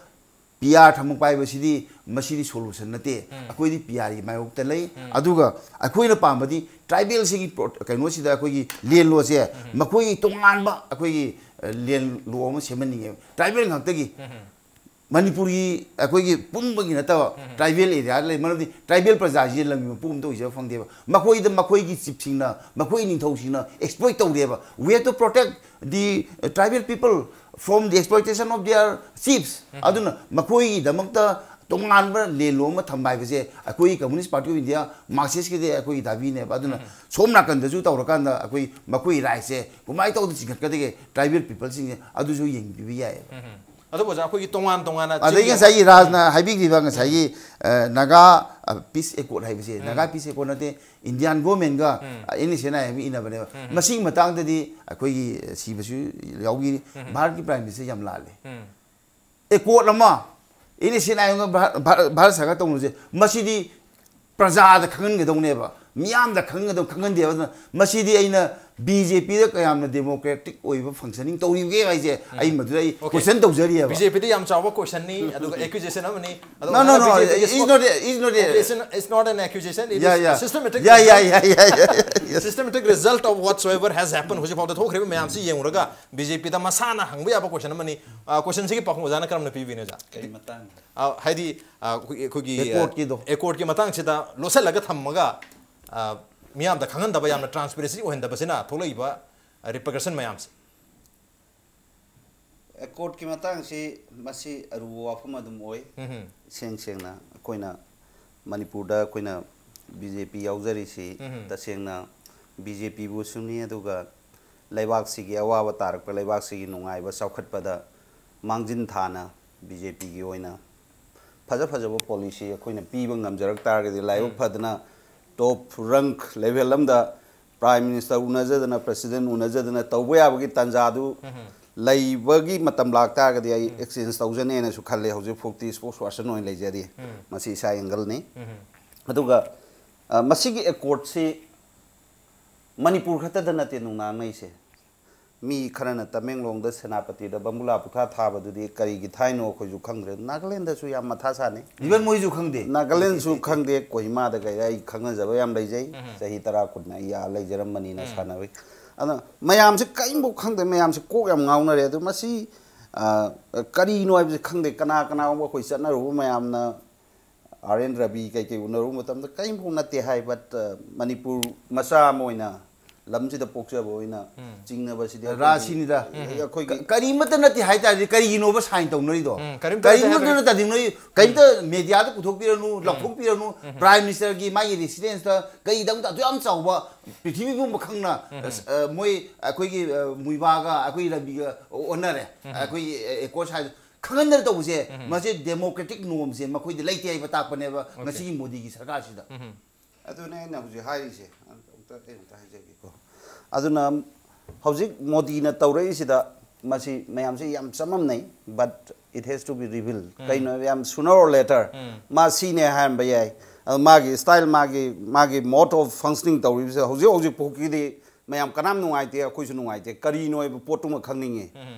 ꯄꯤ ꯑꯥꯔ ꯊꯝꯃꯛꯄ ꯍꯥꯏꯕꯁꯤꯗꯤ ꯃꯁꯤꯗꯤ ꯁꯣꯂꯨꯁꯟ ꯅꯠꯇꯦ꯫ ꯑꯩꯈꯣꯏꯗꯤ ꯄꯤ ꯑꯥꯔꯒꯤ ꯃꯥꯌꯣꯛꯇ ꯂꯩ꯫ ꯑꯗꯨꯒ ꯑꯩꯈꯣꯏꯅ ꯄꯥꯝꯕꯗꯤ ꯇ꯭ꯔꯥꯏꯕꯦꯜꯁꯤꯒꯤ ꯄ꯭ꯔꯣ-, ꯀꯩꯅꯣꯁꯤꯗ ꯑꯩꯈꯣꯏꯒꯤ ꯂꯦꯟ ꯂꯣꯁꯦ ꯃꯈꯣꯏꯒꯤ ꯇꯣꯉꯥꯟꯕ ꯑꯩꯈꯣꯏꯒꯤ, ꯑ, ꯂꯦꯟ ꯂꯣ ꯑꯃ ꯁꯦꯝꯍꯟꯅꯤꯡꯉꯦꯕ꯫ ꯇ꯭ꯔꯥꯏꯕꯦꯜ ꯉꯥꯛꯇꯒꯤ ꯃꯅꯤꯄꯨꯔꯒꯤ ꯑꯩꯈꯣꯏꯒꯤ ꯄꯨꯝꯕꯒꯤ ꯅꯠꯇꯕ ꯇ꯭ꯔꯥꯏꯕꯦꯜ ꯑꯦꯔꯤꯌꯥꯗ ꯂꯩ꯫ ꯃꯔꯝꯗꯤ ꯇ꯭ꯔꯥꯏꯕꯦꯜ ꯄ꯭ꯔꯖꯥꯁꯤ ꯂꯝꯒꯤ ꯃꯄꯨ ꯑꯝꯇ ꯑꯣꯏꯖꯕ ꯐꯪꯗꯦꯕ꯫ ꯃꯈꯣꯏꯗ ꯃꯈꯣꯏꯒꯤ ꯆꯤꯐꯁꯤꯡꯅ, ꯃꯈꯣꯏ ꯅꯤꯡꯊꯧꯁꯤꯡꯅ ꯑꯦꯛꯁꯄ꯭ꯂꯣꯏꯠ ꯇꯧꯔꯦꯕ꯫ We have to protect the, uh, tribal people from the exploitation of their chiefs. ꯑꯗꯨꯅ ꯃꯈꯣꯏꯒꯤꯗꯃꯛꯇ ꯇꯣꯉꯥꯟꯕ ꯂꯦꯟ ꯂꯣ ꯑꯃ ꯊꯝꯕ ꯍꯥꯏꯕꯁꯦ ꯑꯩꯈꯣꯏꯒꯤ Communist Party of India, ꯃꯥꯔꯛꯁꯤꯁꯀꯤꯗꯤ ꯑꯩꯈꯣꯏꯒꯤ ꯗꯥꯕꯤꯅꯦꯕ꯫ ꯑꯗꯨꯅ ꯁꯣꯝ ꯅꯥꯀꯟꯗꯁꯨ ꯇꯧꯔꯀꯥꯟꯗ ꯑꯩꯈꯣꯏ ꯃꯈꯣꯏ ꯔꯥꯏꯠꯁꯦ ꯀꯃꯥꯏꯅ ꯇꯧꯗꯅ ꯆꯤꯡꯈꯠꯀꯗꯒꯦ, ꯇ꯭ꯔꯥꯏꯕꯦꯜ ꯄꯤꯄꯜꯁꯤꯡꯁꯦ ꯑꯗꯨꯁꯨ ꯌꯦꯡꯕꯤꯕ ꯌꯥꯏꯌꯦꯕ꯫ ꯑꯗꯨꯕꯨ ꯑꯣꯖꯥ, ꯑꯩꯈꯣꯏꯒꯤ ꯇꯣꯉꯥꯟ ꯇꯣꯉꯥꯟꯅ ꯑꯗꯒꯤ ꯆꯤꯡꯒꯤ ꯉꯁꯥꯏꯒꯤ ꯔꯥꯖꯅ ꯍꯥꯏꯕꯤꯈꯤꯕ ꯉꯁꯥꯏꯒꯤ, ꯑ, ꯅꯥꯒꯥ, ꯄꯤꯁ ꯑꯦꯀꯣꯔꯗ ꯍꯥꯏꯕꯁꯦ ꯅꯥꯒꯥ ꯄꯤꯁ ꯑꯦꯀꯣꯔꯗ ꯅꯠꯇꯦ, ꯏꯟꯗꯤꯌꯥꯟ ꯒꯣꯔꯃꯦꯟꯒ ꯑꯦꯟ ꯑꯦꯁ ꯑꯦꯟ ꯑꯥꯏ ꯑꯦꯝꯒ ꯏꯟꯅꯕꯅꯦꯕ꯫ ꯃꯁꯤꯒꯤ ꯃꯇꯥꯡꯗꯗꯤ ꯑꯩꯈꯣꯏꯒꯤ ꯁꯤꯕꯁꯨ ꯌꯥꯎꯕꯤꯔꯤ꯫ ꯚꯥꯔꯠꯀꯤ ꯄ꯭ꯔꯥꯏꯝ ꯃꯤꯅꯤꯁꯇꯔ ꯌꯥꯝ ꯂꯥꯜꯂꯦ꯫ ꯑꯦꯀꯣꯔꯗ ꯑꯃ ꯑꯦꯟ ꯑꯦꯁ ꯑꯦꯟ ꯑꯥꯏ ꯑꯦꯝꯒ ꯚꯥꯔꯠ ꯁꯔꯀꯥꯔ ꯇꯧꯅꯕꯁꯦ, ꯃꯁꯤꯗꯤ ꯄ꯭ꯔꯖꯥꯗ ꯈꯪꯍꯟꯒꯗꯧꯅꯦꯕ, ꯃꯤꯌꯥꯝꯗ ꯈꯪꯍꯟꯒꯗꯧ ꯈꯪꯍꯟꯗꯦꯕ꯫ ꯑꯗꯨꯅ ꯃꯁꯤꯗꯤ ꯑꯩꯅ ꯕꯤ ꯖꯦ ꯄꯤꯗ ꯀꯌꯥꯝꯅ ꯗꯦꯃꯣꯀ꯭ꯔꯦꯇꯤꯛ ꯑꯣꯏꯕ ꯐꯪꯁꯟꯅꯤꯡ ꯇꯧꯔꯤꯕꯒꯦ ꯍꯥꯏꯁꯦ ꯑꯩ ꯃꯗꯨꯗ ꯑꯩ ꯀꯣꯏꯁꯟ ꯇꯧꯖꯔꯤꯑꯕ꯫ ꯕꯤ ꯖꯦ ꯄꯤꯗ ꯌꯥꯝ ꯆꯥꯎꯕ ꯀꯣꯏꯁꯟꯅꯤ, ꯑꯗꯨꯒ ꯑꯦꯀ꯭ꯌꯨꯖꯦꯁꯟ ꯑꯃꯅꯤ꯫ No, no, no, it's not a, it's not a, It's not an accusation, it yeah, is yeah. a systematic Yeah, yeah, result. Yeah, yeah, yeah, yeah, yeah. Systematic result of whatsoever has happened. ꯍꯧꯖꯤꯛꯐꯥꯎꯗ ꯊꯣꯛꯈ꯭ꯔꯤꯕ ꯃꯌꯥꯝꯁꯤ ꯌꯦꯡꯉꯨꯔꯒ B J ꯄꯤꯗ ꯃꯁꯥꯅ ꯍꯪꯕ ꯌꯥꯕ ꯀꯣꯏꯁꯟ ꯑꯃꯅꯤ꯫ ꯀꯣꯏꯁꯟꯁꯤꯒꯤ ꯄꯥꯎꯈꯨꯝ ꯑꯣꯖꯥꯅ ꯀꯔꯝꯅ ꯄꯤꯕꯤꯅꯣ, ꯑꯣꯖꯥ? ꯀꯔꯤ ꯃꯇꯥꯡ? ꯑ, ꯍꯥꯏꯗꯤ ꯑ, ꯑꯩꯈꯣꯏꯒꯤ, ꯑꯩꯈꯣꯏꯒꯤ ꯑꯦꯀꯣꯔꯗꯀꯤꯗꯣ꯫ ꯑꯦꯀꯣꯔꯗꯀꯤ ꯃꯇꯥꯡꯁꯤꯗ ꯂꯣꯠꯁꯤꯜꯂꯒ ꯊꯝꯃꯒ, ꯑ, ꯃꯤꯌꯥꯝꯗ ꯈꯪꯍꯟꯗꯕ, ꯌꯥꯝꯅ ꯇ꯭ꯔꯥꯟꯁꯄꯦꯔꯦꯟꯁꯤ ꯑꯣꯏꯍꯟꯗꯕꯁꯤꯅ ꯊꯣꯛꯂꯛꯏꯕ ꯔꯤꯄꯔꯀꯁꯟ ꯃꯌꯥꯝꯁꯦ꯫ ꯑꯦꯀꯣꯔꯗꯀꯤ ꯃꯇꯥꯡꯁꯤ ꯃꯁꯤ ꯑꯔꯨꯕ ꯋꯥꯐꯝ ꯑꯗꯨꯝ ꯑꯣꯏ꯫ ꯏꯁꯦꯡ ꯁꯦꯡꯅ ꯑꯩꯈꯣꯏꯅ ꯃꯅꯤꯄꯨꯔꯗ ꯑꯩꯈꯣꯏꯅ ꯕꯤ ꯖꯦ ꯄꯤ ꯌꯥꯎꯖꯔꯤꯁꯤ ꯇꯁꯦꯡꯅ ꯕꯤ ꯖꯦ ꯄꯤꯕꯨꯁꯨꯅꯤ, ꯑꯗꯨꯒ ꯂꯩꯕꯥꯛꯁꯤꯒꯤ ꯑꯋꯥꯕ ꯇꯥꯔꯛꯄ, ꯂꯩꯕꯥꯛꯁꯤꯒꯤ ꯅꯨꯡꯉꯥꯏꯕ ꯆꯥꯎꯈꯠꯄꯗ ꯃꯥꯡꯖꯤꯟ ꯊꯥꯅ ꯕꯤ ꯖꯦ ꯄꯤꯒꯤ ꯑꯣꯏꯅ ꯐꯖ ꯐꯖꯕ ꯄꯣꯂꯤꯁꯤ ꯑꯩꯈꯣꯏꯅ ꯄꯤꯕ ꯉꯝꯖꯔꯛ ꯇꯥꯔꯒꯗꯤ, ꯂꯥꯏꯕꯛ ꯐꯗꯅ ꯇꯣꯞ ꯔꯪꯛ ꯂꯦꯚꯦꯜ ꯑꯃꯗ ꯄ꯭ꯔꯥꯏꯝ ꯃꯤꯅꯤꯁꯇꯔ ꯎꯅꯖꯗꯅ, ꯄ꯭ꯔꯁꯤꯗꯦꯟ ꯎꯅꯖꯗꯅ ꯇꯧꯕ ꯌꯥꯕꯒꯤ ꯇꯥꯟꯖꯥꯗꯨ ꯂꯩꯕꯒꯤ ꯃꯇꯝ ꯂꯥꯛꯇꯥꯔꯒꯗꯤ ꯑꯩ ꯑꯦꯛꯆꯦꯟꯖ ꯇꯧꯖꯅꯦꯅꯁꯨ ꯈꯜꯂꯦ꯫ ꯍꯧꯖꯤꯛ ꯐꯥꯎꯗꯤ ꯁ꯭ꯄꯣꯛꯁ ꯄꯥꯔꯁꯟ ꯑꯣꯏꯅ ꯂꯩꯖꯔꯤ꯫ ꯃꯁꯤ ꯏꯁꯥ ꯑꯦꯡꯒꯜꯅꯤ꯫ ꯑꯗꯨꯒ ꯑ, ꯃꯁꯤꯒꯤ ꯑꯦꯀꯣꯔꯗꯁꯤ ꯃꯅꯤꯄꯨꯔ ꯈꯛꯇꯗ ꯅꯠꯇꯦ ꯅꯨꯡꯅꯥꯡꯅꯩꯁꯦ꯫ ꯃꯤ ꯈꯔꯅ ꯇꯃꯦꯡꯂꯣꯡꯗ ꯁꯦꯅꯥꯄꯇꯤꯗ ꯕꯝꯕꯨꯂꯥ ꯄꯨꯈ꯭ꯔꯥ ꯊꯥꯕꯗꯨꯗꯤ ꯀꯔꯤꯒꯤ ꯊꯥꯏꯅꯣ ꯑꯩꯈꯣꯏꯁꯨ ꯈꯪꯗ꯭ꯔꯦ꯫ ꯅꯥꯒꯥꯂꯦꯟꯗꯁꯨ ꯌꯥꯝ ꯃꯊꯥ ꯁꯥꯅꯩ꯫ ꯏꯚꯟ ꯃꯣꯏꯁꯨ ꯈꯪꯗꯦ꯫ ꯅꯥꯒꯥꯂꯦꯟꯁꯨ ꯈꯪꯗꯦ, ꯀꯣꯍꯤꯃꯥꯗ ꯀꯩꯗ ꯑꯩ ꯈꯪꯅꯖꯕ ꯌꯥꯝ ꯂꯩꯖꯩ꯫ ꯆꯍꯤ ꯇꯔꯥ ꯀꯨꯟ ꯑꯩ ꯑꯥ ꯂꯩꯖꯔꯝꯕꯅꯤꯅ ꯁꯥꯟꯅꯕꯩ꯫ ꯑꯗꯨꯅ ꯃꯌꯥꯝꯁꯦ ꯀꯔꯤꯝꯐꯥꯎ ꯈꯪꯗꯦ, ꯃꯌꯥꯝꯁꯦ ꯀꯣꯛ ꯌꯥꯝ ꯉꯥꯎꯅꯔꯦ꯫ ꯑꯗꯨ ꯃꯁꯤ, ꯑ, ꯀꯔꯤꯅꯣ ꯍꯥꯏꯕꯁꯦ ꯈꯪꯗꯦ꯫ ꯀꯅꯥ ꯀꯅꯥꯒꯨꯝꯕ ꯑꯩꯈꯣꯏ ꯆꯠꯅꯔꯨꯕ ꯃꯌꯥꯝꯅ ꯑꯥꯔ ꯑꯦꯟ ꯔꯕꯤ ꯀꯩꯀꯩ ꯎꯅꯔꯨꯕ ꯃꯇꯝꯗ ꯀꯔꯤꯝꯐꯥꯎ ꯅꯠꯇꯦ ꯍꯥꯏ꯫ ꯕꯠ, ꯑ, ꯃꯅꯤꯄꯨꯔ ꯃꯆꯥ ꯑꯃ ꯑꯣꯏꯅ, ꯂꯝꯁꯤꯗ ꯄꯣꯛꯆꯕ ꯑꯣꯏꯅ ꯆꯤꯡꯅꯕꯁꯤꯗꯤ ꯑꯩꯈꯣꯏꯒꯤ, ꯔꯥꯁꯤꯅꯤꯗ꯫ ꯑꯩꯈꯣꯏꯒꯤ ꯀ-, ꯀꯔꯤꯃꯠꯇ ꯅꯠꯇꯦ ꯍꯥꯏ ꯇꯥꯔꯗꯤ ꯀꯔꯤꯒꯤꯅꯣꯕ ꯁꯥꯏꯟ ꯇꯧꯅꯔꯤꯗꯣ? ꯎꯝ, ꯀꯔꯤꯝꯇ ꯅꯠꯇꯦ ꯍꯥꯏ ꯀꯔꯤꯃꯠꯇ ꯇꯥꯔꯗꯤ꯫ ꯅꯠꯇꯦ ꯇꯧꯅꯔꯤ꯫ ꯀꯔꯤꯝꯇ ꯃꯦꯗꯤꯌꯥꯗ ꯄꯨꯊꯣꯛꯄꯤꯔꯅꯨ, ꯂꯥꯎꯊꯣꯛꯄꯤꯔꯅꯨ꯫ ꯄ꯭ꯔꯥꯏꯝ ꯃꯤꯅꯤꯁꯇꯔꯒꯤ ꯃꯥꯒꯤ ꯔꯦꯁꯤꯗꯦꯟꯁꯇ ꯀꯩꯗꯃꯛꯇ ꯑꯗꯨ ꯌꯥꯝ ꯆꯥꯎꯕ ꯄ꯭ꯔꯤꯊꯤꯕꯤ ꯄꯨꯝꯕ ꯈꯪꯅ, ꯑ, ꯃꯣꯏ ꯑꯩꯈꯣꯏꯒꯤ, ꯑ, ꯃꯨꯏꯕꯥꯒ ꯑꯩꯈꯣꯏꯒꯤ ꯔꯕꯤꯒ ꯑꯣꯟꯅꯔꯦ꯫ ꯑꯩꯈꯣꯏꯒꯤ, ꯑ, ꯑꯦꯀꯣꯔꯁ ꯍꯥꯏ ꯈꯪꯍꯟꯗꯅ ꯇꯧꯕꯁꯦ, ꯃꯁꯤ democratic norm ꯁꯦ ꯃꯈꯣꯏꯗ ꯂꯩꯇꯦ ꯍꯥꯏꯕ ꯇꯥꯛꯄꯅꯦꯕ ꯉꯁꯤꯒꯤ ꯃꯣꯗꯤꯒꯤ ꯁꯔꯀꯥꯔꯁꯤꯗ꯫ ꯎꯝ꯫ ꯑꯗꯨꯅꯦ ꯑꯩꯅ ꯍꯧꯖꯤꯛ ꯍꯥꯏꯔꯤꯁꯦ꯫ ꯑꯝꯇ ꯑꯩ ꯑꯝꯇ ꯍꯥꯏꯖꯒꯦꯀꯣ꯫ ꯑꯗꯨꯅ ꯍꯧꯖꯤꯛ ꯃꯣꯗꯤꯅ ꯇꯧꯔꯛꯏꯁꯤꯗ ꯃꯁꯤ ꯃꯌꯥꯝꯁꯦ ꯌꯥꯝ ꯆꯃꯝꯅꯩ, but it has to be revealed꯫ ꯀꯩꯅꯣ ꯌꯥꯝ sooner or later ꯃꯥ ꯁꯤꯅꯦ ꯍꯥꯏꯔꯝꯕ ꯌꯥꯏ꯫ ꯑꯗꯨ ꯃꯥꯒꯤ style, ꯃꯥꯒꯤ ꯃꯥꯒꯤ mode of functioning ꯇꯧꯔꯤꯕꯁꯦ ꯍꯧꯖꯤꯛ ꯍꯧꯖꯤꯛ ꯐꯥꯎꯒꯤꯗꯤ ꯃꯌꯥꯝ ꯀꯅꯥꯝ ꯅꯨꯡꯉꯥꯏꯇꯦ, ꯑꯩꯈꯣꯏꯁꯨ ꯅꯨꯡꯉꯥꯏꯇꯦ꯫ ꯀꯔꯤꯅꯣ ꯍꯥꯏꯕ ꯄꯣꯠꯇꯨꯃ ꯈꯪꯅꯤꯡꯉꯤ꯫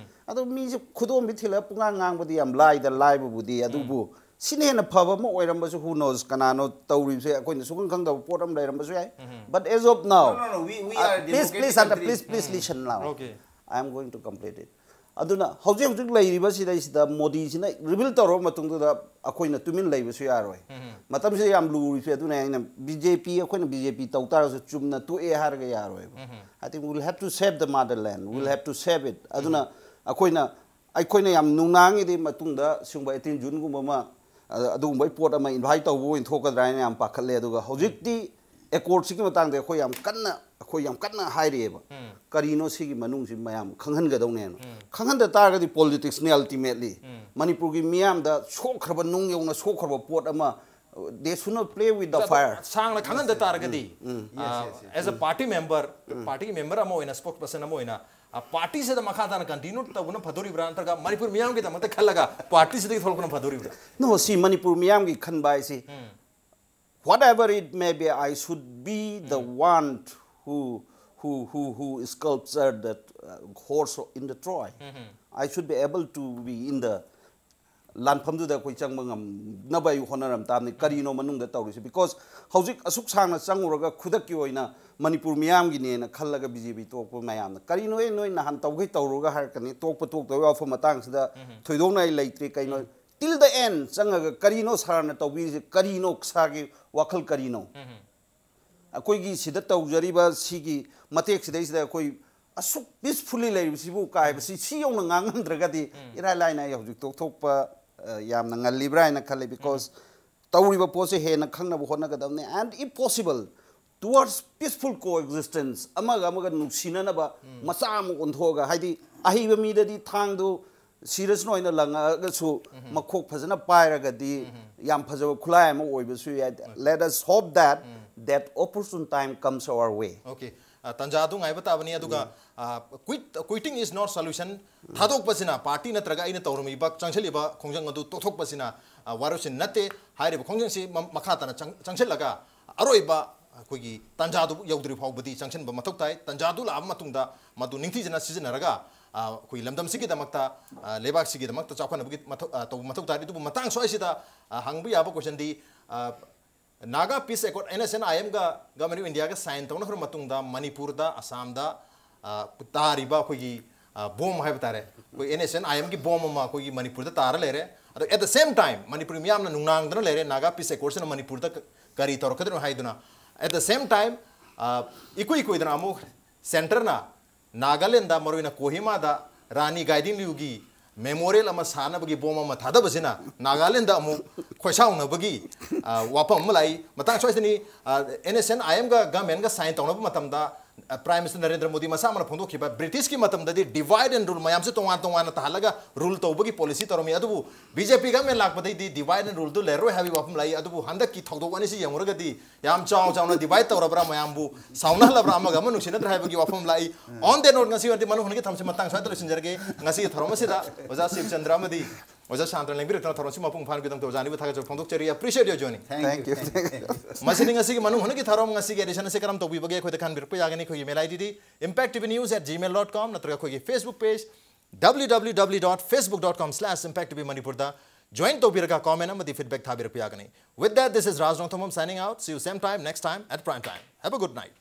ꯑꯗꯣ ꯃꯤꯁꯦ ꯈꯨꯗꯣꯝꯕꯤ ꯊꯤꯜꯂꯒ ꯄꯨꯡꯉꯥꯡ ꯉꯥꯡꯕꯗꯤ ꯌꯥꯝ ꯂꯥꯏꯗ ꯂꯥꯏꯕꯕꯨꯗꯤ, ꯑꯗꯨꯕꯨ ꯁꯤꯅ ꯍꯦꯟꯅ ꯐꯕ ꯑꯃ ꯑꯣꯏꯔꯝꯕꯁꯨ, who knows, ꯀꯅꯥꯅꯣ ꯇꯧꯔꯤꯕꯁꯦ, ꯑꯩꯈꯣꯏꯅ ꯁꯨꯈꯪ ꯈꯪꯗꯕ ꯄꯣꯠ ꯑꯃ ꯂꯩꯔꯝꯕꯁꯨ ꯌꯥꯏ꯫ But as of now, No, no, no, we, we are a please, democratic please, under, country. please, please listen now. Okay. I am going to complete it. ꯑꯗꯨꯅ ꯍꯧꯖꯤꯛ ꯍꯧꯖꯤꯛ ꯂꯩꯔꯤꯕ ꯁꯤꯗꯩꯁꯤꯗ ꯃꯣꯗꯤꯁꯤꯅ reveal ꯇꯧꯔꯕ ꯃꯇꯨꯡꯗꯨꯗ ꯑꯩꯈꯣꯏꯅ ꯇꯨꯃꯤꯟ ꯂꯩꯕꯁꯨ ꯌꯥꯔꯣꯏ꯫ ꯃꯇꯝꯁꯤꯗ ꯌꯥꯝ ꯂꯨꯔꯤꯁꯦ ꯑꯗꯨꯅ ꯑꯩꯅ ꯕꯤ ꯖꯦ ꯄꯤ, ꯑꯩꯈꯣꯏꯅ ꯕꯤ ꯖꯦ ꯄꯤ ꯇꯧ ꯇꯥꯔꯒꯁꯨ ꯆꯨꯝꯅ ꯇꯣꯛꯑꯦ ꯍꯥꯏꯔꯒ ꯌꯥꯔꯣꯏꯕ꯫ I think we'll have to save the motherland, we'll have to save it꯫ ꯑꯗꯨꯅ ꯑꯩꯈꯣꯏꯅ ꯑꯩꯈꯣꯏꯅ ꯌꯥꯝ ꯅꯨꯡꯅꯥꯡꯉꯤꯗꯤ ꯃꯇꯨꯡꯗ ꯁꯤꯒꯨꯝꯕ eighteen June ꯒꯨꯝꯕ ꯑꯃ, ꯑ, ꯑꯗꯨꯒꯨꯝꯕꯒꯤ ꯄꯣꯠ ꯑꯃ invite ꯇꯧꯕ ꯑꯣꯏꯅ ꯊꯣꯛꯀꯗ꯭ꯔꯥ ꯍꯥꯏꯅ ꯌꯥꯝ ꯄꯥꯈꯠꯂꯦ꯫ ꯑꯗꯨꯒ ꯍꯧꯖꯤꯛꯇꯤ accord ꯁꯤꯒꯤ ꯃꯇꯥꯡꯗ ꯑꯩꯈꯣꯏ ꯌꯥꯝ ꯀꯟꯅ, ꯑꯩꯈꯣꯏ ꯌꯥꯝ ꯀꯟꯅ ꯍꯥꯏꯔꯤꯑꯕ꯫ ꯀꯔꯤꯅꯣ ꯁꯤꯒꯤ ꯃꯅꯨꯡꯁꯤ ꯃꯌꯥꯝ ꯈꯪꯍꯟꯒꯗꯧꯅꯦꯅ꯫ ꯈꯪꯍꯟꯗ ꯇꯥꯔꯒꯗꯤ politics ꯅꯤ ultimately꯫ ꯃꯅꯤꯄꯨꯔꯒꯤ ꯃꯤꯌꯥꯝꯗ ꯁꯣꯛꯈ꯭ꯔꯕ, ꯅꯨꯡ ꯌꯧꯅ ꯁꯣꯛꯈ꯭ꯔꯕ ꯄꯣꯠ ꯑꯃ, they should not play with the fire꯫ ꯁꯥꯡꯅ ꯈꯪꯍꯟꯗ ꯇꯥꯔꯒꯗꯤ, Yes, yes, yes. As a party member, party ꯒꯤ member ꯑꯃ ꯑꯣꯏꯅ, spokesperson ꯑꯃ ꯑꯣꯏꯅ, party ꯁꯤꯗ ꯃꯈꯥ ꯇꯥꯅ continue ꯇꯧꯕꯅ ꯐꯗꯣꯔꯤꯕ꯭ꯔꯥ, ꯅꯠꯇ꯭ꯔꯒ ꯃꯅꯤꯄꯨꯔ ꯃꯤꯌꯥꯝꯒꯤꯗꯃꯛꯇ ꯈꯜꯂꯒ party ꯁꯤꯗꯒꯤ ꯊꯣꯛꯂꯛꯄꯅ ꯐꯗꯣꯔꯤꯕ꯭ꯔꯥ? No, ꯁꯤ ꯃꯅꯤꯄꯨꯔ ꯃꯤꯌꯥꯝꯒꯤ ꯈꯟꯕ ꯍꯥꯏꯁꯤ, whatever it may be, I should be the one who, who, who, who sculptured the, uh, horse in the Troy. I should be able to be in the ꯂꯥꯟꯐꯝꯗꯨꯗ ꯑꯩꯈꯣꯏ ꯆꯪꯕ ꯉꯝꯅꯕ ꯑꯩ ꯍꯣꯠꯅꯔꯝ ꯇꯥꯕꯅꯤ꯫ ꯀꯔꯤꯅꯣ ꯃꯅꯨꯡꯗ ꯇꯧꯔꯤꯁꯦ? Because ꯍꯧꯖꯤꯛ ꯑꯁꯨꯛ ꯁꯥꯡꯅ ꯆꯪꯉꯨꯔꯒ ꯈꯨꯗꯛꯀꯤ ꯑꯣꯏꯅ ꯃꯅꯤꯄꯨꯔ ꯃꯤꯌꯥꯝꯒꯤꯅꯦꯅ ꯈꯜꯂꯒ ꯕꯤ ꯖꯦ ꯄꯤ ꯇꯣꯛꯄ ꯃꯌꯥꯝꯅ, "ꯀꯔꯤꯅꯣ, ꯑꯦ, ꯅꯣꯏ ꯅꯍꯥꯟ ꯇꯧꯈꯩ ꯇꯧꯔꯨꯔꯒ" ꯍꯥꯏꯔꯛꯀꯅꯤ꯫ ꯇꯣꯛꯄ ꯇꯣꯛꯇꯕ ꯋꯥꯐꯝ ꯃꯇꯥꯡꯁꯤꯗ ꯊꯣꯏꯗꯣꯛꯅ ꯑꯩ ꯂꯩꯇ꯭ꯔꯤ꯫ ꯀꯩꯅꯣ, till the end ꯆꯪꯉꯒ ꯀꯔꯤꯅꯣ ꯁꯥꯔꯅ ꯇꯧꯕꯤꯔꯤꯁꯦ? ꯀꯔꯤꯅꯣ ꯁꯥꯔꯒꯤ ꯋꯥꯈꯜ ꯀꯔꯤꯅꯣ? ꯑꯩꯈꯣꯏꯒꯤ ꯁꯤꯗ ꯇꯧꯖꯔꯤꯕ ꯁꯤꯒꯤ ꯃꯇꯦꯛ ꯁꯤꯗꯩꯁꯤꯗ ꯑꯩꯈꯣꯏ ꯑꯁꯨꯛ peacefully ꯂꯩꯔꯤꯕꯁꯤꯕꯨ ꯀꯥꯏꯕꯁꯤ ꯁꯤ ꯌꯧꯅ ꯉꯥꯡꯉꯝꯗ꯭ꯔꯒꯗꯤ ꯏꯔꯥꯏ ꯂꯥꯏꯅ ꯑꯩ ꯍꯧꯖꯤꯛ ꯇꯣꯛꯊꯣꯛꯄ, ꯑ, ꯌꯥꯝꯅ ꯉꯜꯂꯤꯕ꯭ꯔꯥ ꯍꯥꯏꯅ ꯈꯜꯂꯤ꯫ Because ꯇꯧꯔꯤꯕ ꯄꯣꯠꯁꯦ ꯍꯦꯟꯅ ꯈꯪꯅꯕ ꯍꯣꯠꯅꯒꯗꯕꯅꯤ꯫ And if possible, towards peaceful coexistence, ꯑꯃꯒ ꯑꯃꯒ ꯅꯨꯡꯁꯤꯅꯅꯕ ꯃꯆꯥ ꯑꯃ ꯑꯣꯟꯊꯣꯛꯑꯒ, ꯍꯥꯏꯗꯤ ꯑꯍꯩꯕ ꯃꯤꯗꯗꯤ ꯊꯥꯡꯗꯨ ꯁꯤꯔꯁꯅ ꯑꯣꯏꯅ ꯂꯪꯉꯛꯑꯒꯁꯨ ꯃꯈꯣꯛ ꯐꯖꯅ ꯄꯥꯏꯔꯒꯗꯤ ꯌꯥꯝ ꯐꯖꯕ ꯈꯨꯠꯂꯥꯏ ꯑꯃ ꯑꯣꯏꯕꯁꯨ ꯌꯥꯏ. Let us hope that that opportune time comes our way. Okay. ꯑ, ꯇꯥꯟꯖꯥ ꯑꯗꯨ ꯉꯥꯏꯕ ꯇꯥꯕꯅꯤ꯫ ꯑꯗꯨꯒ, ꯑ, quit, quitting is not solution. ꯊꯥꯗꯣꯛꯄꯁꯤꯅ, ꯄꯥꯔꯇꯤ ꯅꯠꯇ꯭ꯔꯒ ꯑꯩꯅ ꯇꯧꯔꯝꯃꯤꯕ, ꯆꯪꯁꯤꯜꯂꯤꯕ ꯈꯣꯡꯖꯪ ꯑꯗꯨ ꯇꯣꯛꯊꯣꯛꯄꯁꯤꯅ, ꯑ, ꯋꯥꯔꯣꯏꯁꯤꯟ ꯅꯠꯇꯦ꯫ ꯍꯥꯏꯔꯤꯕ ꯈꯣꯡꯖꯪꯁꯤ ꯃ-, ꯃꯈꯥ ꯇꯥꯅ ꯆꯪ-, ꯆꯪꯁꯤꯜꯂꯒ ꯑꯔꯣꯏꯕ ꯑꯩꯈꯣꯏꯒꯤ ꯇꯥꯟꯖꯥꯗꯨ ꯌꯧꯗ꯭ꯔꯤ ꯐꯥꯎꯕꯗꯤ ꯆꯪꯁꯤꯟꯕ ꯃꯊꯧ ꯇꯥꯏ꯫ ꯇꯥꯟꯖꯥꯗꯨ ꯂꯥꯛꯑꯕ ꯃꯇꯨꯡꯗ ꯃꯗꯨ ꯅꯤꯡꯊꯤꯖꯅ ꯁꯤꯖꯤꯟꯅꯔꯒ, ꯑ, ꯑꯩꯈꯣꯏ ꯂꯝꯗꯝꯁꯤꯒꯤꯗꯃꯛꯇ, ꯑ, ꯂꯩꯕꯥꯛꯁꯤꯒꯤꯗꯃꯛꯇ ꯆꯥꯎꯈꯠꯅꯕꯒꯤ ꯃꯊꯧ, ꯑ, ꯇꯧꯕ ꯃꯊꯧ ꯇꯥꯏ꯫ ꯑꯗꯨꯕꯨ ꯃꯇꯥꯡ ꯁ꯭ꯋꯥꯏꯁꯤꯗ, ꯑ, ꯍꯪꯕ ꯌꯥꯕ questionꯗꯤ, ꯑ, Naga Peace Accord, N S N I Mꯒ Government of Indiaꯒ sign ꯇꯧꯅꯈ꯭ꯔꯕ ꯃꯇꯨꯡꯗ ꯃꯅꯤꯄꯨꯔꯗ, ꯑꯁꯥꯝꯗ, ꯑ, ꯇꯥꯔꯤꯕ ꯑꯩꯈꯣꯏꯒꯤ, ꯑ, ꯕꯣꯝ ꯍꯥꯏꯕ ꯇꯥꯔꯦ, ꯑꯩꯈꯣꯏ N S N I Mꯒꯤ ꯕꯣꯝ ꯑꯃ ꯑꯩꯈꯣꯏꯒꯤ ꯃꯅꯤꯄꯨꯔꯗ ꯇꯥꯔ ꯂꯩꯔꯦ꯫ ꯑꯗꯣ at the same time Manipur ꯃꯤꯌꯥꯝꯅ ꯅꯨꯡꯅꯥꯡꯗꯅ ꯂꯩꯔꯦ, Naga Peace Accordꯁꯤꯅ ꯃꯅꯤꯄꯨꯔꯗ ꯀ-, ꯀꯔꯤ ꯇꯧꯔꯛꯀꯗꯣꯏꯅꯣ ꯍꯥꯏꯗꯨꯅ꯫ At the same time, ꯑ, ꯏꯀꯨꯏ ꯀꯨꯏꯗꯅ ꯑꯃꯨꯛ centreꯅ ꯅꯥꯒꯥꯂꯦꯟꯗ, ꯃꯔꯨꯑꯣꯏꯅ ꯀꯣꯍꯤꯃꯥꯗ ꯔꯥꯅꯤ ꯒꯥꯏꯗꯤꯟ ꯂꯤꯌꯨꯒꯤ memorial ꯑꯃ ꯁꯥꯅꯕꯒꯤ ꯕꯣꯝ ꯑꯃ ꯊꯥꯗꯕꯁꯤꯅ ꯅꯥꯒꯥꯂꯦꯟꯗ ꯑꯃꯨꯛ ꯈꯣꯏꯁꯥꯎꯅꯕꯒꯤ, ꯑ, ꯋꯥꯐꯝ ꯑꯃ ꯂꯥꯛꯏ꯫ ꯃꯇꯥꯡ ꯁ꯭ꯋꯥꯏꯗꯅꯤ, ꯑ, N S N I Mꯒ governmentꯒ sign ꯇꯧꯅꯕ ꯃꯇꯝꯗ, ꯑ, Prime Minister ꯅꯔꯦꯟꯗ꯭ꯔ ꯃꯣꯗꯤ ꯃꯁꯥꯃꯛꯅ ꯐꯣꯡꯗꯣꯛꯈꯤꯕ, Britishꯀꯤ ꯃꯇꯝꯗꯗꯤ divide and rule ꯃꯌꯥꯝꯁꯦ ꯇꯣꯉꯥꯟ ꯇꯣꯉꯥꯟꯅ ꯇꯥꯍꯜꯂꯒ rule ꯇꯧꯕꯒꯤ policy ꯇꯧꯔꯝꯃꯤ꯫ ꯑꯗꯨꯕꯨ B J P government ꯂꯥꯛꯄꯗꯩꯗꯤ divide and ruleꯗꯨ ꯂꯩꯔꯔꯣꯏ ꯍꯥꯏꯕꯒꯤ ꯋꯥꯐꯝ ꯂꯥꯛꯏ꯫ ꯑꯗꯨꯕꯨ ꯍꯟꯗꯛꯀꯤ ꯊꯧꯗꯣꯛ ꯑꯅꯤꯁꯤ ꯌꯦꯡꯉꯨꯔꯒꯗꯤ ꯌꯥꯝ ꯆꯥꯎ ꯆꯥꯎꯅ divide ꯇꯧꯔꯕ꯭ꯔꯥ, ꯃꯌꯥꯝꯕꯨ ꯁꯥꯎꯅꯍꯜꯂꯕ꯭ꯔꯥ, ꯑꯃꯒ ꯑꯃ ꯅꯨꯡꯁꯤꯅꯗ꯭ꯔꯦ ꯍꯥꯏꯕꯒꯤ ꯋꯥꯐꯝ ꯂꯥꯛꯏ꯫ On that note, ꯉꯁꯤ ꯑꯣꯏꯅꯗꯤ ꯃꯅꯨꯡ ꯍꯨꯠꯅꯒꯤ ꯊꯧꯔꯝꯁꯤ ꯃꯇꯥꯡ ꯁ꯭ꯋꯥꯏꯗ ꯂꯣꯏꯁꯤꯟꯖꯔꯒꯦ꯫ ꯉꯁꯤꯒꯤ ꯊꯧꯔꯝ ꯑꯁꯤꯗ ꯑꯣꯖꯥ ꯁꯤꯕꯆꯟꯗ꯭ꯔ ꯑꯃꯗꯤ ꯑꯣꯖꯥ ꯁꯥꯟꯇꯅ ꯂꯦꯡꯕꯤꯔꯛꯇꯨꯅ ꯊꯧꯔꯝꯁꯤ ꯃꯄꯨꯡ ꯐꯥꯍꯟꯕꯒꯤꯗꯃꯛꯇ ꯑꯣꯖꯥ ꯑꯅꯤꯕꯨ ꯊꯥꯒꯠꯆꯕ ꯐꯣꯡꯗꯣꯛꯆꯔꯤ꯫ Appreciate your joining. Thank you. Thank you. ꯃꯁꯤꯅꯤ ꯉꯁꯤꯒꯤ ꯃꯅꯨꯡ ꯍꯨꯠꯅꯒꯤ ꯊꯧꯔꯝ꯫ ꯉꯁꯤꯒꯤ edition ꯑꯁꯤ ꯀꯔꯝ ꯇꯧꯕꯤꯕꯒꯦ ꯑꯩꯈꯣꯏꯗ ꯈꯟꯕꯤꯔꯛꯄ ꯌꯥꯒꯅꯤ꯫ ꯑꯩꯈꯣꯏꯒꯤ mail IDꯗꯤ impact T V news at gmail dot com ꯅꯠꯇ꯭ꯔꯒ ꯑꯩꯈꯣꯏꯒꯤ Facebook page W W W dot facebook dot com slash impact T V Manipurꯗ join ꯇꯧꯕꯤꯔꯒ comment ꯑꯃꯗꯤ feedback ꯊꯥꯕꯤꯔꯛꯄ ꯌꯥꯒꯅꯤ꯫ With that, this is Raj Rongthomam signing out. See you same time next time at prime time. Have a good night.